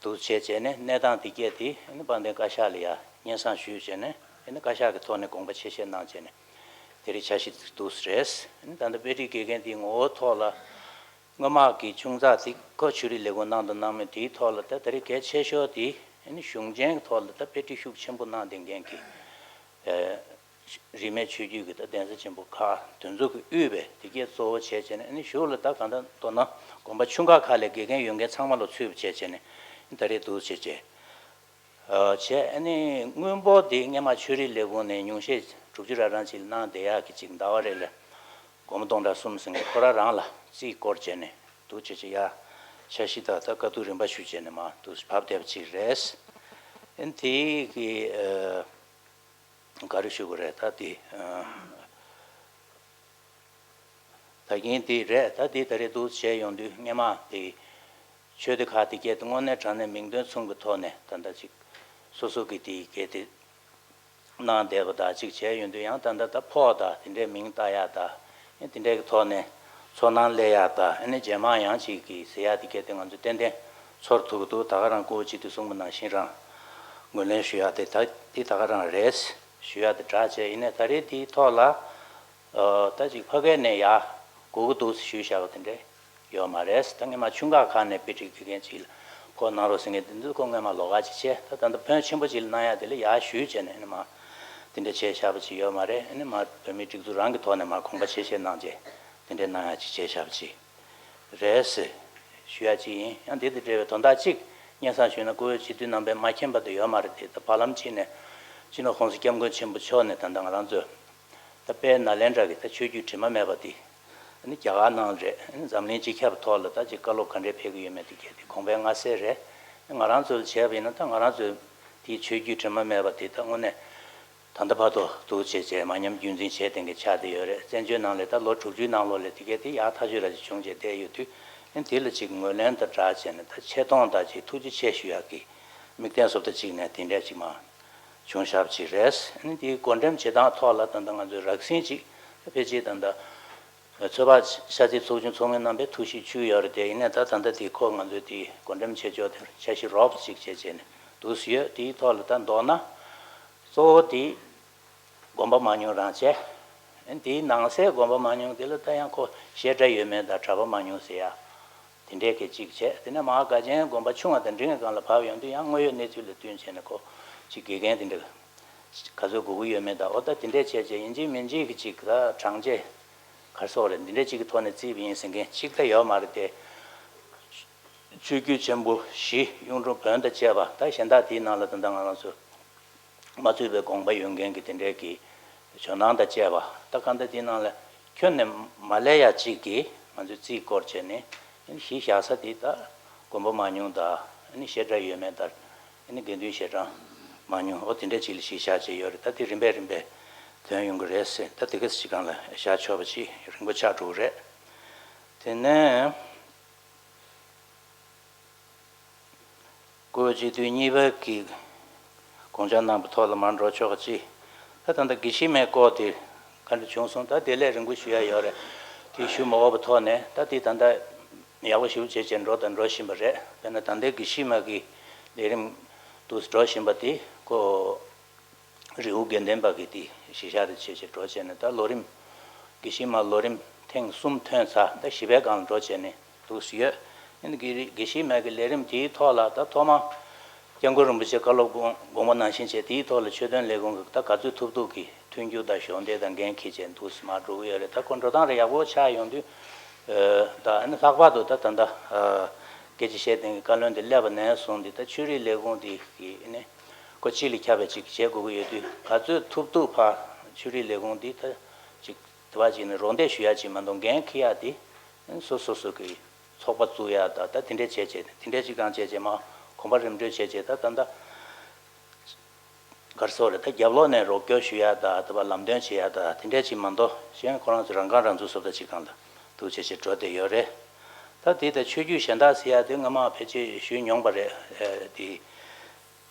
འདུག་བྱས་བྱས་ནས་གནས་སྟངས་དེ་གས་དེ་ཨ་ནི་དཔལ་ལྡན་བཀའ་ཤག་ལ་ཡ་སྙན་སེང་ཞུས་བྱས་ནས་ཨ་ནི་བཀའ་ཤག་གི་ཐོག་ནས་དགོངས་པ་ཆེ་བཞེས་གནང་བྱས་ནས་དེ་རིང་འཆར་གཞི་འདུག་རེད། ཨ་ནི་ད་ལྟ་དཔེ་ཁྲིད་དགེ་རྒན་དེའི་ངོ་བོ་ཐོག་ལ། སྔོན་མ་གི་ཆུང་ཙག་དེ་ཁོ་ཆོས་རིག་ལས་ཁུངས་གནང་དང་གནང་མེད་དེའི་ཐོག་ལ་ད་ད་རེས་གལ་ཆེ་ཤོས་དེ་ཨ་ནི་གཞུང་ཆེན་གྱི་ཐོག་ལ་ད་དཔེ་ཁྲིད་ཤུགས་ཆེན་པོ་གནང་བསྡད་མཁན་གྱི་ཨ་རིས་མེད་ཆོས་བརྒྱུད་ཀྱི་ད་གདན་ས་ཆེན་པོ་ཁག་དེ་ཚོ་གིས་དབུས་པའི་དེ་གས་གཙོ་བོ་བྱས་བྱས་ནས་ཨ་ནི་གཞུག་ལ་ད་གང་ལྟར་མདོར་ན་དགོན་པ་ཆུང་ཁག་ཁག་ལ་དགེ་རྒན་ཡོད་མཁན་ཚང་མ་ལ་ཚུད་པ་བྱས་བྱས་ནས་ད་རེས་འདུག་བྱས་བྱས། བྱས་ཨ་ནི་དངུལ་འབོར་དེ་སྔས་མ་ཆོས་རིག་ལས་ཁུངས་ནས་ཉུང་ཤས་དྲུག་ཅུ་ར་རང་ཅིག་གནང་བསྡད་ཡག་གི་ཅིག་ཟླ་བ་རེ་ལ་སྒོར་མོ་སྟོང་ཕྲག་གསུམ་ཟིན་གི་ཁོ་རང་རང་ལ་རྩིས་སྐོར་བྱས་ནས་འདུག་བྱས་བྱས་ཡ་འཆར་གཞི་དང་ད་བཀའ་བསྡུར་རིམ་པ་ཞུས་བྱས་ནས་མར་འདུག་བབས་བསྡད་པ་ཅིག་རེད། ཨ་ནི་དེ་གི་ག་རེ་ཞུ་དགོས་རེད་ད་དེ། ད་གིན་དེ་རེད་ད་དེ་ད་རེས་འདུག་བྱས་ཡོང་དུས་སྔས་མ་དེ་ཆོས་སྡེ་ཁག་དེ་གས་དེ་དངོས་གནས་དྲང་གནས་མིང་དོན་མཚུངས་ཀྱི་ཐོག་ནས་ད་ལྟ་ཅིག་སོ་སོ་གི་དེ་གས་དེ་གནང་བསྡད་པ་དང་ཅིག་བྱས་ཡོང་དུས་ཡང་ད་ལྟ་ད་ཕོགས་དང་དེ་འདྲའི་མིང་བཏགས་ཡག་དང་ཨེ་དེ་འདྲའི་གི་ཐོག་ནས་ཚོར་སྣང་སླེབས་ཡག་དང་ཨེ་ནས་རྗེས་མ་ཡང་ཅིག་གི་ཟེར་ཡག་དེ་གས་དེ་ང་ཚོས་ཏན་ཏན་ཚོར་ཐུབ་ཀྱི་འདུག་ད་ག་རང་སྐུ་ངོ་སྤྱི་འཐུས་གསུངས་པ་ནང་བཞིན་རང་ངོས་ལེན་ཞུ་ཡག་དེ་ད་དེ་ད་ག་རང་རེད་ཞུ་ཡག་དེ་འདྲ་བྱས་ཡིན་ནའི་ད་རེས་དེའི་ཐོག་ལ། ཨ། ད་ཅིག་ཕ་གི་ནས་ཡ་དགོས་ཀྱི་འདུག་ཞུས་བཞག་པ་དེ་འདྲས་ཡོད་མ་རེད། ད་སྔས་མ་ཆུང་ཁག་ཁག་ནས་དཔེ་ཁྲིད་དགེ་རྒན་ཅིག་ལ་ཕོགས་གནང་རོགས་ཟེར་མཁན་དེ་ཚོ་ཁོ་སྔས་མ་ལོགས་ཀ་ཅིག་བྱས། ད་ད་ལྟ་ཕོན་ཆེན་པོ་ཅིག་ལ་གནང་ཡ་དེ་ལ་ཡ་ཞུས་བྱས་ནས་ཨ་ནི་མ་དེ་འདྲས་བྱས་བཞག་པ་ཅིག་ཡོད་མ་རེད། ཨ་ནི་མ་བོད་མིའི་སྒྲིག་འཛུགས་རང་གི་ཐོག་ནས་མ་དགོངས་པ་ཆེ་བཞེས་གནང་བྱས་དེ་འདྲས་གནང་ཡ་ཅིག་བྱས་བཞག་པ་ཅིག་རེད་ཟེར་ཞུ་ཡ་ཅིག་ཡིན། ཡང་དེ་དང་འབྲེལ་བའི་དོན་དག་ཅིག་སྙན་སེང་ཞུས་ན། སྐུ་ངོ་སྤྱི་འཐུས་རྣམ་པས་མ་མཁྱེན་པ་དེ་ཡོད་མ་རེད་དེ། ད་བར་ལམ་ཅིག་ནས་སྤྱི་ནོར་༸གོང་ས་༸སྐྱབས་མགོན་ཆེན་པོ་མཆོག་ནས་ད་ལྟ་ང་རང་ཚོས། ད་དཔལ་ནཱ་ལེནྡྲ་གི་ད་ཆོས་བརྒྱུད་དྲི་མ་མེད་པ་དེ་ཨ་ནི་རྒྱ་གར་ནང་རེད། ཨ་ནི་འཛམ་གླིང་སྤྱི་ཁྱབ་ཐོག་ལ་ད་ཅིག་བཀའ་སློབ་ག་འདྲས་ཕེབས་ཀྱི་ཡོད་མེད་དེ་གལ་ཏེ་གོང་འཕེལ་མངའ་གསལ་རེད། ང་རང་ཚོ་ལ་བྱས་པ་ཡིན་ན་ད་ང་རང་ཚོའི་དེའི་ཆོས་བརྒྱུད་དྲི་མ་མེད་པ་དེ་ད་དངོས་གནས་ད་ལྟ་བར་དུ་འདུག་བྱས་བྱས་མ་ཉམས་རྒྱུན་འཛིན་བྱས་བསྡད་མཁན་ཆགས་བསྡད་ཡོད་རེད། བཙན་བྱོལ་ནང་ལ་ད་ལོ་དྲུག་ཅུའི་ནང་ལོགས་ལ་དེ་གལ་ཏེ་ཡག་ཐག་ཆོད་ར་ཅིག་བྱུང་བྱས་བསྡད་ཡོད་དུས་ཨ་ནི་དེ་ལ་ཅིག་ངོས་ལེན་དང་སྦྲགས་བྱས་ནས་ད་ཆེ་མཐོང་དང་ཅིག་ཐུགས་རྗེ་ཆེ་ཞུ་ཡག་གི་དམིགས་རྟེན་བཟོ་ལྟ་ཅིག་ནས་དེ་འདྲས་ཅིག་མ། བྱུང་བཞག་པ་ཅིག་རེད། ཨ་ནི་དེའི་བགོ་འགྲེམས་བྱེད་སྟངས་ཐོག་ལ་ད་ལྟ་ང་ཚོས་རགས་ཟིན་ཅིག་ད་ཕལ་ཆེར་ད་ལྟ་ཚོད་དཔག་ཤར་རྩེ་ཚོགས་ཆུང་ཚོགས་མི་རྣམ་པས་ཐུགས་གཞིགས་བྱུང་ཡོད་རེད་དེ། ཡིན་ནའི་ད་ད་ལྟ་དེ་ཁོ་ང་ཚོས་དེ་བགོ་འགྲེམས་བྱེད་ཕྱོགས་དེར་འཆར་གཞི་རོབ་ཅིག་བྱས་བྱས་ནས་འདུག་སེ་ཡོད། དེའི་ཐོག་ལ་ད་མདོར་ན་གཙོ་བོ་དེ་དགོན་པ་མང་ཉུང་རང་བྱས། ཨ་ནི་དེའི་ནང་གསེས་དགོན་པ་མང་ཉུང་དེ་ལ་ད་ཡང་ཁོ་བཤད་གྲྭ་ཡོད་མེད་དང་གྲྭ་པ་མང་ཉུང་ཟེར་ཡ། དེ་འདྲས་ཀྱི་གཅིག་བྱས། དེ་ནས་མར་དགའ་ཆེན་དགོན་པ་ཆུང་བ་དང་འབྲིང་བའི་སྒང་ལ་བབས་ཡོང་དུས་ཡང་དངོས་ཡོད་གནས་ཚུལ་ལ་བསྟུན་བྱས་ནས་ཁོ་གཅིག་དགེ་རྒན་དེ་འདྲ་ག་ཚོད་དགོས་ཀྱི་ཡོད་མེད་དང་། འོ་ད་དེ་འདྲས་བྱས་བྱས་ཡིན་གཅིག་མིན་གཅིག་གི་གཅིག་ད་གྲངས་ཆེ་ག་རེ་ཟེར་དགོས་རེད། འདི་འདྲས་གཅིག་གི་ཐོག་ནས་བརྩིས་པ་ཡིན་ཟེར་མཁན་གཅིག་ད་ཡོད་མ་རེད་དེ། ཆོས་བརྒྱུད་ཆེན་པོ་བཞི་གཡུང་དྲུང་བོན་དང་བཅས་པ་ད་གཞན་དག་དེའི་ནང་ལ་ད་ལྟ་ང་རང་ཚོ་མ་ཚུད་པའི་དགོངས་པ་ཡོད་མཁན་གྱི་དེ་འདྲའི་གི་ཇོ་ནང་དང་བཅས་པ་ད་གང་ལྟར་དེའི་ནང་ལ་ཁྱོན་ནས་མ་སླེབས་ཡ་གཅིག་གིས་ང་ཚོས་རྩིས་སྐོར་བྱས་ནས་གཞི་བཞག་ས་དེ་ད་དགོན་པ་མང་ཉུང་དང་བཤད་གྲྭ་ཡོད་མེད་ལྟར་དགེ་འདུན་ཞལ་གྲངས་མང་ཉུང་འོ་དེ་འདྲ་ཅིག་ལ་གཞི་བཞག་བྱས་ཡོད་རེད། ད་དེ་རིམ་པས་རིམ་པས་ཐོན་ཡོང་གི་རེད་ཟེར། ད་དེ་ག་ཅིག་སྒང་ལ་བཞག་ཆོག་པ་ཅིག་རིང་པོ་ཆགས་འགྲོ་གི་རེད། དེ་ནས། སྐུ་སྤྱི་འཐུས་གཉིས་པ་གིས་དགོངས་འཆར་གནང་བའི་ཐོག་ལ་མར་འགྲོ་ཆོག་གི་ཅི། ད་ད་ལྟ་དགེ་བཤེས་མའི་སྐོར་དེ་ག་འདྲ་བྱུང་སོང་། ད་དེ་ལས་རིང་པོ་ཞུ་ཡ་ཡོད་རེད། དེ་ཞུ་མ་འོས་པའི་ཐོག་ནས་ད་དེ་ད་ལྟ་ཡག་པོ་ཞེ་པོ་བྱས་བྱས་འགྲོ་དང་འགྲོ་བཞིན་པ་རེད། དཔེར་ན་ད་ལྟའི་དགེ་བཤེས་མ་གི་ལས་རིམ་དུ་འགྲོ་བཞིན་པ་དེ་ཁོ། རི་བོ་དགེ་ལྡན་པ་གི་དེ་གཞི་བཞག་དེ་བྱས་བྱས་འགྲོ་བྱས་ནས་ད་ལོ་རིམ། དགེ་བཤེས་མ་ལོ་རིམ་ཐེངས་གསུམ་ཐོན་ཚར། ད་བཞི་པའི་སྒང་ལ་འགྲོ་བྱས་ནས་འདུག་སེ་ཡོད། ཨ་ནི་དགེ་རི་དགེ་བཤེས་མ་གི་ལས་རིམ་དེའི་ཐོག་ལ་ད་ཐོག་མ་སྐྱབས་མགོན་རིན་པོ་ཆེ་བཀའ་སློབ་དགོངས་དགོངས་པ་ནང་བཞིན་བྱས། དེའི་ཐོག་ལ་ཆོས་དོན་ལས་ཁུངས་ཀྱི་ད་ག་ཚོད་ཐུབ་ཐུབ་ཀྱི་ མཐུན་འགྱུར་དང་གཞོགས་འདེགས་དང་འགན་འཁྱེར་བྱས་འདུག་སེ་མར་འགྲོ་གི་ཡོད་རེད། ད་ཁོ་འགྲོ་སྟངས་རེ་ཡག་པོ་ཆགས་ཡོང་དུས། ད་ཨ་ནི་ལྷག་པར་དུ་ད་ད་ལྟ་སྐད་ཆ་བཤད་མཁན་གྱི་བཀའ་བློན་དེ་སླེབས་པ་ནས་བཟུང་སྟེ་ད་ཆོས་རིག་ལས་ཁུངས་དེ་གི་ཨ་ནི་ཁོ་སྤྱི་ལ་ཁྱབ་པའི་ཅིག་བྱེད་དགོས་ཀྱི་ཡོད་དུས། ག་ཚོད་ཐུབ་ཐུབ་ཕར་ཆོས་རིག་ལས་ཁུངས་དེ་ད་ཅིག་དེ་བ་ཅིག་ནས་རོགས་འདེགས་ཞུ་ཡ་ཅིག་མ་གཏོགས་འགན་འཁྱེར་ཡ་དེ་སོ་སོ་སོ་གི་ཚོགས་པ་བཙུགས་ཡ་ད་ད་དེ་འདྲས་བྱས་བྱས། དེ་འདྲས་ཅིག་གང་བྱས་བྱས་མ་གོམ་པ་རིམ་བགྲོད་བྱས་བྱས། ད་ད་ད་ག་རེ་ཟེར་དགོས་རེད། ད་རྒྱབ་ལོགས་ནས་རོགས་སྐྱོར་ཞུ་ཡ་ད་དེ་བ་ལམ་སྟོན་བྱེད་ཡ་ད་དེ་འདྲས་ཅིག་མ་གཏོགས་གཞན་ཁོ་རང་ཚོ་རང་ཁ་རང་ཚོ་བཟོ་ལྟ་ཅིག་གང་ལ་འདུག་བྱས་བྱས་འགྲོ་བསྡད་ཡོད་རེད། ད་དེ་ད་ཆོས་བརྒྱུད་གཞན་དག་ཟེར་ཡ་དེ་སྔོན་མ་ཕལ་ཆེར་ཞུས་མྱོང་པ་རེད། ཨེ་དེ།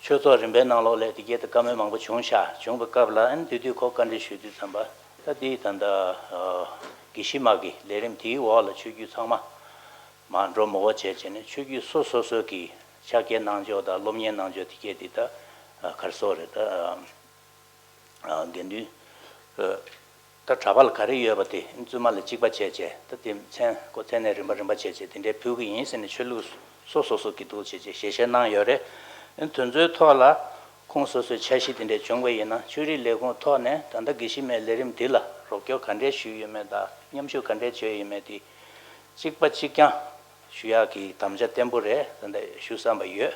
ཆོས་ཚོགས་རིམ་པའི་ནང་ལོགས་ལ་དེ་གྱད་དུ་བཀའ་མོལ་མང་པོ་བྱུང་ཤག་བྱུང་བའི་སྐབས་ལ་ཨ་ནི་དེ་དུས་ཁོ་བཀའ་འདྲི་ཞུ་དུས་ཙམ་པ། ད་དེའི་ད་ལྟ་དགེ་བཤེས་མ་གི་ལས་རིམ་དེའི་འོག་ལ་ཆོས་བརྒྱུད་ཚང་མ་མར་འགྲོ་མོ་བོ་བྱས་བྱས་ནས། ཆོས་བརྒྱུད་སོ་སོ་སོ་གི་ཕྱག་འཁྱེར་གནང་ཕྱོགས་དང་སློབ་གཉེར་གནང་ཕྱོགས་དེ་གྱད་དེ་ད་ག་རེ་ཟེར་དགོས་རེད། ད་དགེ་འདུན། ད་གྲྭ་པ་ལ་ག་རེ་ཡོད་པ་དེ་བཙུན་མ་ལ་གཅིག་པ་བྱས་བྱས། ད་དེ་མཚན་ཁོ་མཚན་གནས་རིམ་པ་རིམ་པ་བྱས་བྱས་དེ་འདྲའི་ཕུལ་གི་ཡིན་ཟེར་ནས་ཆོས་ལུགས་སོ་སོ་སོ་གི་འདུག་བྱས་བྱས་ཞལ་བཞེས་གནང་ཡོད་རེད། དེ་ཚོའི་ཐོག་ལ་ཁོང་སོ་སོའི་འཆར་གཞི་དེ་འདྲ་བྱུང་བ་ཡིན་ན། ཆོས་རིག་ལས་ཁུངས་ཐོག་ནས་ད་ལྟ་དགེ་བཤེས་མའི་ལས་རིམ་འདི་ལ་རོགས་སྐྱོར་ག་འདྲས་ཞུས་ཡོད་མེད་དང་མཉམ་ཞུགས་ག་འདྲས་བྱས་ཡོད་མེད་དེ་གཅིག་པ་གཅིག་རྐྱང་ཞུ་ཡག་གི་དམ་བཅའ་བརྟན་པོ་རེད། ད་ལྟ་ཞུ་བསམ་པ་ཡོད།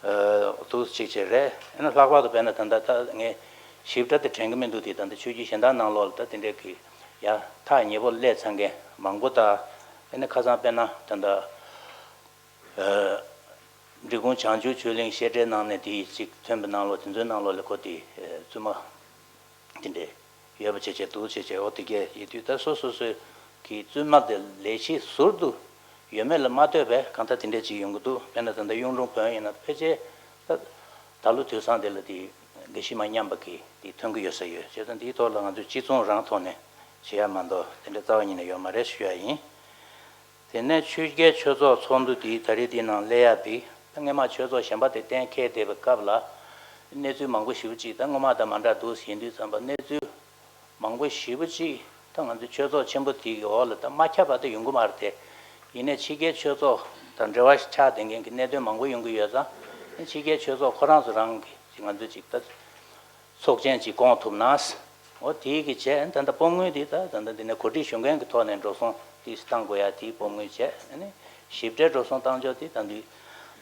ཨ་འདུག་གཅིག་བྱས་རེད། ཨ་ནི་ལྷག་པར་དུ་དཔེར་ན་ད་ལྟ་ད་ངས་ཞིབ་ཕྲ་དེ་དྲན་གི་མི་འདུག་དེ་ད་ལྟ་ཆོས་བརྒྱུད་གཞན་དག་ནང་ལོགས་ལ་ད་དེ་འདྲའི་གི་ཡ་ཐག་ཉེ་པོ་སླེབས་ཚར་མཁན་མང་པོ་དང་། ཨ་ནི་ཁ་སང་དཔེར་ན་ད་ལྟ་ཨ་འབྲི་གུང་བྱང་ཆུབ་ཆོས་གླིང་བཤད་གྲྭའི་ནང་ནས་དེ་གཅིག་ཐོན་པའི་ནང་ལོགས། དེ་ཚོའི་ནང་ལོགས་ལ་ཁོ་དེ་བཙུན་མ་དེ་འདྲས་ཡོད་པ་བྱས་བྱས་འདུག་བྱས་བྱས། འོ་དེ་གས་ཡིན་དུས་ད་སོ་སོ་སོའི་གི་བཙུན་མ་དེ་ལས་གཞི་ཟུར་དུ་ཡོད་མེད་ལ་མ་ལྟོས་པའི་གང་ལྟར་དེ་འདྲས་ཅིག་ཡོང་གི་འདུག་དཔེར་ན་ད་ལྟ་གཡུང་དྲུང་བོན་ཡིན་ན་ཕལ་ཆེར་ད་ད་ལོ་དུས་སང་དེ་ལ་དེ་དགེ་བཤེས་མ་མཉམ་པ་གི་དེ་ཐོན་གི་ཡོད་ས་ཡོད། བྱས་ཙང་དེའི་ཐོག་ལ་ང་ཚོས་གཅིག་མཚུངས་རང་ཐོག་ནས་བྱེད་ཡ་མ་གཏོགས་དེ་འདྲས་རྩ་བ་ཉིད་ནས་ཡོད་མ་རེད་ཞུ་ཡ་ཡིན། དེ་ནས་ཆོས་རྒྱལ་ཆོས་ཚོགས་ཚོགས་འདུ་དེའི་ད་རེས་དེའི་ནང་སླེབས་ཡ་དེ། ད་སྔོན་མ་ཆོས་ཚོགས་གཞན་པ་དེ་གཏན་འཁེལ་བསྡད་པའི་སྐབས་ལ་གནས་ཚུལ་མང་པོ་ཞེ་པོ་ཅིག་ད་སྔོན་མ་དང་མ་འདྲ་འདུག་ཟེར་དུས་ཙམ་པ། གནས་ཚུལ་མང་པོ་ཞེ་པོ་ཅིག་ད་ང་ཚོའི་ཆོས་ཚོགས་ཆེན་པོ་དེ་གི་འོག་ལ་ད་མ་ཁྱབ་པ་ད་ཡོང་གི་མ་རེད་དེ། ཡིན་ནའི་ཕྱི་རྒྱལ་ཆོས་ཚོགས་དང་འབྲེལ་བ་ཆགས་བསྡད་མཁན་གྱི་གནད་དོན་མང་པོ་ཡོང་གི་ཡོད་ཙང་། ཕྱི་རྒྱལ་ཆོས་ཚོགས་ཁོ་རང་ཚོ་རང་གི་ང་ཚོ་ཅིག་ད་ཚོགས་ཆེན་ཅིག་བསྐོང་ཐུབ་ན། འོ་དེའི་གི་བྱས། ད་ལྟ་སྤོམ་དངུལ་དེ་ད་ད་ལྟ་འདི་ནས་གོ་སྒྲིག་ཞུ་མཁན་གྱི་ཐོག་ནས་འགྲོ་སོང་དེ་བཏང་དགོས་ཡ་དེའི་སྤོམ་དངུལ་བྱས། ཨ་ནི་ཞིབ་ཕྲའི་འགྲོ་སོང་བཏང་ཕྱོགས་དེ་ད་འདི་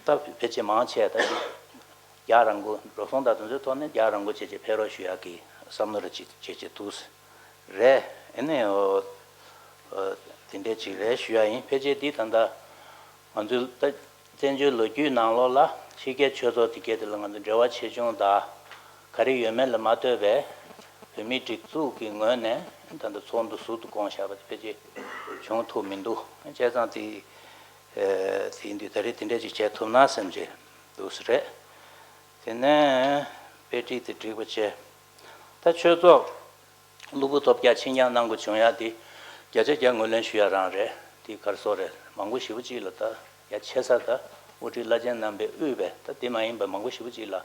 ད་ཕལ་ཆེར་མང་ཆེ་ད་རྒྱག་རང་འགུལ། འགྲོ་སོང་དང་དེ་ཚོའི་ཐོག་ནས་རྒྱག་རང་འགུལ་བྱས་བྱས་ཕེབས་རོགས་ཞུ་ཡ་གི་བསམ་བློ་རེ་ཅིག་བྱས་བྱས་འདུག་རེད། ཨ་ནི་འོ་དེ་འདྲས་ཅིག་རེད་ཞུ་ཡ་ཡིན། ཕལ་ཆེར་འདི་ད་ལྟ་ང་ཚོའི་ད་བཙན་བྱོལ་ལོ་རྒྱུས་ནང་ལོགས་ལ་ཕྱི་རྒྱལ་ཆོས་ཚོགས་དེ་གས་དེ་ལ་ང་ཚོ་འབྲེལ་བ་ཆེ་ཆུང་དང་ག་རེ་ཡོད་མེད་ལ་མ་ལྟོས་པའི་བོད་མིའི་སྒྲིག་འཛུགས་ཀྱི་ངོས་ནས་ད་ལྟ་ཚོགས་འདུ་ཟུར་དུ་བསྐོང་བཞག་པ་དེ་ཕལ་ཆེར་བྱུང་ཐུབ་མི་འདུག་བྱས་ཙང་དེ་དེ་ཡིན་དུས་ད་རེས་དེ་འདྲས་ཅིག་བྱས་ཐུབ་ན་བསམ་གྱི་འདུག་ས་རེད། དེ་ནས་དཔེ་ཁྲིད་དེ་བསྒྲིགས་པ་བྱས། ད་ཆོས་ཚོགས་སློབ་ཕྲུག་ཐོབ་རྒྱ་ཆིངས་ཡག་གནང་དགོས་བྱུང་ཡ་དེ་བརྒྱ་ཆ་བརྒྱ་ངོས་ལེན་ཞུ་ཡ་རང་རེད། དེ་ག་རེ་ཟེར་དགོས་རེད། མང་པོ་ཞེ་པོ་ཅིག་ལ་ད་ཡ་ཆེ་ས་ད་དབུ་ཁྲིད་བླ་ཆེན་རྣམ་པས་དབུས་པའི་ད་དེ་མ་ཡིན་པ་མང་པོ་ཞེ་པོ་ཅིག་ལ་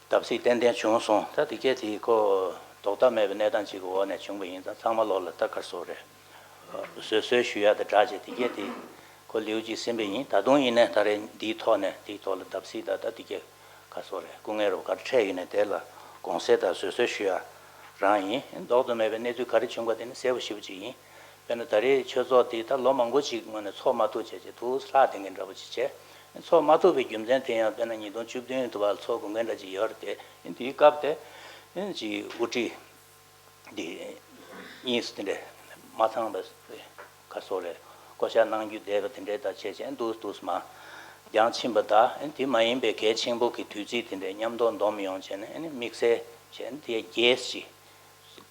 བརྡབ་གསིག་ཏན་ཏན་བྱུང་སོང་། ད་དེ་གས་དེ་ཁོ་ལྡོག་ཐབས་མེད་པའི་གནས་སྟངས་ཅིག་གི་འོག་ནས་བྱུང་བ་ཡིན་ཙང་། ཚང་མ་ལོག་ལ་ད་ག་རེ་ཟེར་དགོས་རེད། བཟོད་གསོལ་ཞུ་ཡ་དང་སྦྲགས་བྱས་དེ་གས་དེ་ཁོ་ལེའུ་གཅིག་ཟིན་པ་ཡིན། ད་དུང་ཡིན་ནའི་ད་རེས་འདིའི་ཐོག་ནས་དེའི་ཐོག་ལ་བརྡབ་གསིག་དང་ད་དེ་གས་ག་རེ་ཟེར་དགོས་རེད། སྐུ་ངལ་རུ་ག་རེ་འཕྲད་ཡོད་ནའི་དེ་ལ་དགོངས་སེལ་དང་བཟོད་གསོལ་ཞུ་ཡ་རང་ཡིན། ལྡོག་ཏུ་མེད་པའི་གནས་ཚུལ་ག་རེ་བྱུང་བ་དེ་ནི་གསལ་པོ་ཞེ་པོ་ཅིག་ཡིན། དཔེར་ན་ད་རེས་ཆོས་ཚོགས་དེ་ད་ལོ་མང་པོ་ཅིག་སྔོན་ནས་ཚོགས་མ་ཐུབ་བྱས་བྱས་དུ་ལྷག་བསྡད་མཁན་འདྲ་པོ་ཅིག་བྱས། ཚོགས་མ་ཐུབ་པའི་རྒྱུ་མཚན་དེ་ཡང་དཔེར་ན་ཉིས་སྟོང་བཅུ་བདུན་དུ་བར་ཚོགས་དགོས་མཁན་འདྲ་ཅིག་ཡོད་རེད་དེ། དེའི་སྐབས་དེ་ཅིག་དབུ་ཁྲིད་འདི་གཉིས་སུ་དེ་འདྲས་མ་ཚང་བ་ག་རེ་ཟེར་དགོས་རེད། བསྐོ་བཞག་གནང་རྒྱུ་བསྡད་པ་དེ་འདྲས་དང་བྱས་བྱས་འདུག་འདུག་མ་འགྱངས་ཕྱིན་པ་དང་། དེ་མ་ཡིན་པའི་གལ་ཆེན་པོ་གི་དུས་ཚིགས་དེ་འདྲས་མཉམ་དུ་འདོམས་ཡོང་བྱས་ནས། ཨ་ནི་དམིགས་བསལ་བྱས་ནས་དེ་རྒྱས་ཅིག་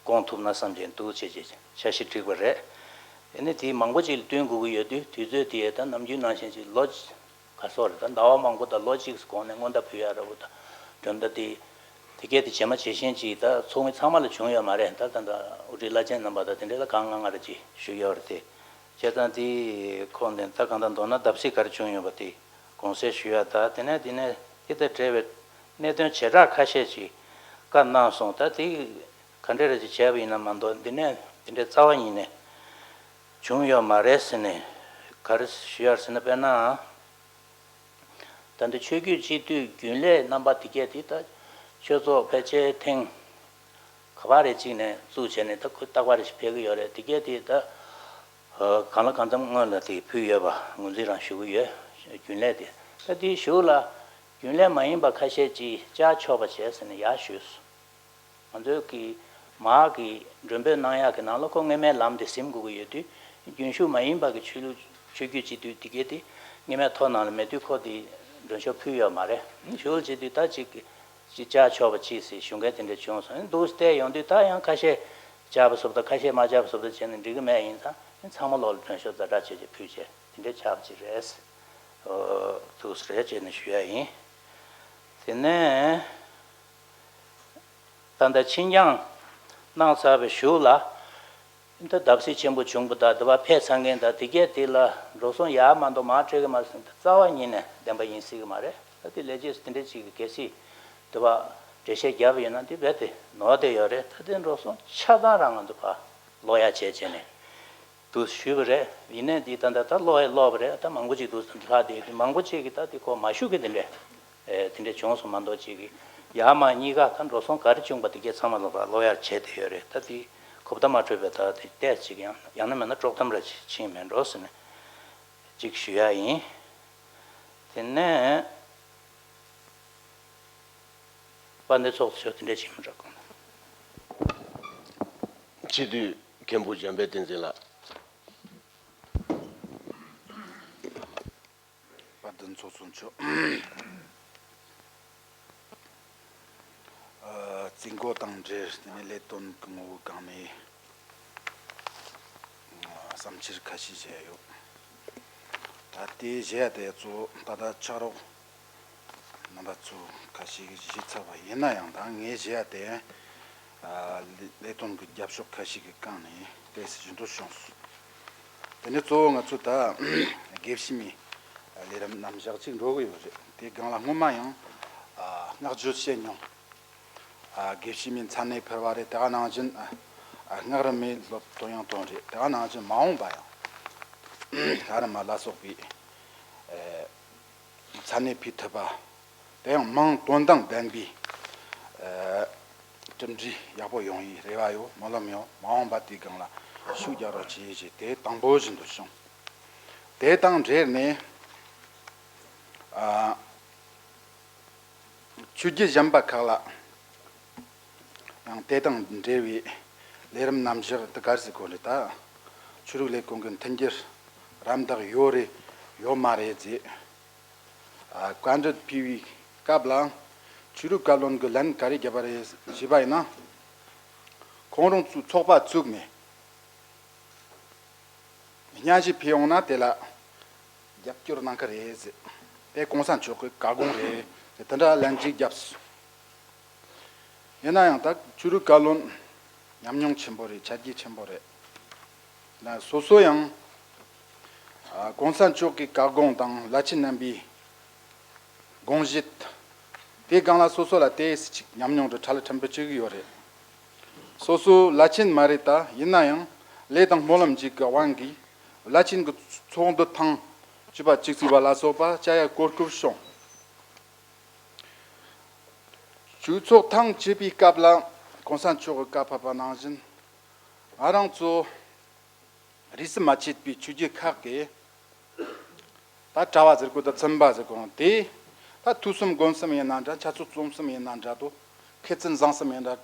བསྐོང་ཐུབ་ན་བསམ་བྱས་འདུག་བྱས་བྱས་འཆར་གཞི་བསྒྲིགས་པ་རེད། ཨ་ནི་དེ་མང་པོ་ཅིག་ལ་བསྟུན་དགོས་ཀྱི་ཡོད་དུས། དུས་ཚོད་དེ་ད་ནམ་རྒྱུན་ནང་བཞིན་ཅིག་ལོ་ག་རེ་ཟེར་དགོས་རེད། ད་ཟླ་བ་མང་པོ་དང་ལོ་གཅིག་གོང་ནས་སྔོན་བརྡ་ཕུལ་ཡ་འདྲ་པོ་དང་། འགྲོ་ཟླ་དེ་དེ་གས་དེ་བྱེ་མ་བྱེ་ཤིང་ཅིག་ད་ཚོགས་མི་ཚང་མ་ལ་བྱུང་ཡོད་མ་རེད། ད་ད་ད་དབུ་ཁྲིད་བླ་ཆེན་རྣམ་པ་དང་དེ་འདྲས་ལ་གང་ང་ང་རེ་ཅིག་ཞུས་ཡོད་རེད་དེ། བྱས་ཙང་དེ་ཁོང་དེ་ད་གང་ལྟར་མདོར་ན་བརྡབ་གསིག་ག་རེ་བྱུང་ཡོད་པ་དེ་དགོངས་སེལ་ཞུ་ཡ་དང་། དེ་ནས་དེ་ནས་དེ་དང་འབྲེལ་བའི་གནད་དོན་བྱེ་བྲག་ཁ་ཤས་ཅིག་བཀའ་གནང་སོང་། ད་དེ་ག་འདྲ་རེ་ཅིག་བྱས་པ་ཡིན་ན་མ་གཏོགས་འདི་ནས་འདི་འདྲའི་རྩ་བ་ཉིད་ནས་བྱུང་ཡོད་མ་རེད་ཟེར་ནས། ག་རེ་ཞུ་ཡ་རེད་ཟེར་ན། དཔེར་ན་ད་ལྟ་ཆོས་བརྒྱུད་སྤྱི་འཐུས་རྒྱུན་ལས་རྣམ་པ་དེ་གས་དེ་ད་ཆོས་ཚོགས་ཕལ་ཆེར་ཐེངས་ག་ ག་པ་རེ་གཅིག་ནས་བཙུགས་བྱས་ནས་ད་ཁོ་རྟག་པ་རེ་ཞིག་ཕེབས་ཀྱི་ཡོད་རེད། དེ་གས་དེ་ད་གང་ལ་གང་འཚམ་སྔོན་ལ་དེ་ཕུལ་ཡོད་པ་ངོས་འཛིན་རང་ཞུ་གི་ཡོད། རྒྱུན་ལས་དེ་ད་དེའི་གཞུག་ལ་རྒྱུན་ལས་མ་ཡིན་པ་ཁ་ཤས་ཀྱིས་བཅར་ཆོག་པ་བྱས་ཟེར་ནས་ཡར་ཞུས་སོང་། ང་ཚོའི་གི་མར་གི་མགྲོན་འབོད་གནང་ཡག་གི་ནང་ལ་ཁོ་སྔོན་མའི་ལམ་དེ་ཟིན་དགོས་ཀྱི་ཡོད་དུས། རྒྱུན་ཞུགས་མ་ཡིན་པ་གི་ཆོས་ལུགས་ཆོས་བརྒྱུད་སྤྱི་འཐུས་དེ་གས་དེ་སྔོན་མའི་ཐོ་ནང་ལ་མེད་དུས་ཁོ་དེ་མགྲོན་ཤོག་ཕུལ་ཡོད་མ་རེད། ཞུ་བ་བྱེད་དུས་ད་ཅིག་གི་ཅིག་བཅར་ཆོག་པ་ཅིག་ཟེར་ཞུ་མཁན་དེ་འདྲ་བྱུང་སོང་། འདུག་བལྟས་ཡོང་དུས་ད་ཡང་ཁ་ཤས་བཅར་བ་སོབ་ད་ཁ་ཤས་མ་བཅར་བ་སོབ་ད་བྱས་ནས་འགྲིག་གི་མེད། ཡིན་ཙང་ཚང་མ་ལོག་ལ་མགྲོན་ཤོག་ཛ་དྲག་བྱས་བྱས་ཕུལ་བྱས་དེ་འདྲའི་ཆགས་པ་ཅིག་རེད། འདུག་རེད་ཅེས་ནས་ཞུ་ཡ་ཡིན། དེ་ནས་ད་ལྟ་ཕྱི་འགྱངས་གནང་ཚར་བའི་གཞུག་ལ། ད་བརྡབ་གསིག་ཆེན་པོ་བྱུང་པ་དང་དེ་བ་ཕེབས་ཚར་མཁན་དང་དེ་གས་དེ་ལ་འགྲོ་སོང་ཡར་མ་འགྲོ་མར་སྤྲད་ཀྱི་མ་རེད་ཟེར་ན་ད་རྩ་བ་ཉིད་ནས་བདེན་པ་ཡིན་སྲིད་ཀྱི་མ་རེད། ད་དེ་ལས་བྱེད་དེ་འདྲ་ཅིག་གིས་གལ་སྲིད་དེ་བ་འགྲེལ་བཤད་བརྒྱབ་པ་ཡིན་ན་དེ་རྦད་དེ་ནོར་བསྡད་ཡོད་རེད། ད་དེ་འགྲོ་སོང་ཆ་ཚང་རང་ང་ཚོ་ཕར་ལོག་ཡ་བྱས་བྱས་ནས། འདུག་ཞུས་པ་རེད། ཡིན་ནའི་འདི་ད་ལྟ་ད་ཀློག་ཡ་ཀློག་པ་རེད། ད་མང་པོ་ཅིག་འདུག་ལྷག་བསྡད་ཡོད་དུས་མང་པོ་ཅིག་གིས་ད་འདི་ཁོ་མ་ཞུ་གི་དེ་འདྲས། ཨེ་དེ་འདྲས་བྱུང་སོང་མ་གཏོགས་ཅིག་གིས་ཡར་མར་གཉིས་ཀ་ད་འགྲོ་སོང་ག་རེ་བྱུང་པ་དེ་གས་ཚང་མ་ལ་ཕར་ཀློག་ཡ་བྱས་བསྡད་ཡོད་རེད། ད་འདི་གོ་བརྡ་མ་འཕྲོད་པའི་ད་དེ་ཏོག་ཙམ་ཅིག་ཡང་ཡང་ན་མིན་ན་དཀྲོག་གཏམ་ར་ཅིག་ཕྱིན་མེད་འགྲོ་ཟེར་ནས་ཅིག་ཞུ་ཡ་ཡིན། དེ་ནས་དཔལ་ལྡན་ཚོགས་གཙོ་མཆོག་དེ་འདྲས་ཅིག་མི་འདྲ་གོ། སྤྱི་འཐུས་མཁན་པོ་འཇམ་དཔལ་བསྟན་འཛིན་ལགས། དཔལ་ལྡན་ཚོགས་གཙོ་མཆོག་ཨ། རྩིས་འགོ་དང་འབྲེལ་དེ་ནས་ལས་དོན་གྱི་ངོ་བོ་སྒང་ནས་ཨ་བསམ་འཆར་ཁ་ཤས་བཞག་ཡོད། ད་ལྟའི་བཞག་དེ་ཚོ་ད་ལྟ་ཕྱག་རོགས་རྣམ་པ་ཚོ་ཁ་ཤས་ཀྱིས་བཞེས་ཚར་བ་ཡིན་ན་ཡང་ད་ངས་བཞག་དེ་ཨ་ལས་ལས་དོན་གྱི་རྒྱབ་ཕྱོགས་ཁ་ཤས་ཀྱི་སྒང་ནས་ཏོག་ཙམ་ཞིབ་འཇུག་བྱུང་སོང་། དེ་ནས་གཙོ་བོ་ང་ཚོ་ད་དགེ་བཤེས་མའི་ལས་རིམ་རྣམ་གཞག་ཅིག་འགྲོ་གི་ཡོད་རེད། དེ་སྒང་ལ་སྔོན་མ་ཡང་ཨ་བསྔགས་བརྗོད་བྱས་མྱོང་། ཨ་དགེ་བཤེས་མའི་མཚན་གནས་ཕུལ་བ་རེད། དེ་ག་ནང་བཞིན་ཨ་སྔགས་རིས་མའི་སློབ་ཐོན་ཡང་ཐོན་རེད། དེ་ག་ནང་བཞིན་མ་འོངས་པ་ཡང་ཨ་རིས་མ་ལ་སོགས་པའི་ཨ་མཚན་གནས་ཕུལ་ཐུབ་པ། དེ་ཡང་མིང་དོན་དང་ལྡན་པའི་ཨ་གྲུབ་འབྲས་ཡག་པོ་ཡོང་ཡའི་རེ་བ་ཡོད། སྨོན་ལམ་ཡོད། མ་འོངས་པ་དེའི་སྒང་ལ་ཤུགས་རྒྱག་རོགས་བྱེད་ཅེས་དེ་དང་པོ་བཞིན་དུ་བྱུང་། དེ་དང་འབྲེལ་ནས་ཨ་ཆོས་བརྒྱུད་གཞན་པ་ཁག་ལ་ཡང་དེ་དང་འབྲེལ་བའི་ལས་རིམ་རྣམ་གཞག་དེ་ག་རེ་ཟེར་དགོས་རེད། ད་ཆོས་རིག་ལས་ཁུངས་ཀྱི་མཐུན་འགྱུར་རམ་འདེགས་ཡོད་རེད་ཡོད་མ་རེད་ཟེར། ཨ་བཀའ་འདྲི་ཕུལ་བའི་སྐབས་ལ་ཆོས་རིག་བཀའ་བློན་གྱིས་ལན་ག་རེ་བརྒྱབ་པ་རེད་ཞུས་པ་ཡིན་ན། ཁོང་རང་ཚོའི་ཚོགས་པ་བཙུགས་ནས་སྙན་ཞུ་ཕུལ་ཡོང་ན་དེ་ལ་རྒྱབ་སྐྱོར་གནང་གི་རེད་ཟེར། དེ་གོང་ས་མཆོག་གི་བཀའ་དགོངས་རེད་ཟེར་དེ་འདྲ་ལན་གཅིག་བརྒྱབ་སོང་། ཡིན་ན་ཡང་ད་ཆོས་རིག་བཀའ་བློན་ཉམས་མྱོང་ཆེན་པོ་རེད། ཆ་རྒྱུས་ཆེན་པོ་རེད། ན་སོ་སོ་ཡང་ཨ་གོང་ས་མཆོག་གི་བཀའ་དགོངས་དང་བླ་ཆེན་རྣམ་པའི་དགོངས་བཞེད་དེའི་སྒང་ལ་སོ་སོ་ལ་ཏོག་ཙམ་ཅིག་ཉམས་མྱོང་དང་ཁྲ་ལ་ཕྲན་བུ་ཅིག་ཡོད་རེད། སོ་སོ་བླ་ཆེན་མ་རེད། ད་ཡིན་ན་ཡང་ལས་དང་སྨོན་ལམ་གཅིག་གི་དབང་གིས་བླ་ཆེན་གྱི་ཚོགས་འདུ་ཐེངས་བཅུ་པ་བཅུ་གཅིག་པ་ལ་སོགས་པ་བཅར་ཡ་གོ་སྐབས་བྱུང་། ཆོས་ཚོགས་ཐེངས་བཅུ་པའི་སྐབས་ལ་གོང་ས་མཆོག་གིས་བཀའ་ཕབ་པ་ནང་བཞིན་ང་རང་ཚོ་རིས་སུ་མ་ཆད་པའི་ཆོས་བརྒྱུད་ཁག་གི་ད་གྲྭ་བ་ཟེར་དགོས་ད་བཙུན་པ་ཟེར་དགོས་དེ་ད་ཐོས་བསམ་སྒོམ་གསུམ་ཡིན་ན་འདྲ། འཆད་རྩོད་རྩོམ་གསུམ་ཡིན་ན་འདྲ་དོ། མཁས་བཙུན་བཟང་གསུམ་ཡིན་འདྲ།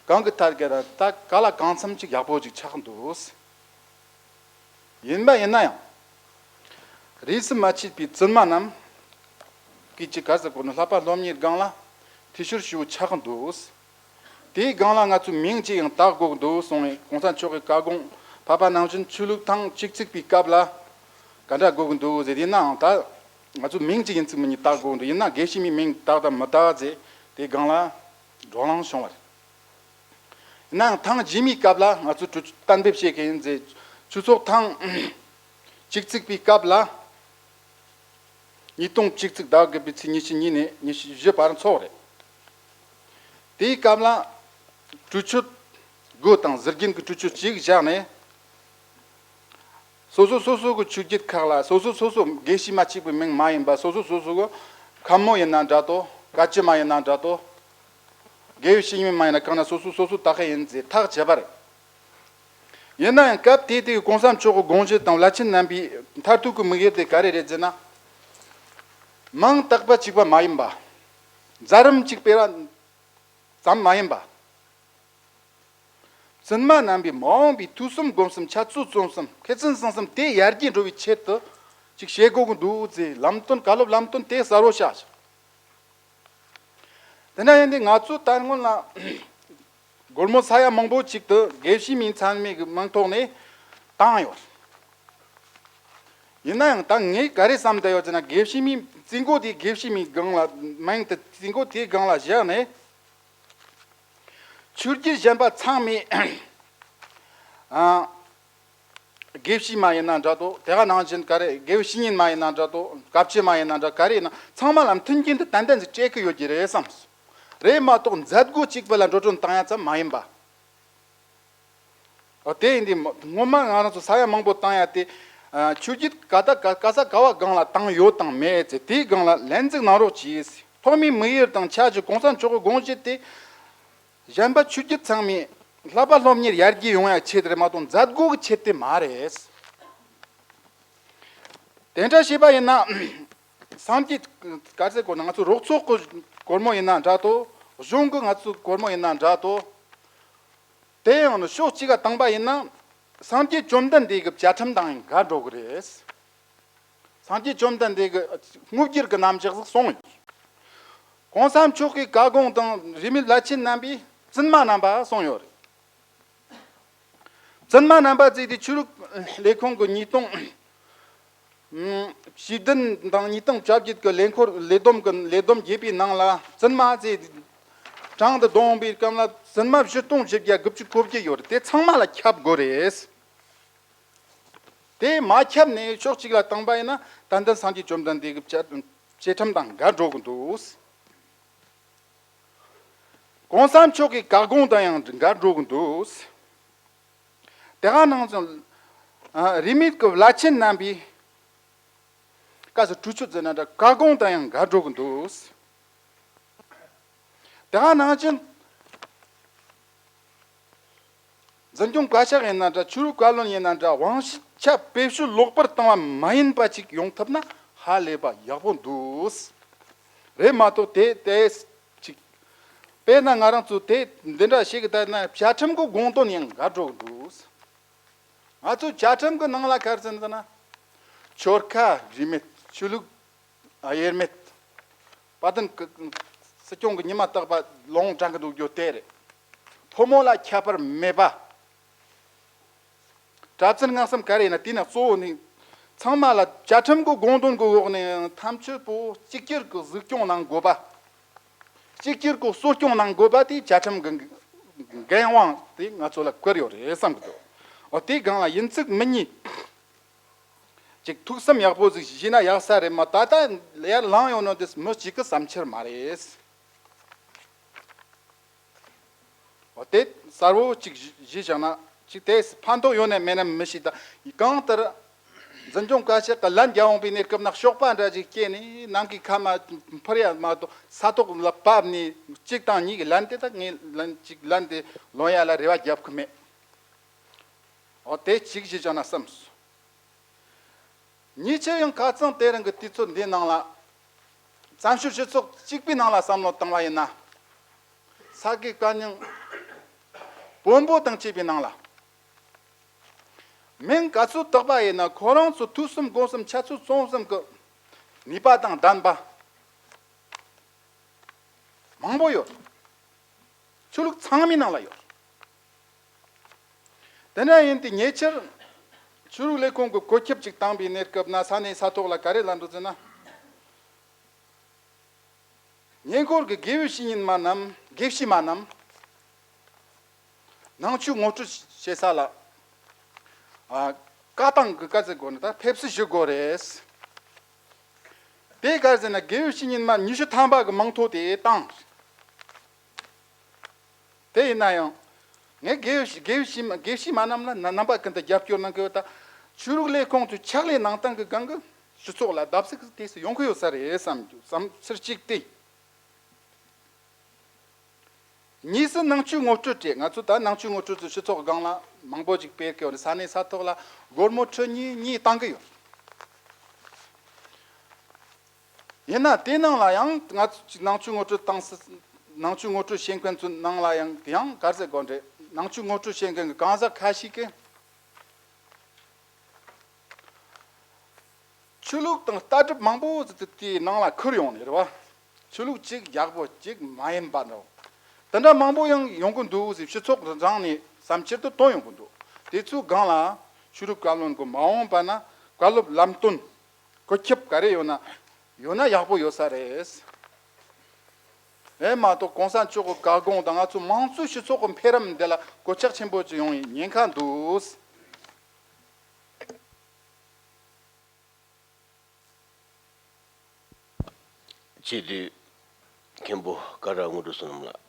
གང་གི་ཐད་ཀར་ད་ག་ལ་གང་འཚམ་ཅིག་ཡག་པོ་ཅིག་ཆགས་འདུག། ཡིན་པ་ཡིན་ན་ཡང་། རིས་སུ་མ་ཆད་པའི་བཙུན་མ་རྣམས་ཀྱིས་ཅི་ག་ཟེར་དགོས་ན་བསླབ་པ་སློབ་གཉེར་སྒང་ལ་འཐུས་ཤོར་ཞེ་པོ་ཆགས་འདུག། དེའི་སྒང་ལ་ང་ཚོས་མིང་ཅིག་ཡང་བཏགས་དགོས་འདུག་གསུངས་ནས་གོང་ས་མཆོག་གི་བཀའ་དགོངས་ཕབ་པ་ནང་བཞིན་ཆོས་ལུགས་ཐེངས་བཅུ་གཅིག་པའི་སྐབས་ལ་ག་འདྲ་དགོས་འདུག་ཟེར། ཡིན་ནའང་ད་ང་ཚོས་མིང་ཅིག་ཡིན་ཚུལ་མིན་ནས་བཏགས་དགོས་འདུག། ཡིན་ན་དགེ་བཤེས་མའི་མིང་བཏགས་དང་མི་བཏགས་ཟེར་དེའི་སྒང་ལ་བགྲོ་གླེང་བྱུང་བ་རེད། ཡིན་ནའང་ཐེངས་རྗེས་མའི་སྐབས་ལ་ང་ཚོས་གྲོས་ཆོད་གཏན་འབེབས་བྱེད་མཁན་ཡིན་ཟེར། ཆོས་ཚོགས་ཐེངས་བཅུ་གཅིག་པའི་སྐབས་ལ་ཉིས་སྟོང་བཅུ་གཅིག་ཟླ་དགུ་པའི་ཚེས་ཉི་ཤུ་གཉིས་ནས་ཉི་ཤུ་བཞི་བར་ཚོགས་རེད། དེའི་སྐབས་ལ་གྲོས་ཆོད་སྒོ་དང་ཟུར་རྒྱན་གྱི་གྲོས་ཆོད་ཅིག་བཞག་ནས། སོ་སོ་སོ་སོ་གི་ཆོས་བརྒྱུད་ཁག་ལ་སོ་སོ་སོ་སོ་དགེ་བཤེས་མ་གཅིག་པུའི་མིང་མ་ཡིན་པ་སོ་སོ་སོ་སོ་གི་མཁན་མོ་ཡིན་ན་འདྲ་དོ། བཀའ་བཅུ་མ་ཡིན་ན་འདྲ་དོ། དགེ་བའི་བཤེས་གཉེན་མ་ཡིན་ན་གང་ན་སོ་སོ་སོ་སོ་དག་ཡིན་ཟེར་ཐག་བཅད་པ་རེད། ཡིན་ན་ཡང་སྐབས་དེ་དུས་གོང་ས་མཆོག་གི་དགོངས་གཞི་དང་བླ་ཆེན་རྣམ་པའི་མཐར་ཐུག་གི་དམིགས་ཡུལ་དེ་ག་རེ་རེད་ཟེར་ན། མིང་བཏགས་པ་གཅིག་པ་མ་ཡིན་པ། མཛད་རིམ་གཅིག་སྤེལ་བ་ཙམ་མ་ཡིན་པ། བཙུན་མ་རྣམ་པའི་མ་འོངས་པའི་ཐོས་བསམ་སྒོམ་གསུམ་འཆད་རྩོད་རྩོམ་གསུམ་མཁས་བཙུན་གསང་གསུམ་དེ་ཡར་རྒྱས་འགྲོ་བའི་ཆེད་དུ་ཅིག་བྱེད་དགོས་ཀྱི་འདུག་ཟེར་ལམ་སྟོན་བཀའ་སློབ་ལམ་སྟོན་དེ་གསལ་བོ་བྱ། དེ་འདྲ་ཡིན་དུས་ང་ཚོ་ད་སྔོན་ལ་སྒོར་མོ་ས་ཡ་མང་པོ་ཅིག་ཏུ་དགེ་བཤེས་མིང་ཚང་མའི་གི་མིང་ཐོག་ནས་བཏང་ཡོད། ཡིན་ན་ཡང་ད་ངས་ག་རེ་བསམ་བསྡད་ཡོད་ཟེར་ན། དགེ་བཤེས་མིང་རྩིས་འགོ་དེ་དགེ་བཤེས་མིང་སྒང་ལ་མིང་དེ་རྩིས་འགོ་དེའི་སྒང་ལ་བཞག་ནས། ཆོས་བརྒྱུད་གཞན་པ་ཚང་མས་ཨ་དགེ་བཤེས་མ་ཡིན་ན་འདྲ་དོ། དེ་ག་ནང་བཞིན་ག་རེ་དགེ་བའི་བཤེས་གཉེན་མ་ཡིན་ན་འདྲ་དོ། སྐབས་ཆེན་མ་ཡིན་ན་འདྲ་ག་རེ་ཡིན་ན་ཚང་མ་ལ་མཐུན་རྐྱེན་དེ་ཏན་ཏན་ཞིག་སྤྲད་ཀྱི་ཡོད་ཀྱི་རེད་བསམ་སོང་། རེད་མ་གཏོགས་མཛད་སྒོ་གཅིག་པུ་ལ་འགྲོ་གྲོན་བཏང་ཡ་ཙམ་མ་ཡིན་པ། འོ་དེ་ཡིན་དུས་སྔོན་མ་ང་རང་ཚོ་ས་ཡ་མང་པོ་བཏང་ཡ་དེ། ཨ་ཆོས་བརྒྱུད་ག་ད་ག་ག་ས་ག་བ་སྒང་ལ་བཏང་ཡོད་དང་མེད་ཚེ་དེའི་སྒང་ལ་ལན་གཟིགས་གནང་རོགས་གྱིས། ཐོག་མའི་དམིགས་ཡུལ་དང་ཆ་བཞག་གོང་ས་མཆོག་གི་དགོངས་གཞི་དེ། གཞན་པ་ཆོས་བརྒྱུད་ཚང་མས་བསླབ་པ་སློབ་གཉེར་ཡར་རྒྱས་ཡོང་ཡ་ཆེད་རེད་མ་གཏོགས་མཛད་སྒོ་གི་ཆེད་དེ་མ་རེད། དེ་འདྲ་བྱས་པ་ཡིན་ན། སངས་རྒྱས་ག་ཚད་གོ་ན་ང་ཚོ་རོགས་ཚོགས་ཀྱི་སྒོར་མོ་ཡིན་ན་འདྲ་དོ། གཞུང་གི་ང་ཚོ་སྒོར་མོ་ཡིན་ན་འདྲ་དོ། དེ་ཡང་ནི་ཕྱོགས་གཅིག་ག་བཏང་པ་ཡིན་ན། སངས་རྒྱས་བཅོམ་ལྡན་འདས་ཀྱི་བཅའ་ཁྲིམས་དང་ཡང་འགལ་འགྲོ་གི་རེད། སངས་རྒྱས་བཅོམ་ལྡན་འདས་ཀྱི་དངོས་བརྒྱུད་ཀྱི་རྣམ་གཞག་ཟིག་གསུངས་ཡོད། གོང་ས་མཆོག་གི་བཀའ་དགོངས་དང་རིས་མེད་བླ་ཆེན་རྣམ་པའི་བཙུན་མ་རྣམ་པ་གསུངས་ཡོད་རེད། བཙུན་མ་རྣམ་པ་བརྩིས་ཏེ་ཆོས་ལུགས་ལས་ཁུངས་ཀྱི་ཉིས་སྟོང་། ཨུམ། བཅུ་བདུན་དང་ཉིས་སྟོང་བཅོ་བརྒྱད་ཀྱི་ལས་འཁོར་ལས་བསྡོམས་ཀྱི་ལས་བསྡོམས་རྒྱས་པའི་ནང་ལ་བཙུན་མ་ཚེ་གྲངས་དུ་བསྡོམས་པའི་སྐབས་ལ་བཙུན་མ་བཞི་སྟོང་བཞི་བརྒྱ་དགུ་བཅུ་གོ་བརྒྱད་ཡོད་རེད། དེ་ཚང་མ་ལ་ཁྱབ་དགོས་རེད། དེ་མ་ཁྱབ་ནས་ཕྱོགས་གཅིག་ལ་བཏང་པ་ཡིན་ན་ཏན་ཏན་སངས་རྒྱས་བཅོམ་ལྡན་འདས་ཀྱི་བཅའ་བཅའ་ཁྲིམས་དང་འགལ་འགྲོ་གི་འདུག་གོང་ས་མཆོག་གི་བཀའ་དགོངས་དང་ཡང་འགལ་འགྲོ་གི་འདུག་དེ་ག་ནང་བཞིན། ཨ། རིས་མེད་ཀྱི་བླ་ཆེན་རྣམ་པའི་བཀའ་ཟུར་གྲོས་ཆོད་ཟེར་ན་འདྲ་བཀའ་དགོངས་དང་ཡང་འགལ་འགྲོ་གི་འདུག་དེ་ག་ནང་བཞིན། འཛིན་སྐྱོང་བཀའ་ཤག་ཡིན་ན་འདྲ། ཆོས་རིག་བཀའ་བློན་ཡིན་ན་འདྲ། དབང་ཆ་བེད་སྤྱོད་ལོག་པར་བཏང་བ་མ་ཡིན་པ་ཅིག་ཡོང་ཐུབ་ན་ཧ་ལས་པ་ཡག་པོ་འདུག་རེད་མ་གཏོགས་དེ་དེ་ཅིག་དཔེར་ན་ང་རང་ཚོ་དེ་འདི་འདྲ་ཞིག་གི་ལྟར་ན་བཅའ་ཁྲིམས་ཀྱི་དགོངས་དོན་ཡང་འགལ་འགྲོ་གི་འདུག་ང་ཚོའི་བཅའ་ཁྲིམས་ཀྱི་ནང་ལ་ག་རེ་ཟེར་ན། ཆོལ་ཁ་རིས་མེད། ཆོས་ལུགས་དབྱེར་མེད། དཔལ་ལྡན་གྱི་སྲིད་སྐྱོང་གི་ཉི་མ་རྟག་པ་ལུང་དྲངས་ཀྱི་འདུག་རྒྱུ་དེ་རེད། ཕོ་མོ་ལ་ཁྱད་པར་མེད་པ། གྲྭ་བཙུན་སྔགས་གསུམ་ག་རེ་ཡིན་ན་དེ་ནས་གཙོ་བོ་ནི། ཚང་མ་ལ་བཅའ་ཁྲིམས་ཀྱི་དགོངས་དོན་གྱི་འོག་ནས་ཐམས་ཅད་པོ་གཅིག་གྱུར་གྱི་གཟིགས་སྐྱོང་གནང་དགོས་པ། གཅིག་གྱུར་གྱི་གསོ་སྐྱོང་གནང་དགོས་པ་དེ་བཅའ་ཁྲིམས་ཀྱི་འགན་དབང་དེ་ང་ཚོ་ལ་བསྐུར་ཡོད་རེད་བསམ་གྱི་འདུག་འོ་དེའི་སྒང་ལ་ཡིན་གཅིག་མིན་གཉིས། ཅིག་ཐུགས་བསམ་ཡག་པོ་ཟིག་བཞེས་ན་ཡག་ས་རེད་མ། ད་ལྟ་ཡར་ལངས་ཡོང་ནོ་དེ་མི་གཅིག་གི་བསམ་འཆར་མ་རེད། འོ་དེ་གསལ་བོ་ཅིག་བཞེས་བཞག་ན་ཅིག་དེ་ཕན་ཐོགས་ཡོད་ནས་མེད་ན་མི་ཤེས། ད་གང་ལྟར་འཛིན་སྐྱོང་བཀའ་ཤག་གི་ལན་རྒྱག་འོང་པའི་གནས་སྐབས་ན་གཤོག་པ་འདྲ་ཅིག་སྐྱེས་ནས་ནམ་མཁའི་ཁ་མ་འཕུར་ཡ་མ་གཏོགས་ས་ཐོག་ལ་བབས་ནས་གཅིག་དང་གཉིས་ཀྱི་ལན་དེ། ད་ངས་ལན་གཅིག་ལན་དེ་ལོན་ཡ་ལ་རེ་བ་རྒྱབ་ཀྱི་མེད། འོ་དེ་གཅིག་བཞེས་བཞག་ན་བསམ་སོང་། ཉེ་ཆར་ཡང་ཁ་རྩང་དེ་རིང་གི་དུས་ཚོད་འདིའི་ནང་ལ། བཙན་བྱོལ་སྤྱི་ཚོགས་གཅིག་པའི་ནང་ལ་བསམ་བློ་བཏང་བ་ཡིན་ན། ས་དགེ་བཀའ་རྙིང་། བོན་པོ་དང་བཅས་པའི་ནང་ལ། མིང་ག་ཚོད་བཏགས་པ་ཡིན་ན་ཁོ་རང་ཚོ་ཐོས་བསམ་སྒོམ་གསུམ་འཆད་རྩོད་རྩོམ་གསུམ་གྱི་ནུས་པ་དང་ལྡན་པ། མང་པོ་ཡོད། ཆོས་ལུགས་ཚང་མའི་ནང་ལ་ཡོད། དེ་འདྲ་ཡིན་དུས་ཉེ་ཆར་ཆོས་རིག་ལས་ཁུངས་ཀྱི་བཀོད་ཁྱབ་ཅིག་བཏང་པའི་གནས་སྐབས་ན་ས་གནས་ས་ཐོག་ལ་ག་རེ་ལབ་འདུག་ཟེར་ན། ཉེ་འཁོར་གྱི་དགེ་བའི་བཤེས་གཉེན་མ་རྣམས། དགེ་བཤེས་མ་རྣམས། ནང་ཆོས་ངོ་སྤྲོད་བྱེད་ས་ལ། ཨ། བཀའ་ཐང་གི་བཀའ་ཟེར་དགོས་ན་ད་ཕེབས་བསུ་ཞུ་དགོས་རེད། དེ་ག་རེ་ཟེར་ན་དགེ་བའི་བཤེས་གཉེན་མ་ཉི་ཤུ་ཐམ་པ་གི་མིང་ཐོ་དེ་བཏང་། དེ་ཡིན་ན་ཡང་། ངས་དགེ་བའི་དགེ་བའི་དགེ་བཤེས་མ་རྣམས་ལ་ན་རྣམ་པ་ཀུན་ཏུ་རྒྱབ་སྐྱོར་གནང་གི་ཡོད། ད་ཆོས་རིག་ལས་ཁུངས་ཚོའི་ཕྱག་ལས་གནང་སྟངས་ཀྱི་སྒང་གི་སྤྱི་ཚོགས་ལ་བརྡབ་གསིག་དེ་སུ་ཡོང་གི་ཡོད་ས་རེད་བསམ་རྒྱུ་བསམ་ཚུལ་གཅིག་དེ། གཉིས་སུ་ནང་ཆོས་ངོ་སྤྲོད་སྤྲད། ང་ཚོ་ད་ནང་ཆོས་ངོ་སྤྲོད་ཚོ་སྤྱི་ཚོགས་སྒང་ལ་མང་པོ་ཅིག་སྤེལ་གི་ཡོད་རེད། ས་གནས་ས་ཐོག་ལ་སྒོར་མོ་ཁྲི་གཉིས་གཉིས་བཏང་གི་ཡོད། ཡིན་ན་དེ་ནང་ལ་ཡང་ང་ཚོ་ནང་ཆོས་ངོ་སྤྲོད་བཏང་སྲིད། ནང་ཆོས་ངོ་སྤྲོད་བྱེད་མཁན་ཚོ་ནང་ལ་ཡང་ཡང་ག་རེ་ཟེར་དགོས་རེད། ནང་ཆོས་ངོ་སྤྲོད་བྱེད་མཁན་གྱི་གང་ཟག་ཁ་ཤས་ཀྱིས་ཆོས་ལུགས་དང་ལྟ་གྲུབ་མང་པོ་ཟིག་དེ་དེའི་ནང་ལ་ཁུར་ཡོང་ནས་རེད་བ། ཆོས་ལུགས་གཅིག་ཡག་པོ་གཅིག་མ་ཡིན་པ་འདྲ་བོ། དེ་འདྲ་མང་པོ་ཡང་ཡོང་གི་འདུག་ཟེར་སྤྱི་ཚོགས་རང་ནས་བསམ་འཆར་དུ་བཏོན་ཡོང་གི་འདུག་དེ་ཚོའི་སྒང་ལ་ཤེས་རིག་བཀའ་བློན་གྱི་མ་འོངས་པ་ན་བཀའ་སློབ་ལམ་སྟོན་གོ་ཁྱབ་ག་རེ་ཡོད་ན་ཡོད་ན་ཡག་པོ་ཡོད་ས་རེད། ཨེ་མ་གཏོགས་གོང་ས་མཆོག་གི་བཀའ་དགོངས་དང་ང་ཚོ་མང་གཙོའི་སྤྱི་ཚོགས་ཀྱི་འཕེལ་རིམ་འདི་ལ་གོད་ཆག་ཆེན་པོ་ཅིག་ཡོང་བའི་ཉེན་ཁ་འདུག་སྤྱི་འཐུས་མཁན་པོ་ཀ་ར་དངོས་གྲུབ་བསོད་ནམས་ལགས།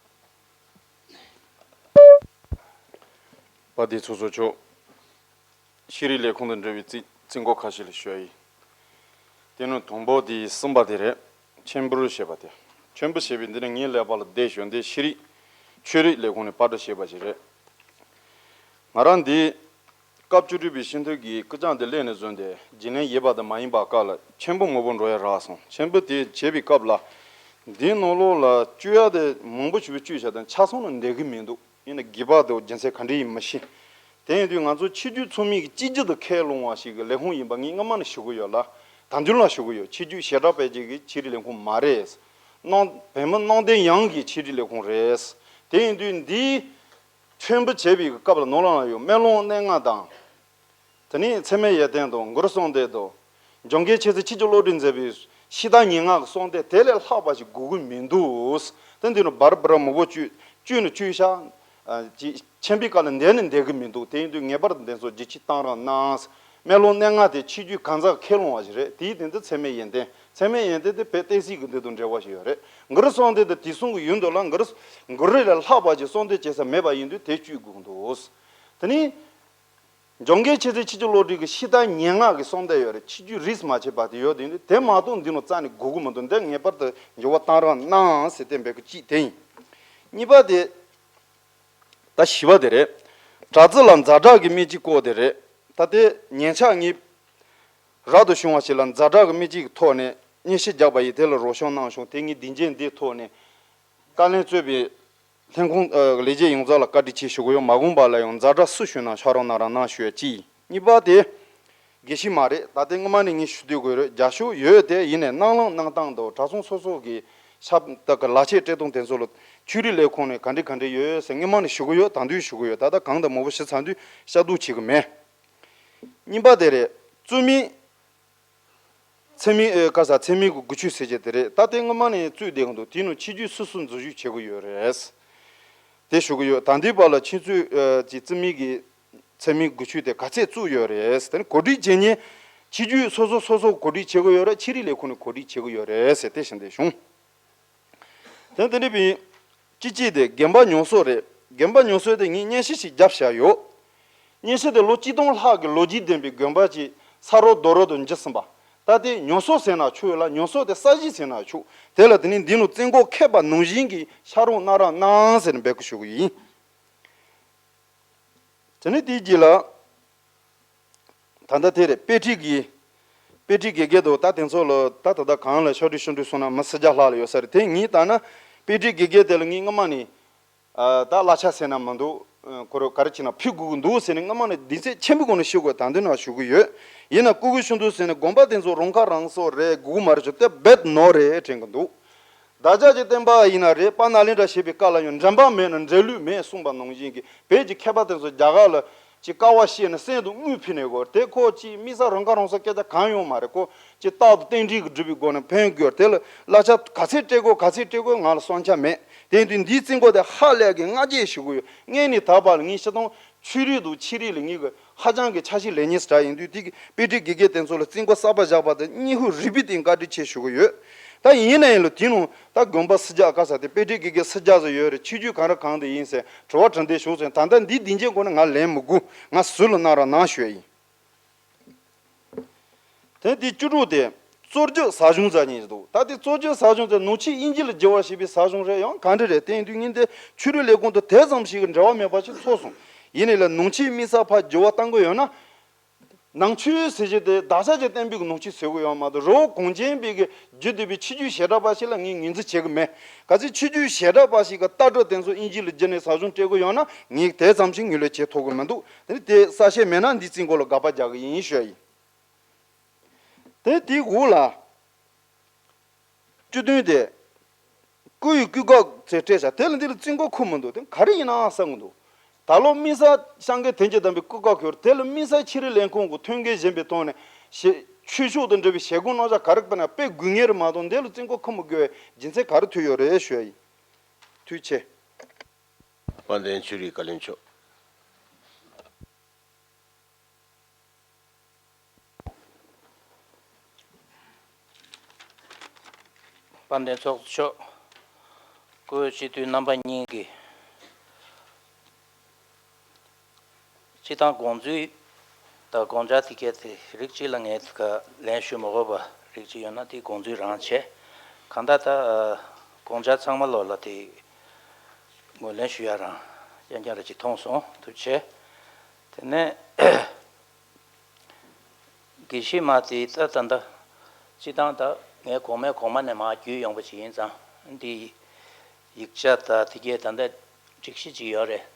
པ་དེ་ཚོ་ཚོ་ཆོག་ཤེས་རིག་ལས་ཁུངས་དང་འབྲེལ་བའི་རྩིས་རྩིས་འགོ་ཁ་ཤས་ལ་ཞུ་ཡ་ཡིན། དེ་ནི་དང་པོ་དེ་གསུམ་པ་དེ་རེད། མཆན་འབུལ་ཞེས་པ་དེ། མཆན་འབུལ་ཞེས་པའི་འདི་ནི་ངའི་ཀླད་པ་ལ་བསྡད་ཞོར་འདི་ཤེས་རིག་ཆོས་རིག་ལས་ཁུངས་ནས་པར་སྐྲུན་བྱས་པ་ཞིག་རེད། ང་རང་འདི་སྐབས་བཅུ་དྲུག་པའི་སྤྱི་འཐུས་ཀྱི་སྐུ་ཕྱག་འདི་ལེན་ནས་བཟུང་སྟེ་རྒྱུན་ལས་ཡིན་པ་དང་མ་ཡིན་པ་སྐབས་ལ་མཆན་འབུལ་མང་པོ་འགྲོ་ཡ་རག་སོང་། མཆན་འབུལ་དེ་བྱེད་པའི་སྐབས་ལ་འདིའི་ནང་ལོགས་ལ་བཅོས་ཡ་དེ་མང་པོ་ཞིག་བཅོས་བྱ་དང་ཆ་ཚང་ལ་འགྲིག་གི་མི་འདུག་ཡིན་ན་དགོས་པ་དེ་རྒྱུ་མཚན་ག་འདྲ་ཡིན་མི་ཤེས། དེ་ཡིན་དུས་ང་ཚོ་ཆོས་བརྒྱུད་ཚོགས་མི་གི་གཅིག་གྱུར་དུ་ཁས་བླངས་པ་ཞིག་གི་ལས་ཁུངས་ཡིན་པ་ངས་སྔ་མ་ནས་ཞུ་གི་ཡོད་ལ། ད་དུང་ལ་ཞུ་གི་ཡོད། ཆོས་བརྒྱུད་ཞལ་གྲངས་སྤེལ་བྱེད་ཀྱི་ཆོས་རིག་ལས་ཁུངས་མ་རེད། སྣང་བོད་མི་སྣང་བརྟན་དབྱངས་ཀྱི་ཆོས་རིག་ལས་ཁུངས་རེད། དེ་ཡིན་དུས་འདིའི་མཆན་འབུལ་བྱས་པའི་སྐབས་ལ་ནོར་ལངས་ཡོད། སྨོན་ལམ་སྣེ་ལྔ་དང་། དེ་ནས་ཚད་མའི་ཡོན་ཏན་དང་། གུ་རུ་གསུང་ལྡན་དང་། འཇམ་མགོན་མཁྱེན་བརྩེ་ཆོས་ཀྱི་བློ་གྲོས་མཛད་པའི་ཤེས་རྟགས་སྙན་ངག་གི་གསུང་དེབ་དེ་ལས་ལྷག་པ་ཞིག་དགོས་ཀྱི་མི་འདུག་དེ་འདི་ནི་འབར་འབར་མང་པོ་བཅོས་བཅོས་ནས་བཅོས་བཞག་ཅིག་མཆན་པའི་སྐབས་ལ་འདས་ནས་འདས་ཀྱི་མི་འདུག་དེ་ཡིན་དུས་ངེས་པར་དུ་འདི་ཚོ་རྒྱུན་ཆད་གཏང་རོགས་གནང་། སྨོན་ལམ་སྣེ་ལྔ་དེ་ཆོས་བརྒྱུད་གང་ཟག་ཁས་བླངས་པ་ཞིག་རེད། དེའི་སྟེང་དུ་ཚད་མའི་ཡོན་ཏན། ཚད་མའི་ཡོན་ཏན་དེ་བོད་བསྟན་སྲིད་ཀྱི་འདི་དང་འབྲེལ་བ་ཞིག་ཡོད་རེད། གུ་རུ་གསུང་ལྡན་དེ་དེང་སང་གི་ཡུན་དུ་ལ་གུ་རུ་གུ་རུ་ལས་ལྷག་པ་ཞིག་གསུང་ལྡན་བྱེད་ས་མེད་པ་ཡིན་དུས་དེ་བཅོས་དགོས་ཀྱི་འདུག་དེ་ནས། འཇམ་མགོན་མཁྱེན་བརྩེ་ཆོས་ཀྱི་བློ་གྲོས་ཀྱི་ཤེས་རྟགས་སྙན་ངག་གི་གསུང་དེབ་ཡོད་རེད། ཆོས་བརྒྱུད་རིས་མ་ཆད་པ་དེ་ཡོད་དེ་འདི་དེ་མ་གཏོགས་འདི་ནང་རྩ་ནས་དགོས་ཀྱི་མི་འདུག་འདི་ངེས་པར་དུ་འགྱུར་བ་གཏང་རོགས་གནང་ཟེར་དེ་འབོད་སྐུལ་གཅིག་དེ་ཡིན། གཉིས་པ་དེ། ད་བཞི་པ་དེ་རེད། དྲ་ཚིགས་ལ་ཛ་དྲག་གི་མི་གཅིག་བཀོད་དེ་རེད། ད་དེ་ཉེ་ཆར་ངས་རབ་ཏུ་བྱུང་བ་ཞིག་ལ་ཛ་དྲག་གི་མི་གཅིག་གི་ཐོག་ནས་སྙན་ཞུ་བརྒྱབ་པ་ཡིན། དེ་ལ་རོགས་སྐྱོར་གནང་བྱུང་། དེ་ངས་སྡིངས་ཆའི་འདིའི་ཐོག་ནས་བཀའ་བློན་གཙོས་པའི་ལྷན་ཁང་ལས་བྱེད་ཡོངས་རྫོགས་ལ་བཀའ་དྲིན་ཆེ་ཞུ་གི་ཡོད། མ་འོངས་པ་ལ་ཡང་ཛ་དྲག་སུ་ཞུས་ན་ཕྱག་རོགས་གནང་རོགས་གནང་ཞུ་ཡ་གཅིག་ཡིན། གཉིས་པ་དེ་དགེ་བཤེས་མ་རེད། ད་ལྟའི་སྔོན་མ་ནས་ངས་ཞུ་འདོད་དགོས་རེད། རྒྱབ་སྐྱོར་ཡོད་དེ་ཡིན་ནའི་གནང་ལུགས་གནང་སྟངས་དང་གྲྭ་ཚང་སོ་སོ་གི་ཞབས་ད་གི་ལག་ཆས་སྤྲད་སྟངས་དེ་ཚོ་ལ་ཆོས་རིག་ལས་ཁུངས་ནས་ག་འདྲ་ག་འདྲ་ཡོད་ཟེར་སྔོན་མ་ནས་ཞུ་གི་ཡོད། ད་དུང་ཞུ་གི་ཡོད། ད་ལྟ་གང་དང་མང་པོ་ཞུས་ཚར་དུས་ཤ་སྡུག་བྱེད་གི་མེད། གཉིས་པ་དེ་རེད། བཙུན་མའི་མཚན་མིང་ཨེ་ག་ས་མཚན་མིང་གི་འགུལ་སྐྱོད་ཟེར་གྱི་དེ་རེད། ད་ལྟའི་སྔོན་མ་ནས་བཙུགས་བསྡད་གི་འདུག་དེ་ནང་ཆོས་བརྒྱུད་སོ་སོས་འཛུལ་ཞུགས་བྱེད་གི་ཡོད་རེད། དེ་ཞུ་གི་ཡོད། ད་འདི་བར་ལ་ཁྱེད་ཚོས་ཨེ་ཀྱི་བཙུན་མའི་གི་མཚན་མིང་འགུལ་སྐྱོད་དེ་ག་ཚད་བཙུགས་ཡོད་རེད། དེ་ནི་གོ་སྒྲིག་བྱེད་མཁན་ཆོས་བརྒྱུད་སོ་སོ་སོ་སོ་གོ་སྒྲིག་བྱེད་གི་ཡོད་རེད། ཆོས་རིག་ལས་ཁུངས་ནས་གོ་སྒྲིག་བྱེད་གི་ཡོད་རེད་ཟེར་དེ་བཞིན་དེ་བྱུང་། དེ་དེ་འདྲ་བའི་སྤྱི་སྤྱི་དེ་དགོན་པ་ཉམས་གསོ་རེད། དགོན་པ་ཉམས་གསོ་དེ་ངས་སྙན་ཞུ་ཞིག་བརྒྱབ་བཞག་ཡོད། སྙན་ཞུ་དེ་ལོ་གཅིག་སྟོང་ལྷག་གི་ལོ་རྒྱུས་ལྡན་པའི་དགོན་པ་ཅིག་ས་རོ་རྡོ་རོ་དུ་འགྱུར་ཟིན་པ། ད་དེ་ཉམས་གསོ་ཟེར་ན་ཆོག་ལ། ཉམས་གསོ་དེ་གསར་བཞེངས་ཟེར་ན་ཆོག་དེ་ལ་དེ་ནས་འདི་ནང་རྩིས་འགོ་ཁེབས་པ་ནང་བཞིན་གྱི་ཕྱག་རོགས་གནང་རོགས་གནང་ཟེར་ནས་འབོད་སྐུལ་ཞུ་གི་ཡིན། དེ་ནས་དེའི་རྗེས་ལ། ད་ལྟ་དེ་རེད། དཔེ་ཁྲིད་ཀྱི། དཔེ་ཁྲིད་དགེ་རྒན་དུ་ད་དེ་ཚོ་ལ་ད་ད་ལྟ་གང་ལ་ཕྱོགས་སྒྲིག་ཤོག་སྒྲིག་སོང་ན་མི་སུ་བརྒྱ་ལྷག་ལ་ཡོད་ས་རེད། དེ་ངས་ལྟ་ན་དཔེ་ཁྲིད་དགེ་རྒན་དེ་ལ་ངས་སྔ་མ་ནས་ཨ་ད་གླ་ཆ་ཟེར་ན་མི་འདུག་ཁོ་རང་ག་རེ་བྱས་ན་ཕུལ་དགོས་ཀྱི་འདུག་ཟེར་ནས་སྔ་མ་ནས་དུས་ཚོད་ཆེན་པོའི་སྒོ་ནས་ཞུ་དགོས། ད་འདི་ན་ཞུ་གི་ཡོད། ཡིན་ན་ལྐོག་གུ་ཞུ་འདུག་ཟེར་ནས་དགོན་པ་དེ་ཚོ་རང་ཁ་རང་གསོ་རེད། དགོས་ཀྱི་མ་རེད་ཟེར་དེ་རྦད་ནོར་རེད་དྲན་གྱི་འདུག་བདག་ཅག་གི་བསྟན་པ་ཡིན་ན་རེད། དཔལ་ནཱ་ལེནྡྲ་ཞེས་པའི་བཀའ་ལ་ཡང་འགྲན་པ་མེད་ན་འགྲན་ལུས་མེད་གསུངས་པ་ནང་བཞིན་གྱི་བོད་ཀྱི་མཁས་པ་དེ་ཚོ་རྒྱ་གར་ལ་ཅིག་དཀའ་བ་སྤྱད་ནས་སེམས་དང་དངུལ་ཕུལ་ནས་གོ། དེ་ཁོ་ཅིག་དམིགས་བསལ་རང་ཁ་རང་གསོ་སྐད་ཆ་གང་ཡོང་མ་རེད། ཁོ་ཅིག་རྟག་ཏུ་རྟེན་འབྲེལ་གྱི་སྒྲུབ་པའི་སྒོ་ནས་ཕན་དགོས། དེ་ལ་གླ་ཆ་ག་ཚད་སྤྲད་དགོས་ག་ཚད་སྤྲད་དགོས་ང་ལ་བསམ་འཆར་མེད། དེ་དུས་འདིའི་རྩིས་འགོ་དེ་ཧ་ལས་ཀྱི་སྔ་རྗེས་ཞུ་གི་ཡོད། སྔོན་ནས་ད་བར་ལ་ངས་སྤྱིར་བཏང་ཆོས་རིག་དང་ཆོས་རིག་ལ་ངེས་ཀྱི་ཧ་ཅང་གི་ཆ་ཤས་ལེགས་ཉེས་སུ་གྲགས་ཡིན་དུས་དེ་གི་དཔེ་ཁྲིད་དགེ་རྒན་དེ་ཚོ་ལ་རྩིས་འགོ་གསར་པ་བཞག་པ་དེ་སྙིང་ཁུང་རུས་པའི་སྟེང་བཀའ་དྲིན་ཆེ་ཞུ་གི་ཡོད། ད་ཡིན་ན་ཡིན་ལ་དེ་ནང་ད་དགོན་པ་སུམ་བརྒྱ་ག་ས་དེ་དཔེ་ཁྲིད་དགེ་རྒན་སུམ་བརྒྱ་ཙམ་ཡོད་རེད། ཆོས་བརྒྱུད་གང་རེ་གང་དེ་ཡིན་ཟེར་དྲི་བ་དྲི་འདོད་བྱུང་ཟེར། ད་ལྟ་འདི་སྡིངས་ཆའི་སྒོ་ནས་ང་ལན་མི་དགོས། ང་ཟུར་ལ་གནང་རོགས་གནང་ཞུ་ཡ་ཡིན། དེ་འདི་བཅུ་དྲུག་དེ། གཙོ་རྒྱུ་ས་གཞུང་ཟེར་མཁན་ཞིག་འདུག་ད་དེ་གཙོ་རྒྱུ་ས་གཞུང་ཟེར་ནང་ཆོས་དབྱིན་ཇི་ལ་བསྒྱུར་བ་ཞེས་པའི་ས་གཞུང་རེད། ཡང་ག་འདྲ་རེད། དེ་ཡིན་དུས་ངས་འདི་ཆོས་རིག་ལས་ཁུངས་དང་དེ་ཙམ་ཞིག་གི་འབྲེལ་བ་མེད་པ་ཞིག་ཚོར་སོང་། ཡིན་ནའི་ལ་ནང་ཆོས་དམིགས་བསལ་ཕར་བསྒྱུར་བ་བཏང་གི་ཡོད་ན། ནང་ཆོས་ཟེར་གྱི་དེ་བདག་ཆ་ཅིག་བསྟན་པའི་ནང་ཆོས་ཟེར་གི་ཡོད་མ་གཏོགས། རི་བོ་གངས་ཅན་པའི་གི་བརྒྱུད་བསྡད་པའི་ཆོས་བརྒྱུད་བྱེ་བྲག་པ་ཞིག་ལ་ངས་ངོས་འཛིན་བྱེད་གི་མེད། གལ་སྲིད་ཆོས་བརྒྱུད་བྱེ་བྲག་པ་ཞིག་གི་ལྟ་གྲུབ་དེ་ཚོ་དབྱིན་ཇི་ལ་བསྒྱུར་ནས་ས་གཞུང་སྤྲད་གི་ཡོད་ན། ངས་དེ་ཙམ་ཞིག་ངོས་ལེན་བྱེད་ཐུབ་གི་མི་འདུག་དེ་ནི་དེ་གསལ་བཤད་མེད་ན་འདིའི་རྩིས་འགོ་ལ་དགག་པ་རྒྱག་གི་ཡིན་ཞུ་ཡ་ཡིན། དེ་དེའི་འོག་ལ། བཅུ་བདུན་དེ། སྐུ་ཡི་སྐུ་འགག་ཚེ་སྤྲད་བྱ། དེ་ལ་འདི་ལ་རྩིས་འགོ་ཁུར་མི་འདུག་དེ་ག་རེ་ཡིན་ནའང་བསམ་གི་འདུག་ད་ལོ་དམིགས་བསལ་སངས་རྒྱས་དོན་གྱི་བདག་པོའི་སྐུ་འགག་ཁུར། དེ་ལ་དམིགས་བསལ་ཆོས་རིག་ལས་ཁུངས་ཀྱི་ཐོན་སྐྱེད་གཞན་པའི་ཐོག་ནས་ཞེ་ཆོས་ཕྱོགས་དང་འབྲེལ་བའི་ཞལ་སྒོ་གནང་བྱ་ག་རེ་དཔེར་ན་དཔེ་དགོས་ངེས་རེད་མ་གཏོགས། འདི་ལ་རྩིས་འགོ་ཁུར་མི་དགོས་པའི་རྒྱུ་མཚན་ག་རེ་ཐུག་ཡོད་རེད་ཞུ་ཡ་ཡིན། ཐུགས་རྗེ་ཆེ། དཔལ་ལྡན་ཆོས་རིག་བཀའ་བློན་མཆོག་དཔལ་ལྡན་ཚོགས་གཙོ་མཆོག་སྐུ་འོས་སྤྱི་འཐུས་རྣམ་པ་གཉིས་ཀྱིས། སྤྱི་བཏང་དགོངས་ཚུལ་དང་དགོངས་འཆར་དེ་གས་དེ་རིགས་གཅིག་ལ་ངས་ལན་ཞུ་མི་དགོས་པ་རིགས་གཅིག་ཡོད་ན་དེ་དགོངས་ཚུལ་རང་བྱས། གང་ལྟར་ད་དགོངས་འཆར་ཚང་མ་ལོག་ལ་དེ་ངོས་ལེན་ཞུ་ཡ་རང་རྐྱང་རྐྱང་རེ་ཅིག་མཐོང་སོང་། ཐུགས་རྗེ་ཆེ། དེ་ནས། དགེ་བཤེས་མ་དེ་ད་ད་ལྟ་སྤྱི་བཏང་ད་ངས་གོང་མའི་གོང་མ་ནས་མར་བརྒྱུད་ཡོང་པ་ཞིག་ཡིན་ཙང་། འདི་ཡིག་ཆ་ད་དེ་གས་ད་ལྟ་སྒྲིག་གཞི་ཅིག་ཡོད་རེད།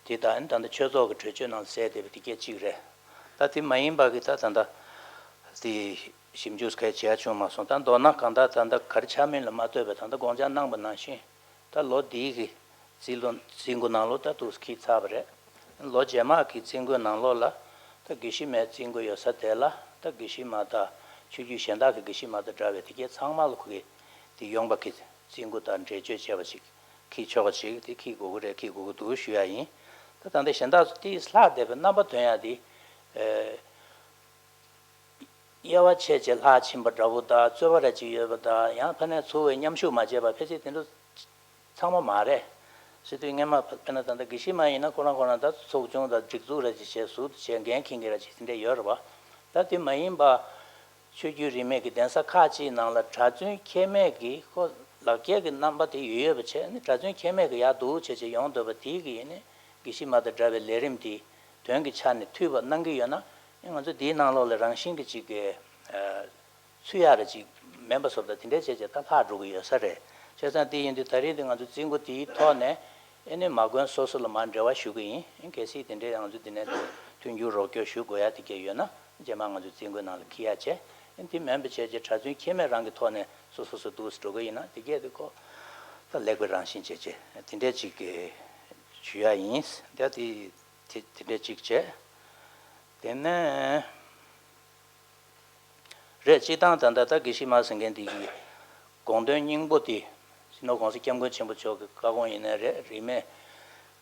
དེ་ད་ད་ལྟ་ཆོས་ཚོགས་ཀྱི་གྲོས་ཆོད་ནང་གསལ་བསྡད་པ་དེ་གས་གཅིག་རེད། ད་དེ་མ་ཡིན་པ་གི་ད་ད་ལྟ་དེ་ཞིབ་འཇུག་གས་བྱས་བྱུང་མ་སོང་། ད་མདོར་ན་གང་ལྟར་ད་ལྟ་ག་རེ་ཆགས་མིན་ལ་མ་ལྟོས་པའི་ད་ལྟ་དགོངས་འཆར་གནང་པ་ནང་བཞིན། ད་ལོ་འདིའི་གི་རྩིས་ལོ་རྩིས་འགོ་ནང་ལོགས་ད་འདུག་སེ་འཁྱེར་ཚར་བ་རེད། ལོ་རྗེས་མ་གི་རྩིས་འགོའི་ནང་ལོགས་ལ་ད་དགེ་བཤེས་མའི་རྩིས་འགོ་ཡོད་ས་དེ་ལ་ད་དགེ་བཤེས་མ་དང་ཆོས་བརྒྱུད་གཞན་དག་གི་དགེ་བཤེས་མ་དང་འདྲ་བའི་དེ་གས་ཚང་མ་ལ་ཁོ་གི་དེ་ཡོང་པ་གི་རྩིས་འགོ་དང་འགྲེལ་བརྗོད་བྱས་པ་ཞིག་འཁྱེར་ཆོག་པ་ཞིག་དེ་འཁྱེར་དགོས་ཀྱི་རེད། འཁྱེར་དགོས་ཀྱི་འདུག་ཞུ་ཡ་ཡིན། ད་ད་ལྟ་གཞན་དག་ཚོ་དེ་ལྷག་བསྡད་པའི་རྣམ་པ་སྟོན་ཡ་དེ། ཨེ། དབྱེ་བ་ཕྱེ་བྱས་ལྷག་ཕྱིན་པ་འདྲ་བོ་དང་རྩོད་པ་ར་ཅིག་ཡོད་པ་དང་། ཡང་ཕ་ནས་ཚུར་བའི་མཉམ་ཞུགས་མ་བྱས་པ་ཕལ་ཆེར་དེ་འདྲ་ཚང་མ་མ་རེད། ཟེར་དུས་སྔན་མ་དཔེར་ན་ད་ལྟ་དགེ་བཤེས་མ་ཡིན་ན་ཁོ་རང་ཁོ་རང་ད་ཚོགས་ཆུང་དང་སྒྲིག་འཛུགས་ར་ཅིག་བྱས་ཟུར་དུ་བྱས་འགན་འཁྱེར་མཁན་ར་ཅིག་དེ་འདྲ་ཡོད་རེད་བ། ད་དེ་མ་ཡིན་པ། ཆོས་བརྒྱུད་རིས་མེད་ཀྱི་གདན་ས་ཁག་ཅིག་ནང་ལ་གྲྭ་བཙུན་ཁྱད་མེད་ཀྱི་ཁོ་ལག་འཁྱེར་གྱི་རྣམ་པ་དེ་ཡོད་ཡོད་པ་བྱས་ནས་གྲྭ་བཙུན་ཁྱད་མེད་ཀྱི་ཡར་འདུག་བྱས་བྱས་ཡོང་འདོད་པ་དེ་གི་ཡིན་ནས་དགེ་བཤེས་མ་དང་འདྲ་བའི་ལས་རིམ་དེ་དོན་གྱི་ཆ་ནས་འཐུས་པ་གནང་གི་ཡོད་ན། ང་ཚོ་འདིའི་ནང་ལོགས་ལ་རང་བཞིན་གྱི་ཅིག་གི་ཚུད་ཡག་རེ་ཅིག་མིན་པ་བཟོ་ལྟ་དེ་འདྲའི་བྱས་བྱས་ད་ལྷག་འགྲོ་གི་ཡོད་ས་རེད། བྱས་ཙང་དེ་ཡིན་དུས་ད་རེས་དེ་ང་ཚོ་རྩིས་འགོ་དེའི་ཐོག་ནས་ཨེ་ནས་མ་དགོན་སོ་སོ་ལ་མར་འབྲེལ་བ་ཞུ་གི་ཡིན། གལ་སྲིད་དེ་འདྲའི་ང་ཚོ་འདི་ནས་མཐུན་འགྱུར་རོགས་སྐྱོར་ཞུ་དགོས་ཡ་དེ་གས་ཡོད་ན་རྗེས་མ་ང་ཚོ་རྩིས་འགོའི་ནང་ལ་འཁྱེར་ཡ་བྱས། ཨེ་དེ་མིན་པ་བྱས་བྱས་གྲྭ་བཙུན་ཁྱད་མེད་རང་གི་ཐོག་ནས་སོ་སོ་སོ་འདུག་སེ་འགྲོ་གི་ཡིན་ན་དེ་གས་དེ་ཁོ་ད་ལེགས་པའི་རང་བཞིན་བྱས་བྱས་དེ་འདྲའི་ཅིག་གི་ཞུ་ཡ་ཡིན། ད་དེ་དེ་དེ་འདྲའི་ཅིག་བྱས། དེ་ནས། རེད། སྤྱིར་བཏང་ད་ལྟ་ད་དགེ་བཤེས་མ་ཟེར་མཁན་དེ་གི་དགོངས་དོན་སྙིང་པོ་དེ་སྤྱི་ནོར་༸གོང་ས་༸སྐྱབས་མགོན་ཆེན་པོ་མཆོག་གི་བཀའ་དགོངས་ཡིན་ནའི་རེད། རིས་མེད་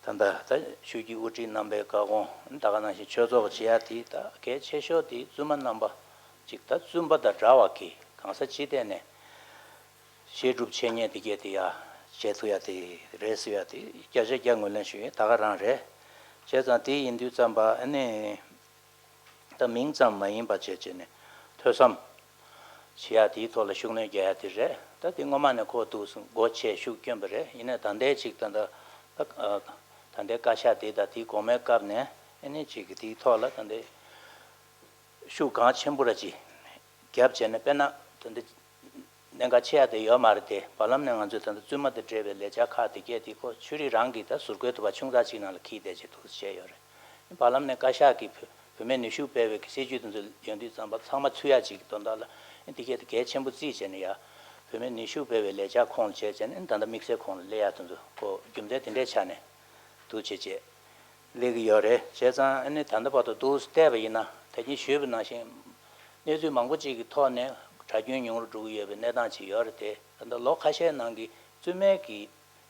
ད་ལྟ་ད་ཆོས་བརྒྱུད་དབུ་ཁྲིད་རྣམ་པའི་བཀའ་དགོངས། ད་ག་ནང་བཞིན་ཆོས་ཚོགས་བྱེད་ཡ་དེ་ད་གལ་ཆེ་ཤོས་དེ་བཙུན་མ་རྣམ་པ་ཅིག་ད་བཙུན་པ་དང་འདྲ་བ་གི་གང་ཟག་སྤྱི་བལྟས་ནས་བཤད་སྒྲུབ་འཆད་ཉན་དེ་གས་དེ་ཡ་བྱེད་ཐུབ་ཡ་དེ་རེད་ཟེར་ཡ་དེ་བརྒྱ་ཆ་བརྒྱ་ངོས་ལེན་ཞུ་ཡིན། ད་ག་རང་རེད། བྱས་ཙང་དེ་ཡིན་དུས་ཙམ་པ་ཨ་ནི། ད་མིང་ཙམ་མ་ཡིན་པ་བྱས་བྱས་ནས་ཐོས་བསམ་བྱེད་ཡ་དེའི་ཐོག་ལ་ཤུགས་སྣོན་རྒྱག་ཡ་དེ་རེད། ད་དེ་སྔོན་མ་ནས་ཁོ་འདུག་སེ་སྒོ་ཕྱེ་ཤུགས་བསྐྱོན་པ་རེད། ཡིན་ནའི་ད་ལྟའི་ཅིག་ད་ལྟ་ད་ད་ལྟའི་བཀའ་ཤག་དེ་དང་དེའི་གོང་མའི་སྐབས་ནས་ཨ་ནི་ཅིག་གི་དེའི་ཐོག་ལ་ད་ལྟའི་ཤུགས་གང་ཆེན་པོ་ར་ཅིག་བརྒྱབ་བྱས་ནས་དཔེར་ན་ད་ལྟ། གནད་འགག་ཆེ་ཡ་དེ་ཡོད་མ་རེད་དེ། བར་ལམ་ནས་ང་ཚོས་ད་ལྟ་བཙུན་མ་དང་འབྲེལ་བའི་ལས་འཆར་ཁག་དེ་གས་དེ་ཁོ་ཆོས་རིག་རང་གིས་ད་ཟུར་བཀོལ་ཐུབ་པ་ཆུང་ཙག་ཅིག་ནང་ལ་འཁྱེར་བསྡད་བྱས་འདུག་བྱས་ཡོད་རེད། བར་ལམ་ནས་བཀའ་ཤག་གིས་བོད་བོད་མིའི་ནུས་ཤུགས་སྤེལ་བའི་གི་སྲིད་ཇུས་དེ་ཚོ་ཡོང་དུས་ཙམ་པ་ཚང་མ་ཚུད་ཡ་ཅིག་གི་དོན་དག་ལ་འདི་གས་དེ་གལ་ཆེན་པོ་བརྩིས་བྱས་ནས་ཡ། བོད་མིའི་ནུས་ཤུགས་སྤེལ་བའི་ལས་འཆར་ཁོངས་ལ་བྱས་བྱས་ནས་ད་ལྟ་དམིགས་བསལ་ཁོངས་ལ་སླེབས་ཡ་དེ་ཚོ་ཁོ་རྒྱུ་མཚན་དེ་འདྲའི་ཆ་ནས་འདུག་བྱས་བྱས། སླེབས་ཀྱི་ཡོད་རེད། བྱས་ཙང་ཨ་ནི་ད་ལྟ་བར་དུ་འདུག་སེ་བལྟས་པ་ཡིན་ན། ད་གིན་ཞུས་པ་ནང་བཞིན་གནས་ཚུལ་མང་པོ་ཅིག་གི་ཐོག་ནས་གྲྭ་རྒྱུན་ཉུང་རུ་འགྲོ་གི་ཡོད་པའི་གནས་སྟངས་ཅིག་ཡོད་རེད་དེ། ད་ལྟ་ལོ་ཁ་ཤས་ནང་གི་བཙུན་མའི་གི་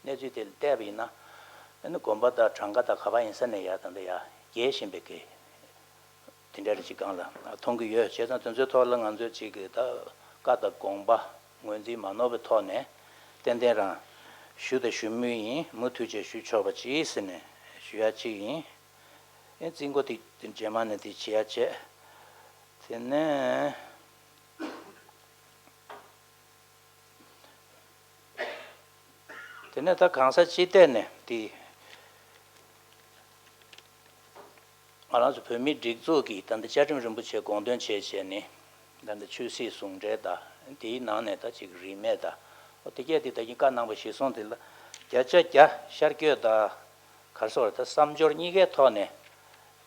གནས་ཚུལ་དེ་ལ་བལྟས་པ་ཡིན་ན། ཨ་ནི་དགོན་པ་དང་གྲངས་ཀ་དང་ག་པར་ཡིན་ས་ནས་ཡ་ད་ལྟ་ཡ་རྒྱས་བཞིན་པའི་གི་དེ་འདྲ་རེ་ཅིག་སྒང་ལ་མཐོང་གི་ཡོད། བྱས་ཙང་དེ་ཚོའི་ཐོག་ལ་ང་ཚོས་ཅིག་གི་ད་བཀའ་དང་དགོངས་པ་ངོས་འཛིན་མ་ནོར་བའི་ཐོག་ནས་ཏན་ཏན་རང་ཞུ་དང་ཞུ་མུས་ཡིན། མུ་མཐུད་བྱས་ཞུ་ཆོག་པ་ཅིག་ཟེར་ནས་ཞུ་ཡ་ཅིག་ཡིན། ཨེ་རྩིས་འགོ་དེ་དེ་རྗེས་མ་ནས་དེ་བྱེད་ཡ་བྱས། དེ་ནས་ དེ་ནས་ད་གང་ས་ཅི་ཐད་ནས་དེ་ང་རང་ཚོ་བོད་མིའི་སྒྲིག་འཛུགས་ཀྱི་ད་ལྟ་བཅའ་ཁྲིམས་རིན་པོ་ཆེ་དགོངས་དོན་བྱས་བྱས་ནས་ད་ལྟ་ཆོས་སྲིད་ཟུང་འབྲེལ་དང་དེའི་ནང་ནས་ད་ཅིག་རིས་མེད་དང་། འོ་དེ་གས་དེ་ད་གིན་བཀའ་གནང་བ་གཞིར་བཟུང་དེ་ལ་བརྒྱ་ཆ་བརྒྱ་ཤར་བསྐྱོད་དང་ག་རེ་ཟེར་ད་བསམ་སྦྱོར་གཉིས་ཀའི་ཐོག་ནས་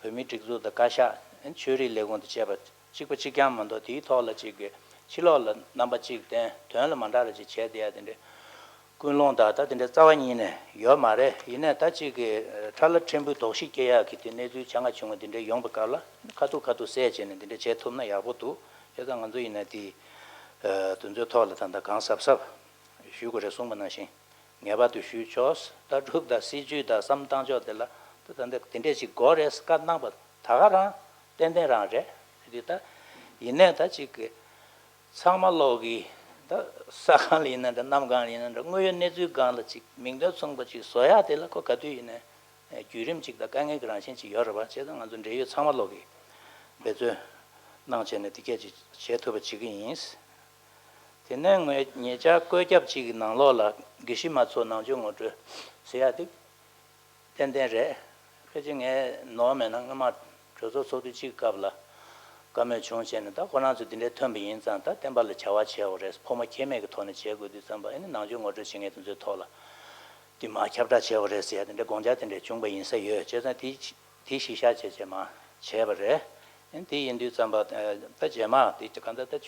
བོད་མིའི་སྒྲིག་འཛུགས་དང་བཀའ་ཤག་ཆོས་རིག་ལས་ཁུངས་དང་བཅས་པ་གཅིག་པ་གཅིག་རྐྱང་མ་གཏོགས་དེའི་ཐོག་ལ་ཅིག་གི་ཕྱི་ལོགས་ལ་རྣམ་པ་གཅིག་བསྟན་དོན་ལ་མ་འདྲ་ར་ཅིག་བྱས་བསྡད་ཡ་དེ་འདྲའི་ཀུན་སློང་དང་ད་དེ་འདྲའི་རྩ་བ་ཉིད་ནས་ཡོད་མ་རེད། ཡིན་ནའི་ད་ཅིག་གི་ཁྲ་ལ་ཕྲན་བུའི་དོགས་གཞི་སྐྱེ་ཡག་གི་དེ་གནས་ཚུལ་ཆ་ང་བྱུང་བ་དེ་འདྲའི་ཡོང་བའི་སྐབས་ལ་ཁ་ཐུག་ཁ་ཐུག་བསལ་བྱས་ནས་དེ་འདྲ་བྱེད་ཐུབ་ན་ཡག་པོ་འདུག་བྱས་ཙང་ང་ཚོ་ཡིན་ན་དེ་དེ་ཚོའི་ཐོག་ལ་ད་ལྟ་གང་གཟབ་གཟབ་ཞུ་དགོས་རེད་གསུངས་པ་ནང་བཞིན། ངེས་པར་དུ་ཞུས་ཆོག་ལྟ་གྲུབ་དང་སྲིད་ཇུས་དང་བསམ་བཏང་ཕྱོགས་དེ་ལ་ད་ལྟ་དེ་འདྲས་ཅིག་དགོས་རེད་བཀའ་གནང་བ་ད་ག་རང་ཏན་ཏན་རང་རེད། དེ་ད་ཡིན་ནའི་ད་ཅིག་གི་ཚང་མ་ལོག་གི་ད་ས་སྒང་ལ་ཡིན་ན་འདྲ་གནམ་སྒང་ལ་ཡིན་ན་འདྲ་དངོས་ཡོད་གནས་ཚུལ་སྒང་ལ་ཅིག་མིང་དོན་མཚུངས་པ་ཅིག་བཟོ་ཡག་དེ་ལ་ཁོ་ག་དུས་ཡིན་ནའི་བརྒྱུད་རིམ་ཅིག་དང་དཀའ་ངལ་གྱི་རང་བཞིན་ཅིག་ཡོད་རེད་པ། བྱས་ཙང་ང་ཚོ་འབྲེལ་ཡོད་ཚང་མ་ལོག་གི་འབད་བརྩོན་གནང་བྱས་ནས་དེ་གས་ཅིག་བྱེད་ཐུབ་པ་བྱེད་ཀྱི་ཡིན། དེ་ནས་ངས་ཉེ་ཆར་བཀོད་ཁྱབ་ཅིག་གི་ནང་ལོགས་ལ་དགེ་བཤེས་མ་ཚོགས་ནང་ཆོས་ངོ་སྤྲོད་ཟེར་ཡག་དེ་ཏན་ཏན་རེད། ཕལ་ཆེར་ངས་ནོར་མེད་ན་སྔོན་མ་གྲོས་ཚོགས་ཚོགས་དུས་གཅིག་སྐབས་ལ་བཀའ་མོལ་བྱུང་བྱས་ནས་ད་ཁོ་རང་ཚོ་འདི་འདྲའི་ཐོན་པ་ཡིན་ཙང་ད་བསྟན་པ་ལ་བྱ་བ་བྱེད་དགོས་རེད། ཕོ་མོ་ཁྱད་མེད་ཀྱི་ཐོག་ནས་བྱེད་དགོས་དུས་ཙམ་པ་ཨ་ནི་ནང་ཆོས་ངོ་སྤྲོད་བྱེད་མཁན་དེ་ཚོའི་ཐོག་ལ་དེ་མར་ཁྱབ་བསྒྲགས་བྱེད་དགོས་རེད་ཟེར་ཡག་དེ་འདྲའི་དགོངས་འཆར་དེ་འདྲ་བྱུང་པ་ཡིན་ས་ཡོད། བྱས་ཙང་དེ་དེ་གཞི་བཞག་བྱས་བྱས་མར་བྱས་པ་རེད། ཨ་ནི་དེ་ཡིན་དུས་ཙམ་པ་ད་རྗེས་མ་དེ་གང་ལྟར་ད་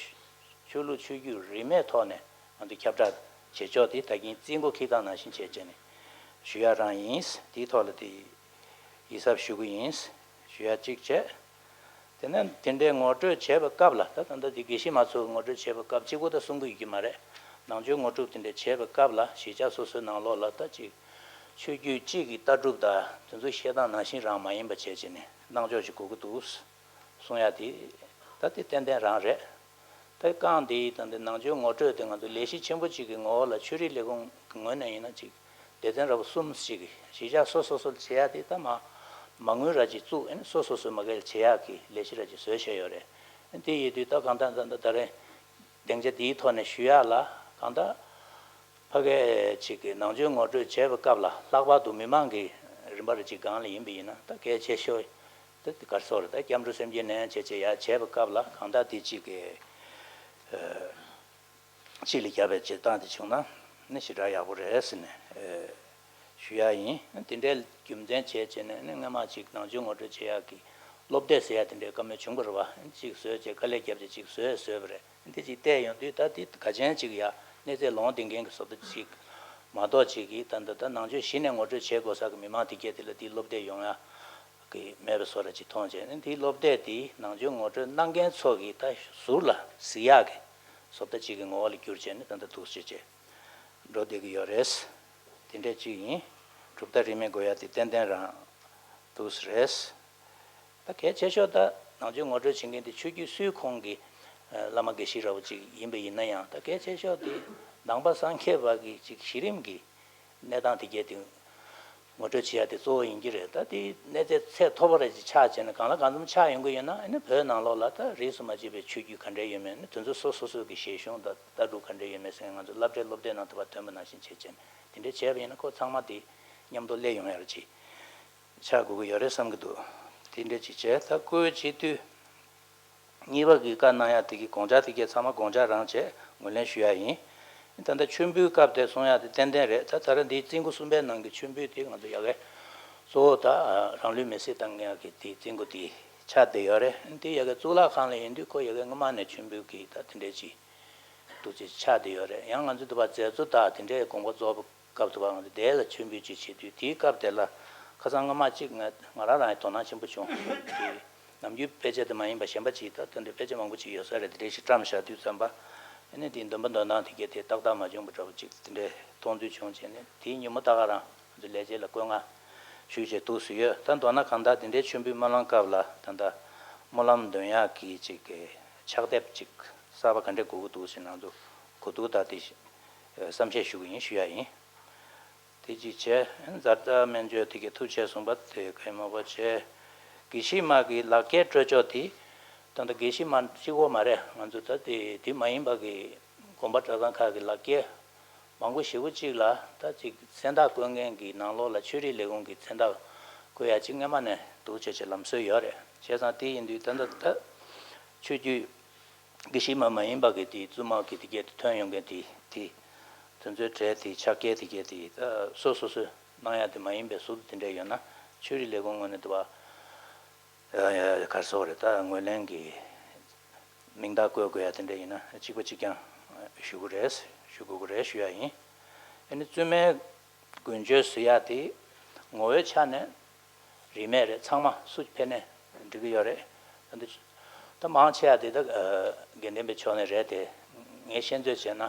ཆོས་ལུགས་ཆོས་བརྒྱུད་རིས་མེད་ཐོག་ནས་ང་ཚོ་ཁྱབ་བསྒྲགས་བྱེད་ཕྱོགས་དེ་ད་གིན་རྩིས་འགོ་འཁྱེར་སྟངས་ནང་བཞིན་བྱས་བྱས་ནས་ཞུ་ཡག་རང་ཡིན། དེའི་ཐོག་ལ་དེ་ཡིད་གཟབ་ཞུ་གི་ཡིན། ཞུ་ཡག་གཅིག་བྱས། དེ་ནས་དེ་འདྲའི་ངོ་སྤྲོད་བྱས་པའི་སྐབས་ལ་ད་ད་ལྟ་དེ་དགེ་བཤེས་མ་ཚོགས་ངོ་སྤྲོད་བྱས་པའི་སྐབས་གཅིག་པོ་ད་གསུང་གི་ཡོད་ཀྱི་མ་རེད། ནང་ཆོས་ངོ་སྤྲོད་དེ་འདྲ་བྱས་པའི་སྐབས་ལ་གཞིས་ཆགས་སོ་སོའི་ནང་ལོགས་ལ་ད་ཅིག་ཆོས་བརྒྱུད་གཅིག་གི་ལྟ་གྲུབ་དང་དེ་ཚོ་བཤད་སྟངས་ནང་བཞིན་རང་མ་ཡིན་པ་བྱས་བྱས་ནས་གནང་ཕྱོགས་ཅིག་དགོས་ཀྱི་འདུག་གསུང་ཡག་དེ་ད་དེ་ཏན་ཏན་རང་རེད། ད་རྐང་འདིའི་ད་འདི་ནང་ཆོས་ངོ་སྤྲོད་དེ་ང་ཚོ་ལས་གཞི་ཆེན་པོ་གཅིག་གི་ངོ་བོ་ལ་ཆོས་རིག་ལས་ཁུངས་ཀྱི་ངོས་ནས་ཡིན་ན་ཅིག་སྡེ་ཚན་ར་བ་གསུམ་ཅིག་གི་གཞིས་ཆགས་སོ་སོ་སོར་བྱེད་ཡག་དེ་ད་མ་མ་དངུལ་ར་ཅིག་བཙུགས་ཨ་ནི་སོ་སོ་སོས་མ་གལ་བྱེད་ཡག་གི་ལས་གཞི་ར་ཅིག་བཟོས་བཞག་ཡོད་རེད། དེ་ཡིན་དུས་ད་གང་ལྟར་ད་ད་ད་རེས་སྡིངས་ཆ་འདིའི་ཐོག་ནས་ཞུ་ཡག་ལ་གང་ལྟར། ཕ་གི་ཅིག་གི་ནང་ཆོས་ངོ་སྤྲོད་བྱས་པའི་སྐབས་ལ་ལྷག་པར་དུ་མི་མང་གི་རིམ་པ་རེ་ཅིག་སྒང་ལ་ཡིན་པ་ཡིན་ན་ད་གལ་ཆེ་ཤོས་ད་དེ་ག་རེ་ཟེར་ད་སྐྱབས་འགྲོ་སེམས་བསྐྱེད་ནན་བྱས་བྱས་ཡར་བྱས་པའི་སྐབས་ལ་གང་ལྟར་དེ་ཅིག་གི་ཅིག་ལ་རྒྱབ་པའི་བྱེད་སྟངས་དེ་བྱུང་ན་ནི་ཞེ་དྲག་ཡག་པོ་རེད་ཟེར་ནས་ཞུ་ཡག་ཡིན། དེ་འདྲའི་རྒྱུ་མཚན་བྱས་བྱས་ནས་ནི་སྔོན་མ་ཅིག་ནང་ཆོས་ངོ་སྤྲོད་བྱེད་ཡག་གི་སློབ་དེབ་ཟེར་ཡག་དེ་འདྲའི་བཀའ་མོལ་བྱུང་བ་རེད་བ། ཅིག་བཟོས་བྱས་དཀའ་ལས་བརྒྱབ་བྱས་ཅིག་བཟོས་བཟོས་པ་རེད། འདི་ཅིག་བལྟས་ཡོང་དུས་ད་འདི་ག་ཅན་ཅིག་ཡ་གནས་ཚད་ལོང་བསྡད་མཁན་གྱི་བཟོ་ལྟ་ཅིག་མ་གཏོགས་ཅིག་གིས་ད་འདི་ད་ནང་ཆོས་གཞི་ནས་ངོ་སྤྲོད་བྱེད་དགོས་ས་གི་མི་མང་དེ་གས་དེ་ལ་འདི་སློབ་དེབ་ཡོང་ཡ་གི་མེད་པའི་བཟོ་འདྲ་ཅིག་མཐོང་བྱས་ནས་འདི་སློབ་དེབ་འདི་ནང་ཆོས་ངོ་སྤྲོད་གནང་མཁན་ཚོ་གིས་ད་ཟུར་ལ་གཟིགས་ཡག་གི་བཟོ་ལྟ་ཅིག་གི་ངོ་བོ་ལ་བསྒྱུར་བྱས་ནས་ད་འདི་འདུག་སེ་བྱས་འགྲོ་བསྡད་ཀྱི་ཡོད་རེད། དེ་འདྲས་ཅིག་ཡིན། གྲུབ་མཐའ་རིས་མེད་དགོས་ཡ་དེ་ཏན་ཏན་རང་འདུག་སེ་རེད། ད་གལ་ཆེ་ཤོས་ད་ནང་ཆོས་ངོ་སྤྲོད་བྱེད་མཁན་དེ་ཆོས་བརྒྱུད་སུའི་ཁོངས་ཀྱི་བླ་མ་དགེ་བཤེས་ར་བ་ཅིག་ཡིན་པ་ཡིན་ན་ཡང་ད་གལ་ཆེ་ཤོས་དེ་ནང་པ་སངས་རྒྱས་པ་གི་ཅིག་གཞི་རིམ་གྱི་གནས་སྟངས་དེ་གས་དེ་ངོ་སྤྲོད་བྱེད་ཡ་དེ་གཙོ་བོ་ཡིན་གྱི་རེད། ད་དེ་གནས་ཚད་ཚད་མཐོ་པོ་ར་ཅིག་ཆགས་བྱས་ན་གང་ལ་གང་འཚམ་ཆགས་ཡོང་གི་ཡོད་ན་ཨ་ནི་བོད་ནང་ལོགས་ལ་ད་རིས་སུ་མ་ཆད་པའི་ཆོས་བརྒྱུད་ག་འདྲས་ཡོད་མེད་ནི་དེ་ཚོ་སོ་སོ་སོ་གི་ཞལ་གཞུང་དང་ལྟ་གྲུབ་ག་འདྲས་ཡོད་མེད་ཟེར་ང་ཚོ་སློབ་གྲྭའི་སློབ་དེབ་ནང་དུ་བ་ཐོན་པ་ནང་བཞིན་བྱས་བྱས་ནས་དེ་འདྲས་བྱས་པ་ཡིན་ན་ཁོ་ཚང་མ་དེ་མཉམ་དུ་སླེབས་ཡོང་ཡ་ར་ཅིག་ཆགས་དགོས་ཀྱི་ཡོད་རེད་བསམ་གྱི་འདུག་དེ་འདྲ་ཅིག་བྱས་ད་སྐུའི་བྱེད་དུས་གཉིས་པ་གི་བཀའ་གནང་ཡག་དེ་གི་དགོངས་འཆར་དེ་གས་ཚང་མ་དགོངས་འཆར་རང་བྱས་ངོས་ལེན་ཞུ་ཡག་ཡིན། ད་ལྟ་མཆོད་འབུལ་སྐབས་དེ་གསུང་ཡག་དེ་ཏན་ཏན་རེད། ད་ད་རེས་འདིའི་རྩིས་འགོ་གསུམ་པའི་ནང་གི་མཆོད་འབུལ་དེ་ང་ཚོ་ཡ་གའི་གཙོ་བོ་ད་རང་ལུས་མེར་སྲེག་བཏང་མཁན་གི་དེའི་རྩིས་འགོ་དེ་ཆགས་བསྡད་ཡོད་རེད། དེ་ཡ་གའི་གཙུག་ལག་ཁང་ལ་ཡིན་དུས་ཁོ་ཡ་གའི་སྔོན་མ་ནས་མཆོད་འབུལ་གི་ད་དེ་འདྲས་ཅིག་འདུག་ཅེས་ཆགས་བསྡད་ཡོད་རེད། ཡང་ང་ཚོ་འདི་བ་མཛད་གཙོ་དང་དེ་འདྲའི་དགོངས་པ་རྫོགས་པའི་སྐབས་དུ་བ་ང་ཚོ་དེ་ལ་མཆོད་འབུལ་ཅིག་བྱེད་དུས་དེའི་སྐབས་དེ་ལ་ཁ་སང་སྔ་མ་གཅིག་ང་ང་རང་རང་ཡང་དོ་སྣང་ཆེན་པོ་བྱུང་། དེ་ནམ་རྒྱུན་དཔེ་ཆ་དེ་མ་ཡིན་པ་གཞན་པ་ཅིག་ད་དེ་འདྲའི་དཔེ་ཆ་མང་པོ་ཅིག་ཡོད་ས་རེད། དེ་འདྲའི་ཞིག་བཀྲམ་བཞག་དུས་ཙམ་པ་ཨ་ནི་དེའི་འདོན་པ་འདོན་སྟངས་དེ་གས་དེ་ཏག་ཏག་མ་བྱུང་བ་འདྲ་བོ་ཅིག་དེ་འདྲའི་མཐོང་ཚུལ་བྱུང་བྱས་ནས་དེའི་ཉིན་མོ་ད་ག་རང་ང་ཚོ་ལས་བྱེད་ལ་བཀོད་མངགས་ཞུས་བྱས་འདུག་སེ་ཡོད། ད་མདོར་ན་གང་ལྟར་དེ་འདྲའི་མཆོད་འབུལ་སྨོན་ལམ་སྐབས་ལ་ད་ལྟ་སྨོན་ལམ་འདོན་ཡག་གི་ཅིག་གི་ཕྱག་དེབ་ཅིག་གསར་པ་ག་འདྲས་དགོས་ཀྱི་འདུག་ཟེར་ང་ཚོ་གོ་བསྡུར་དང་དེ་བསམ་ཤེས་ཞུ་གི་ཡིན་ཞུ་ཡ་ཡིན། དེ་གཅིག་བྱས། ཛར་ཏ་སྨན་བཅོས་དེ་གའི་ཐུགས་རྗེ་གསུངས་པ་དེ་གའི་མ་པ་བྱས། དགེ་བཤེས་མ་གི་ལག་འཁྱེར་སྤྲོད་ཕྱོགས་དེ་ད་ལྟ་དགེ་བཤེས་མ་གཅིག་པོ་མ་རེད། ང་ཚོ་ད་དེ་དེ་མ་ཡིན་པ་གི་དགོན་པ་གྲྭ་ཚང་ཁག་གི་ལག་འཁྱེར་ མང་པོ་ཞེ་པོ་ཅིག་ལ་ད་ཅིག་མཚན་རྟགས་བཀོད་མཁན་གྱི་ནང་ལོགས་ལ་ཆོས་རིག་ལས་ཁུངས་ཀྱི་མཚན་རྟགས་བཀོད་ཡ་ཅིག་སྔ་མ་ནས་འདུག་བྱས་བྱས་ལམ་སྲོལ་ཡོད་རེད། བྱས་ཙང་དེ་ཡིན་དུས་ད་ལྟ་ད་ཆོས་བརྒྱུད་དགེ་བཤེས་མ་མ་ཡིན་པ་གི་དེ་བཙུན་མ་གི་དེ་གས་དེ་ཐོན་ཡོང་མཁན་དེ་དེ་དེ་ཚོའི་གྲས་དེ་ཕྱག་འཁྱེར་དེ་གས་དེ་ད་སོ་སོ་སོས་གནང་ཡ་དེ་མ་ཡིན་པའི་ཟུར་དུ་དེ་འདྲ་ཡོད་ན་ཆོས་རིག་ལས་ཁུངས་ངོས་ནས་དེ་བ་གར་སོགས་རེད། ད་ངོས་ལེན་གྱི་མིང་རྟགས་བཀོད་དགོས་ཡ་དེ་འདྲ་ཡིན་ན་གཅིག་པ་གཅིག་རྐྱང་ཞུ་དགོས་རེད། ཞུ་དགོས་ཀྱི་རེད་ཞུ་ཡ་ཡིན། ཨ་ནི་བཙུན་མའི་དགུན་ཆོས་ཟེར་ཡ་དེ་ངོ་བོའི་ཆ་ནས་རིས་མེད་རེད། ཚང་མ་སུ་ཕེབས་ནས་འགྲིག་གི་ཡོད་རེད། ད་འདི་ད་མང་ཆེ་བ་དེ་ད་དགེ་ལྡན་པའི་ཕྱོགས་ནས་རེད་དེ། ངས་ཤེས་ཚོད་བྱས་ན་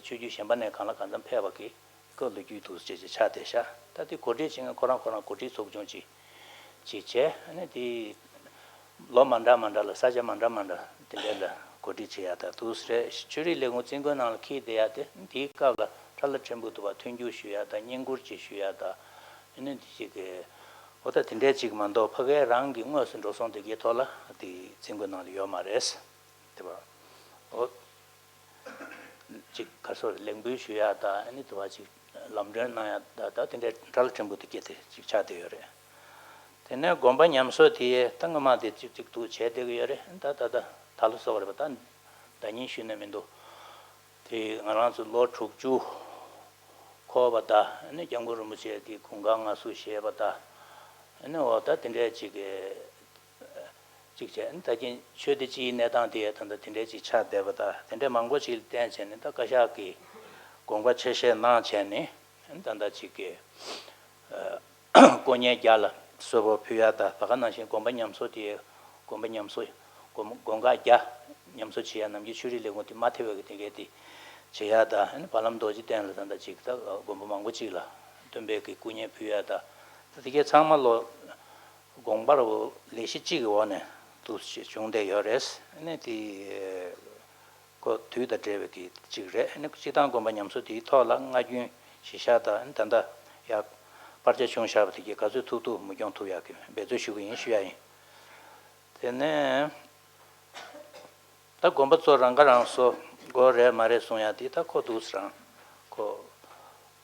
ཆོས་བརྒྱུད་གཞན་པ་ནས་གང་ལ་གང་འཚམ་ཕེབས་པ་གི་སྐབས་ལོ་རྒྱུས་འདུག་ཅེས་ཅེས་ཆགས་བསྡད་ཤག་ད་དེ་གོ་སྒྲིག་བྱེད་མཁན་ཁོ་རང་ཁོ་རང་གོ་སྒྲིག་ཚོགས་ཆུང་ཅིག་ཅིག་བྱས། ཨ་ནི་དེ་ལོ་མ་འདྲ་མ་འདྲ་ལ་ས་ཆ་མ་འདྲ་མ་འདྲ་དེ་འདྲ་ལ་གོ་སྒྲིག་བྱེད་ཡ་ད་འདུག་སེ་རེད། ཆོས་རིག་ལས་ཁུངས་བཙུན་དགོན་ནང་ལ་འཁྱེར་བསྡད་ཡ་དེ་དེའི་སྐབས་ལ་ཁྲ་ལ་ཕྲན་བུ་དུ་བ་མཐུན་འགྱུར་ཞུ་ཡ་ད་བསྙེན་བཀུར་ཅིག་ཞུ་ཡ་ད་ཨ་ནི་དེ་ཅིག་གི་འོ་ད་དེ་འདྲའི་ཅིག་མ་གཏོགས་ཕ་གའི་རང་གི་དངོས་སུ་འགྲོ་སོང་དེ་གའི་ཐོག་ལ་དེ་བཙུན་དགོན་ནང་ལ་ཡོད་མ་རེད། དེ་བ་འོ། ཅིག་ག་སོ་ལེགས་འབུལ་ཞུ་ཡ་ད་ཨ་ནི་དུ་བ་ཅིག་ལམ་སྒྲོན་གནང་ཡ་ད་ད་དེ་འདྲའི་ཁྲ་ལ་ཕྲན་བུ་དུ་སྐྱེ་དེ་ཅིག་ཆགས་བསྡད་ཡོད་རེད། དེ་ནས་དགོན་པ་ཉམས་གསོ་དེ་ད་སྔ་མ་དེ་ཅིག་ཅིག་ཏུ་བྱས་བསྡད་ཀྱི་ཡོད་རེད། ད་ད་ད་ད་ལོ་སོགས་རེད་པ། ད་ཟླ་ཉིན་ཞུས་ནས་མི་འདུག་དེ་ང་རང་ཚོ་ལོ་དྲུག་ཅུ་འཁོར་བ་ད་ཨ་ནི་སྐྱབས་མགོན་རིན་པོ་ཆེ་དེ་དགུན་ཁ་སྔ་སུ་བཞེས་པ་ད་ཨ་ནི་འོ་ད་དེ་འདྲའི་ཅིག་གཅིག་བྱས་ད་གིན་ཆོས་སྡེ་སྤྱིའི་གནས་སྟངས་དེ་ད་ལྟ་དེ་འདྲའི་ཅིག་ཆགས་བསྡད་པ་དང་དེ་འདྲའི་མང་པོ་ཅིག་ལ་བརྟེན་བྱས་ནས་ད་བཀའ་ཤག་གིས་དགོངས་པ་ཆེ་བཞེས་གནང་བྱས་ནས་ད་ལྟ་ཅིག་གི་སྐུ་བརྙན་བརྒྱ་ལ་གསོལ་ཕོགས་ཕུལ་ཡ་ད་ད་ག་ནང་བཞིན་དགོན་པ་ཉམས་གསོ་དེ་དགོན་པ་ཉམས་གསོ་དགོན་དགོན་ཁག་བརྒྱ་ཉམས་གསོ་བྱེད་ཡ་ནམ་རྒྱུན་ཆོས་རིག་ལས་ཁུངས་དེ་མ་ཐེ་བའི་གི་དེ་གའི་དེ་བྱེད་ཡ་ད་བ་ལམ་རྡོ་རྗེ་གདན་ལ་ད་ལྟ་ཅིག་ད་དགོན་པ་མང་པོ་ཅིག་ལ་སྟོན་པའི་གི་སྐུ་བརྙན་ཕུལ་ཡ་ད་ད་དེ་གའི་ཚང་མ་ལོ། དགོངས་པ་རུ་ལས་གཞི་གཅིག་གི་འོག་ནས་འདུ་ཞིག་བྱུང་བསྡད་ཡོད་རེད། ཨ་ནི་དེ་ཁོ་དུས་དང་འབྲེལ་བའི་གི་གཅིག་རེད། ཨ་ནི་སྤྱིར་བཏང་དགོན་པ་ཉམས་གསོ་དེའི་ཐོག་ལ་སྔ་རྒྱུན་གཞི་བཞག་དང་ད་ལྟ་ཡག་སྤར་ཆ་བྱུང་བཞག་པ་དེ་གའི་ག་ཚོད་ཐུབ་ཐུབ་མུ་འཁྱོངས་ཐུབ་ཡག་གི་འབད་རྩོལ་ཞུ་གི་ཡིན་ཞུ་ཡ་ཡིན། དེ་ནས་ད་དགོན་པ་ཚོ་རང་ཁ་རང་གསོ་དགོས་རེད་མ་རེད་གསུང་ཡ་དེ་ད་ཁོ་འདུག་སེ་རང་ཁོ་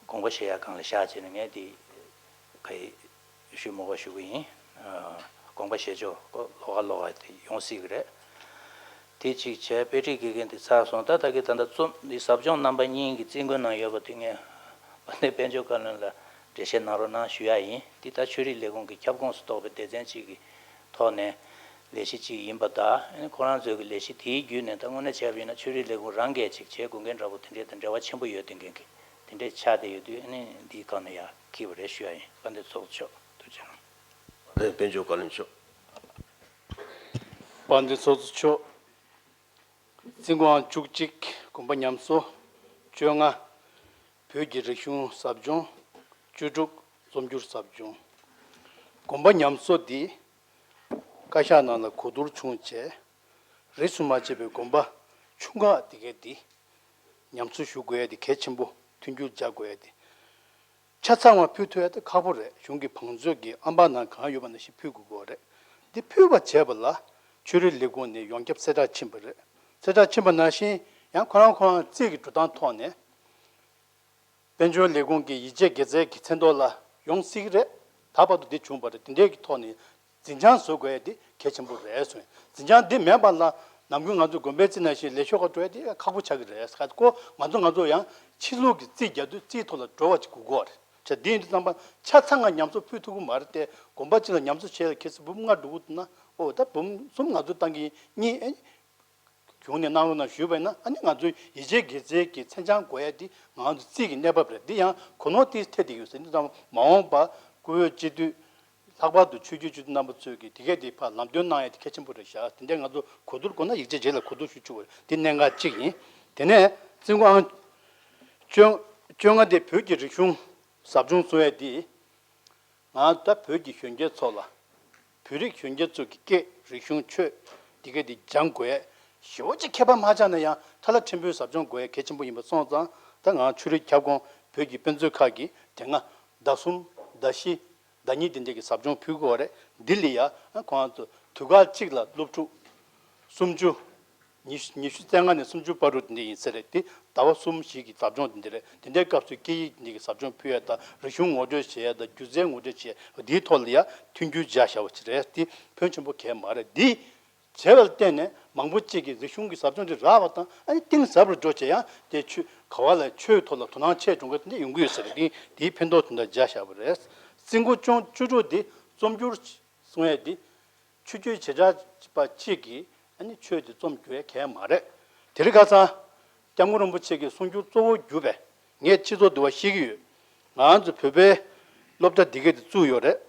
དགོངས་པ་བཞེས་ཡ་སྒང་ལ་བཞག་བྱས་ནས་ངས་དེ་ག་ཡི། ཞུ་མོ་བ་ཞུ་གི་ཡིན། དགོངས་པ་བཞེས་ཆོག་ལོགས་ཀ་ལོགས་ཀ་དེ་ཡོང་སྲིད་ཀྱི་རེད། དེ་གཅིག་བྱས་དཔེ་ཁྲིད་དགེ་རྒན་དེ་ཚར་སོང་། ད་ད་གི་ད་ལྟ་རྩོམ་འདི་ཟབ་སྦྱོང་རྣམ་པ་གཉིས་ཀྱི་བཙུན་དགོན་ནང་ཡོད་པ་དེ་ངས་དཔལ་ལྡན་དཔལ་འབྱོར་བཀའ་བློན་ལ་འགྲེལ་བཤད་གནང་རོགས་གནང་ཞུ་ཡ་ཡིན། འདི་ད་ཆོས་རིག་ལས་ཁུངས་ཀྱི་ཁྱབ་ཁོངས་སུ་གཏོགས་པའི་སྡེ་ཚན་གཅིག་གི་ཐོག་ནས་ལས་གཞི་གཅིག་ཡིན་པ་དང་ཁོ་རང་ཚོའི་གི་ལས་གཞི་དེའི་བརྒྱུད་ནས་ད་དངོས་གནས་བྱས་པ་ཡིན་ན་ཆོས་རིག་ལས་ཁུངས་རང་གིས་གཅིག་བྱེད་དགོས་མཁན་འདྲ་པོ་དེ་འདྲའི་དང་འབྲེལ་བ་ཆེན་པོ་ཡོད་དེ་མཁན་གི་དེ་འདྲའི་ཆགས་བསྡད་ཡོད་དུས་ཨ་ནི་འདིའི་སྒང་ནས་ཡར་འཁྱེར་བ་རེད་ཞུ་ཡ་ཡིན། དཔལ་ལྡན་ཚོགས་གཙོ་མཆོག་ཐུགས་རྗེ་གནང་། དཔལ་ལྡན་དཔལ་འབྱོར་བཀའ་བློན་མཆོག་དཔལ་ལྡན་ཚོགས་གཙོ་མཆོག་བཙུན་དགོན་བཅུ་གཅིག་དགོན་པ་ཉམས་གསོ་བཅོ་ལྔ། བོད་ཀྱི་རིག་གཞུང་ཟབ་སྦྱོང་བཅུ་དྲུག་རྩོམ་སྒྱུར་ཟབ་སྦྱོང་། དགོན་པ་ཉམས་གསོ་འདི་བཀའ་ཤག་ནང་ལ་གོ་བསྡུར་བྱུང་བྱས་རིས་སུ་མ་ཆད་པའི་དགོན་པ་ཆུང་ཁག་འདི་གའི་འདི་ཉམས་གསོ་ཞུ་དགོས་ཡ་འདི་གལ་ཆེན་པོ་མཐུན་འགྱུར་སྦྱར་དགོས་ཡ་འདི། ཆ་ཚང་བ་ཕུལ་ཐུབ་ཡ་དེ་ཁག་པོ་རེད། གཞུང་གི་བང་མཛོད་ཀྱི་ཨམ་པ་ནང་གང་ཡོད་པ་ནང་བཞིན་ཕུལ་དགོས་ཀྱི་ཡོད་རེད། འདི་ཕུལ་བ་བྱས་པ་ལ་ཆོས་རིག་ལས་ཁུངས་ནས་ཡོངས་ཁྱབ་གསལ་བསྒྲགས་ཕྱིན་པ་རེད། གསལ་བསྒྲགས་ཕྱིན་པ་ནང་བཞིན་ཡང་ཁོ་རང་ཁོ་རང་རྩིས་ཀྱི་འགྲོ་སྟངས་ཐོག་ནས་དཔལ་འབྱོར་ལས་ཁུངས་ཀྱི་ཡིག་ཆའི་དགེ་རྩའི་གི་མཚན་ཐོག་ལ་ཡོང་སྲིད་ཀྱི་རེད། ད་བར་དུ་འདི་བྱུང་བ་རེད། འདི་འདྲའི་གི་ཐོག་ནས་འཛིན་བྱང་བཟོ་དགོས་ཡ་འདི་གལ་ཆེན་པོ་རེད་གསུངས། འཛིན་བྱང་འདི་མེད་པ་ལ་ནམ་རྒྱུན་ང་ཚོ་དགོན་པའི་རྩིས་ནང་བཞིན་ལས་ཤོག་ཁ་སྤྲོད་ཡ་འདི་ཁག་པོ་ཆགས་ཀྱི་རེད། ཁ་ཁོ་ང་ཚོ་ང་ཚོ་ཡང་ཕྱི་ལུགས་ཀྱི་རྩིས་རྒྱག་དུས་རྩིས་ཐོག་ལ་འགྲོ་བ་ཅིག་དགོས་ཀྱི་ཡོད་རེད། བྱས་འདི་ཡིན་དུས་ཙམ་པ་ཆ་ཚང་ང་ཉམས་གསོ་ཕུལ་ཐུབ་ཀྱི་མ་རེད་དེ། དགོན་པ་གཅིག་ལ་ཉམས་གསོ་བྱས་ལ་ཁེ་སི་འབུམ་ལྔ་འགྲོ་གི་འདུག་ན་ཨོ་ད་འབུམ་གསུམ་ང་ཚོ་བཏང་གི་ཡིན་གཉིས་ཨེ། གཞུང་ནས་གནང་རོགས་གནང་ཞུས་པ་ཡིན་ན་ཨ་ནི་ང་ཚོའི་ཡིག་ཆའི་དགེ་རྩའི་གི་མཚན་བྱང་དགོས་ཡ་འདི་ང་ཚོ་རྩིས་ཀྱི་གནས་བབ་རེད། འདི་ཡང་གོ་ནོར་ཏོག་ཙམ་ཐེབས་བསྡད་ཡོད་ཟེར། འདི་ཙམ་མ་འོངས་པ་བཀུར་འོས་སྤྱི་འཐུས་ལྷག་པར་དུ་ཆོས་བརྒྱུད་སྤྱི་འཐུས་རྣམ་པ་ཚོས་ཀྱི་དེ་གས་དེ་ཕར་ལམ་སྟོན་གནང་ཡ་དེ་གལ་ཆེན་པོ་རེད་ཤག་དེ་འདྲའི་ང་ཚོ་གོ་བསྡུར་དགོས་ན་ཡིག་ཆ་རྗེས་ལ་གོ་བསྡུར་ཞུ་ཆོག་པ་རེད། འདི་གནད་འགག་གཅིག་ཡིན། དེ་ནས་བཙུན་དགོན་ཨང་བཅོ་བཅོ་ལྔ་དེ་བོད་ཀྱི་རིག་གཞུང་ཟབ་སྦྱོང་གསུང་ཡ་དེ། ང་ད་བོད་ཀྱི་གཞོན་སྐྱེས་ཚོ་ལ། བོད་རིགས་གཞོན་སྐྱེས་ཚོ་གི་སྐད་རིག་གཞུང་ཆོས་འདི་ག་འདི་སྦྱང་དགོས་ཡ། ཞེ་པོ་ཅིག་མཁས་པ་མ་ཆགས་ན་ཡང་ཐ་ལ་ཕྲན་བུའི་ཟབ་སྦྱོང་དགོས་ཡ་གལ་ཆེན་པོ་ཡིན་པ་སོང་ཙང་ད་ང་ཆོས་རིག་ཁྱབ་ཁོངས་བོད་ཀྱི་དཔེ་མཛོད་ཁག་གིས་དེ་སྔ་ཟླ་གསུམ་ཟླ་བཞི་ཟླ་གཉིས་དེ་འདྲ་གི་ཟབ་སྦྱོང་ཕུལ་དགོས་རེད། འདི་ལ་ཡ་ཁོང་ཚོ་དུས་སྐབས་གཅིག་ལ་སློབ་ཕྲུག་སུམ་ཅུ། ཉི་ཤུ་ཉི་ཤུ་རྩ་ལྔ་ནས་སུམ་ཅུ་བར་དུ་དེ་འདྲ་ཡིན་ས་རེད། དེ་ཟླ་བ་གསུམ་ཞིག་གི་ཟབ་སྦྱོང་དེ་འདྲ་རེད། དེ་འདྲའི་སྐབས་སུ་སྐད་ཡིག་འདི་གི་ཟབ་སྦྱོང་ཕུལ་ཡ་དང་། རིག་གཞུང་ངོ་སྤྲོད་བྱེད་ཡ་དང་། སྒྱུ་རྩལ་ངོ་སྤྲོད་བྱེད་ཡ་དང་། འདིའི་ཐོག་ལ་ཡ་མཐུན་འགྱུར་བྱ་བཞག་པ་ཅིག་རེད། དེ་ཕོན་ཆེན་པོ་གང་ཡང་མ་རེད། འདི་བྱས་པ་ལ་བརྟེན་ནས་མང་པོ་ཅིག་གིས་རིག་གཞུང་གི་ཟབ་སྦྱོང་དེ་རག་པ་དང་། ཨ་ནི་གཏིང་ཟབ་རུ་འགྲོ་བྱས་ཡང་དེ་ཆོས་ག་བ་ལ་ཆོས་ཐོག་ལ་དོ་སྣང་ཆེ་འགྲོ་མཁན་དེ་འདྲ་ཡོང་གི་ཡོད་ས་རེད། དེ་དེའི་ཕན་ཐོགས་དེ་འདྲ་བྱ་བཞག་པ་རེད། རྩིས་འགོ་བཅུ་བཅུ་དྲུག་དེ་རྩོམ་སྒྱུར་གསུང་ཡས་དེ། ཆོས་བརྒྱུད་བྱེ་བྲག་པ་གཅིག་གིས་ཨ་ནི་ཆོས་དེ་རྩོམ་རྒྱུ་ཡ་གང་ཡང་མ་རེད། དེ་རིང་ཁ་སང་སྐྱབས་མགོན་རིན་པོ་ཆེ་གིས་གསུང་སྒྱུར་གཙོ་བོ་གྱུར་པའི། ངས་སྤྱི་ཚོགས་འདི་བ་ཤེས་ཀྱི་ཡོད། ང་ཚོ་བོད་པའི་སློབ་གྲྭ་འདི་གའི་དེ་བཙུགས་ཡོད་རེད།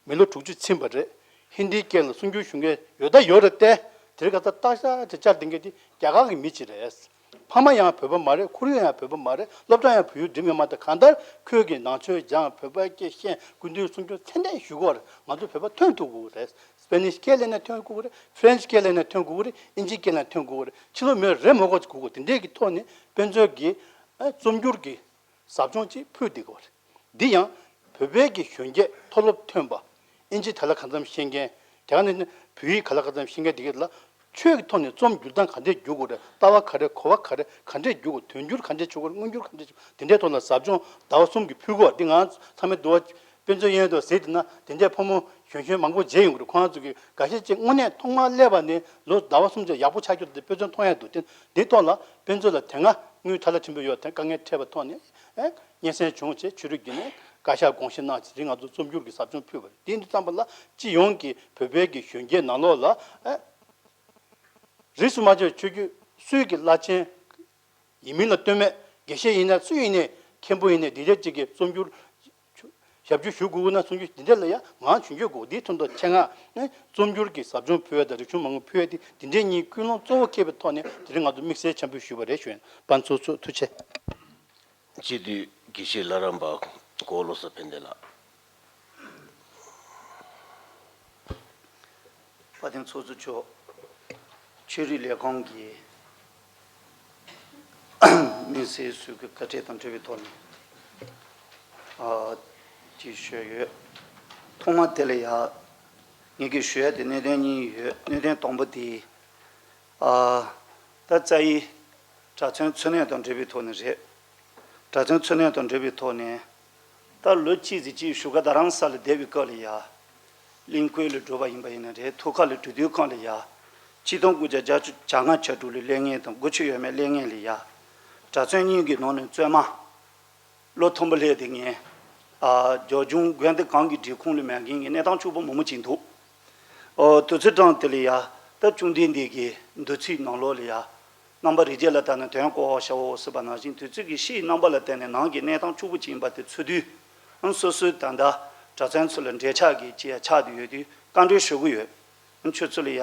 མི་ལོ་དྲུག་ཅུ་ཕྱིན་པ་རེད། ཧིན་དིའི་སྐད་ལ་གསུང་སྒྱུར་ཞུ་མཁན་ཡོད་ད་ཡོད་རེད་དེ། དེ་རིང་ཁ་སང་སྟག་ཤར་དེ་བཅར་བསྡད་མཁན་དེ་རྒྱ་གར་གྱི་མི་ཅིག་རེད། ཕ་མ་ཡང་བོད་པ་མ་རེད། ཁོར་ཡུག་ཡང་བོད་པ་མ་རེད། སློབ་གྲྭ་ཡང་བོད་ཡིག་འགྲིམ་ཡོད་མ་རེད། གང་ལྟར་ཁོས་ཀྱི་ནང་ཆོས་སྦྱངས། བོད་པའི་སྐད་ཤེས། སྐུ་མདུན་གསུང་སྒྱུར་ཏན་ཏན་ཞུ་གི་ཡོད་རེད། ང་ཚོ་བོད་པ་ཐོན་ཐུབ་ཀྱི་ཡོད་རེད། སྤེ་ནིཤ་སྐད་ལ་ནས་ཐོན་དགོས་ཀྱི་རེད། ཧྥ་རན་ཆི་སྐད་ལ་ནས་ཐོན་དགོས་ཀྱི་རེད། ཨིན་ཇི་སྐད་ལ་ཐོན་དགོས་ཀྱི་རེད། ཕྱི་ལོགས་མི་རེ་མོས་དགོས་ཀྱི་རེད། དེ་འདྲས་ཀྱི་ཐོག་ནས་དཔེ་མཛོད་ཀྱི་ཨ་རྩོམ་སྒྱུར་གྱི་ཟབ་སྦྱོང་ཅིག་ཕུལ་བསྡད་ཀྱི་ཡོད་རེད། འདི་ཡང་བོད་པའི་གི་གཞོན་སྐྱེས་མཐོ་སློབ་ཐོན་པ། ཨིན་ཇི་ད་ལ་གང་འཚམ་ཤེས་མཁན། དེ་ག་ནས་བོད་ཡིག་ག་ལ་གང་འཚམ་ཤེས་མཁན་དེ་ག་ལ། ཆོས་ཀྱི་ཐོག་ནས་རྩོམ་སྒྱུར་སྟངས་ག་འདྲས་སྒྱུར་དགོས་རེད། ལྟ་བ་ག་རེ། གོ་བ་ག་རེ། ག་འདྲས་སྒྱུར་དགོས། དོན་སྒྱུར་ག་འདྲས་བྱེད་དགོས་རེད། མངོན་སྒྱུར་ག་འདྲས་བྱེད་དགོས། དེ་འདྲའི་ཐོག་ལ་ཟབ་སྦྱོང་ཟླ་བ་གསུམ་གྱི་ཕུལ་དགོས། འདི་ང་ཚང་མས་འདུག་བ། དཔེ་མཛོད་གཡས་གཡོན་དུ་གཟིགས་བསྡད་ན་དེ་འདྲའི་ཕོ་མོ་གཞོན་གཞོན་མང་པོ་མཇལ་ཡོང་གི་རེད། ཁོང་ཚོ་གི་འགའ་ཤས་ཅིག་དངོས་གནས་ཐོག་མར་སླེབས་པ་ནས་ལོ་ཟླ་བ་གསུམ་ཙམ་ཡག་པོ་ཆགས་རྒྱུ་དེ་དཔེ་མཚོན་མཐོང་ཡ་འདུག་དེ་འདི་ཐོག་ལ་དཔེ་མཛོད་ལ་དེ་སྔ་དངུལ་ཐ་ལ་ཆེན་པོ་ཡོད། དེ་དཀའ་ངལ་འཕྲད་པ་ཐོག་ནས་ཨེ་སྙན་སེང་བྱུང་བྱས་ཕྱི་རུ་བརྒྱུད་ནས་བཀའ་ཤག་དགོངས་བཞེས་གནང་བྱས། དེ་རིང་ང་ཚོ་རྩོམ་སྒྱུར་གྱི་ཟབ་སྦྱོང་ཕུལ་བ་རེད། དེ་འདི་ཙམ་པ་ལ་སྤྱི་ཡོངས་ཀྱི་བོད་པའི་གི་གཞོན་སྐྱེས་ནང་ལོགས་ལ་ཨེ་རིས་སུ་མ་ཆད་ཆོས་བརྒྱུད་སུའི་གི་བླ་ཆེན། ཡིན་མིན་ལ་ལྟོས་མེད། དགེ་བཤེས་ཡིན་ན་སུ་ཡིན་ནའི། མཁན་པོ་ཡིན་ནའི། འདི་འདྲ་ཅིག་གི་རྩོམ་སྒྱུར་ཞབས་ཞུ་ཞུ་དགོས་ན་གསུང་རྒྱུ་འདི་འདྲ་ལ་ཡང་ང་ཞུ་རྒྱུ་དགོས། འདིའི་དོན་དུ་ཆེད་མངགས་ནས་རྩོམ་སྒྱུར་གྱི་ཟབ་སྦྱོང་ཕུལ་བ་དང་རིག་གཞུང་མ་དངུལ་ཕུལ་བ་དེ་འདི་འདྲའི་གཉིས་ཀུན་སློང་གཙོ་བོ་འཁྱེར་བའི་ཐོག་ནས་དེ་རིང་ང་ཚོ་དམིགས་བསལ་འཆར་འབུལ་ཞུས་པ་རེད་ཞུ་ཡིན། དཔལ་ཚོགས་གཙོ་ཐུགས་རྗེ་ཆེ། སྤྱི་འཐུས་དགེ་བཤེས་ལྷ་རམས་པ་གོ་བློ་བཟང་ཕན་བདེ་ལགས། དཔལ་ལྡན་ཚོགས་གཙོ་མཆོག་ཆོས་རིག་ལས་ཁུངས་ཀྱི་དམིགས་བསལ་ཟུར་གྱི་བཀའ་ཁྲིད་དང་འབྲེལ་བའི་ཐོག་ནས་ཨ་ཅིག་ཞུས་ཡོད། ཐོག་མ་དེ་ལ་ཡ་ངེད་ཀྱིས་ཞུ་ཡ་དེ་གནད་དོན་གཉིས་ཡོད། གནད་དོན་དང་པོ་དེ་ཨ་ད་རྩ་བའི་གྲྭ་བཙུན་འཚོ་གནས་དང་འབྲེལ་བའི་ཐོག་ནས་རེད། གྲྭ་བཙུན་འཚོ་གནས་དང་འབྲེལ་བའི་ཐོག་ནས་ད་ལོ་གཅིག་ཙམ་གཅིག་བཞུགས་སྒར་རྡ་རམ་ས་ལ་བསྡད་པའི་སྐབས་ལ་ཡ། གླིང་བཀོད་ལ་འགྲོ་བ་ཡིན་པ་ཡིན་ན་རེད། ཐུགས་ཁ་ལ་འགྲོ་དུས་སྒང་ལ་ཡ། ཆིག་སྟོང་དགུ་བརྒྱ་བརྒྱད་ཅུ་གྱ་ལྔ་གྱ་དྲུག་ལ་སླེབས་མཁན་དང་དགུ་བཅུ་ཡས་མས་སླེབས་མཁན་ལ་ཡ། གྲྭ་བཙུན་གཉིས་ཀྱི་ནང་ནས་བཙུན་མ། ལོ་མཐོན་པོ་སླེབས་དེ་ངས། ཨ་རྒྱ་གཞུང་དགོན་སྡེ་གང་གི་སྒྲིག་ཁོངས་ལ་མེད་མཁན་གྱི་གནས་སྟངས་སྐྱོ་པོ་མང་པོ་ཅིག་འདུག་ཨོ་དུས་ཚོད་གྲངས་དེ་ལ་ཡ། ད་གཅུང་སྡེ་འདི་གི་འདུ་ཚོད་ནང་ལོགས་ལ་ཡ། རྣམ་པ་རིགས་བརྒྱ་ལ་བལྟས་ན་དོན་གོ་བ་ཤར་བའོ་ཟེར་བ་ནང་བཞིན། དུས་ཚོད་ཀྱི་ཕྱིའི་རྣམ་པ་ལ་བལྟས་ནས་ནང་གི་གནས་སྟངས་སྐྱོ་པོ་ཅིག་ཡིན་པ་དེ་ཚོར་དུས། ཨང་སོ་སོའི་ད་ལྟ་གྲྭ་བཙུན་ཚོ་ལ་འབྲེལ་ཆགས་ཀྱི་ཅི་ཡ་ཆགས་བསྡད་ཡོད་དུས་བཀའ་འདྲི་ཞུ་གི་ཡོད། ཨང་ཁྱོད་ཚོ་ལ་ཡ།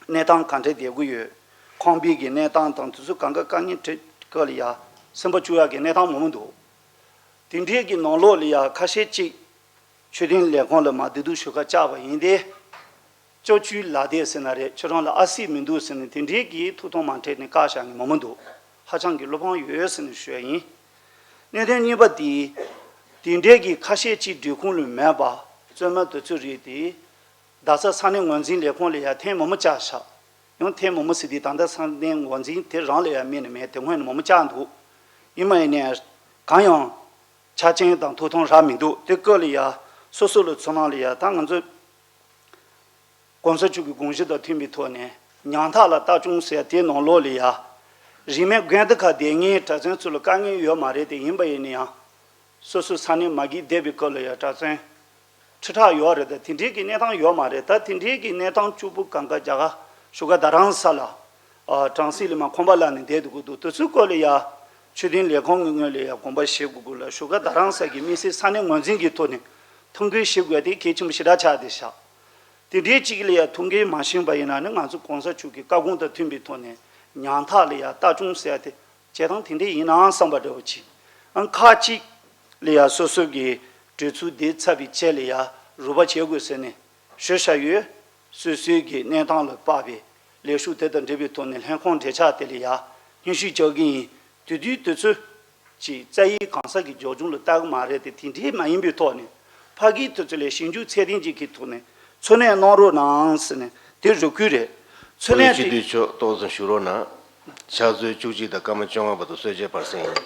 གནས་སྟངས་ག་འདྲ་བསྡད་ཀྱི་ཡོད། ཁང་པའི་གི་གནས་སྟངས་དང་དེ་ཚོ་གང་ག་དཀའ་ངལ་འཕྲད་སྐབས་ལ་ཡ། སེམས་པ་སྐྱོ་ཡག་གི་གནས་སྟངས་མང་པོ་འདུག་དེ་འདྲའི་གི་ནང་ལོགས་ལ་ཡ་ཁ་ཤས་ཅིག་ཆོས་དོན་ལས་ཁུངས་ལ་མར་བདེ་སྡུག་ཞུ་ཁ་བཅར་བ་ཡིན་ཏེ། སྐྱབས་བཅོལ་ལག་དེབ་ཟེར་ན་རེད། ཁྱོད་རང་ལ་ཨ་སྲིད་མི་འདུག་ཟེར་ནས་དེ་འདྲའི་གི་ཐུགས་ཐོག་མ་འཕྲད་ནས་བཀག་བཞག་མཁན་མང་པོ་འདུག་ཧ་ཅང་གི་བློ་ཕམ་ཡོད་ཟེར་ནས་ཞུ་ཡ་ཡིན། གནད་དོན་གཉིས་པ་དེ། དེ་འདྲའི་གི་ཁ་ཤས་ཅིག་སྒྲིག་ཁོངས་ལ་མེད་པ་བཙུན་མ་དེ་ཚོ་རེད་དེ། རྡ་ས་ས་གནས་ངོས་འཛིན་ལས་ཁུངས་ལ་ཡ་ཐེངས་མང་པོ་བཅར་ཤག་ཡང་ཐེངས་མང་པོ་ཟེར་དུས་ད་ལྟ་ས་གནས་ངོས་འཛིན་དེ་རང་ལ་ཡ་དམིགས་ནས་མེད། དེ་སྔོན་ནས་མང་པོ་བཅར་འདུག་ཡིན་མ་ཡིན་ནའི་གང་ཡང་ཆ་རྐྱེན་དང་ཐོབ་ཐང་རག་མི་འདུག་དེ་སྐབས་ལ་ཡ་སོ་སོ་ལ་ཚོར་སྣང་ལ་ཡ། ད་ང་ཚོ་གོང་ས་མཆོག་གི་དགོངས་གཞི་དང་མཐུན་པའི་ཐོག་ནས་ཉམ་ཐག་ལ་ལྟ་སྐྱོང་ཟེར་ཡ་དེའི་ནང་ལོགས་ལ་ཡ། རིས་མེད་དགོན་སྡེ་ཁག་བསྡད་མཁན་གྲྭ་བཙུན་ཚོ་ལ་དཀའ་ངལ་ཡོད་མ་རེད་དེ། ཡིན་པ་ཡིན་ན་ཡང་། སོ་སོའི་ས་གནས་མ་གིར་བསྡད་པའི་སྐབས་ལ་ཡང་གྲྭ་བཙུན་ཁྲི་ཕྲག་ཡོད་རེད། ད་དེ་འདྲའི་གི་གནས་སྟངས་ཡོད་མ་རེད། ད་དེ་འདྲའི་གི་གནས་སྟངས་སྐྱོ་པོ་གང་ག་རྒྱ་གར་བཞུགས་སྒར་རྡ་རམ་ས་ལ། ཨ་གྲང་གསེབ་ལ་མར་ཁང་པ་གླ་ནས་བསྡད་འདུག་གི་འདུག་དུས་ཚོད་སྐབས་ལ་ཡ། ཆོས་དོན་ལས་ཁུངས་ཀྱི་ངོས་ལ་ཡ་དགོངས་པ་བཞེས་དགོས་དགོས་ལ། བཞུགས་སྒར་རྡ་རམ་ས་གི་དམིགས་བསལ་ས་གནས་ངོས་འཛིན་གྱི་ཐོག་ནས་ཐུགས་འགན་བཞེས་དགོས་དེ་གལ་ཆེན་པོ་ཞེ་དྲག་ཆགས་བསྡད་ཤག་དེ་འདྲའི་གཅིག་ལ་ཡ་ཐུགས་འགན་མ་བཞེས་པ་ཡིན་ན་ནི་ང་ཚོ་གོང་ས་མཆོག་གི་བཀའ་དགོངས་དང་མཐུན་པའི་ཐོག་ནས་ཉམ་ཐག་ལ་ཡ་ལྟ་སྐྱོང་ཟེར་ཡ་དེ། བྱེད་སྟངས་དེ་འདྲས་ཡིན་ནའང་བསམ་པ་འདྲ་བོ་ཅིག་ཨང་ཁག་ཅིག་ལ་ཡ་སོ་སོ་གི་གྲོས་ཚུལ་འདི་ཚབ་པའི་ཆེད་ལ་ཡ་རོགས་པ་བྱེད་དགོས་ཟེར་ནས་ཞུ་བཞག་ཡོད། སོ་སོའི་གི་གནས་སྟངས་ལ་དཔག་པའི་ལས་ཞུགས་དེ་དང་འབྲེལ་བའི་ཐོག་ནས་ལྷན་ཁང་འབྲེལ་ཆགས་དེ་ལ་ཡ་སྙན་ཞུ་རྒྱག་གི་ཡིན། དེ་དུས་དུས་ཚོད་ཅིག་རྩ་ཡིག་གང་ཟག་གི་རྒྱབ་ལྗོངས་ལ་ལྟ་གི་མ་རེད་དེ། དེ་འདྲས་མ་ཡིན་པའི་ཐོག་ནས་ཕ་གིའི་དུས་ཚོད་ལ་ཞིབ་འཇུག་ཚད་ལྡན་ཅིག་གི་ཐོག་ནས་འཚོ་གནས་གནང་རོགས་གནང་ཟེར་ནས་དེ་རེ་སྐུལ་རེད། ཚུར་ལན་སྤྱི་འཐུས་མཆོག་ཏོག་ཙམ་བཞུགས་རོགས་གནང་། ཕྱག་ཚོད་བཅུ་གཅིག་དང་སྐར་མ་བཅོ་ལྔ་བར་དུ་གསོལ་ཇའི་བར་གསེང་ཡིན།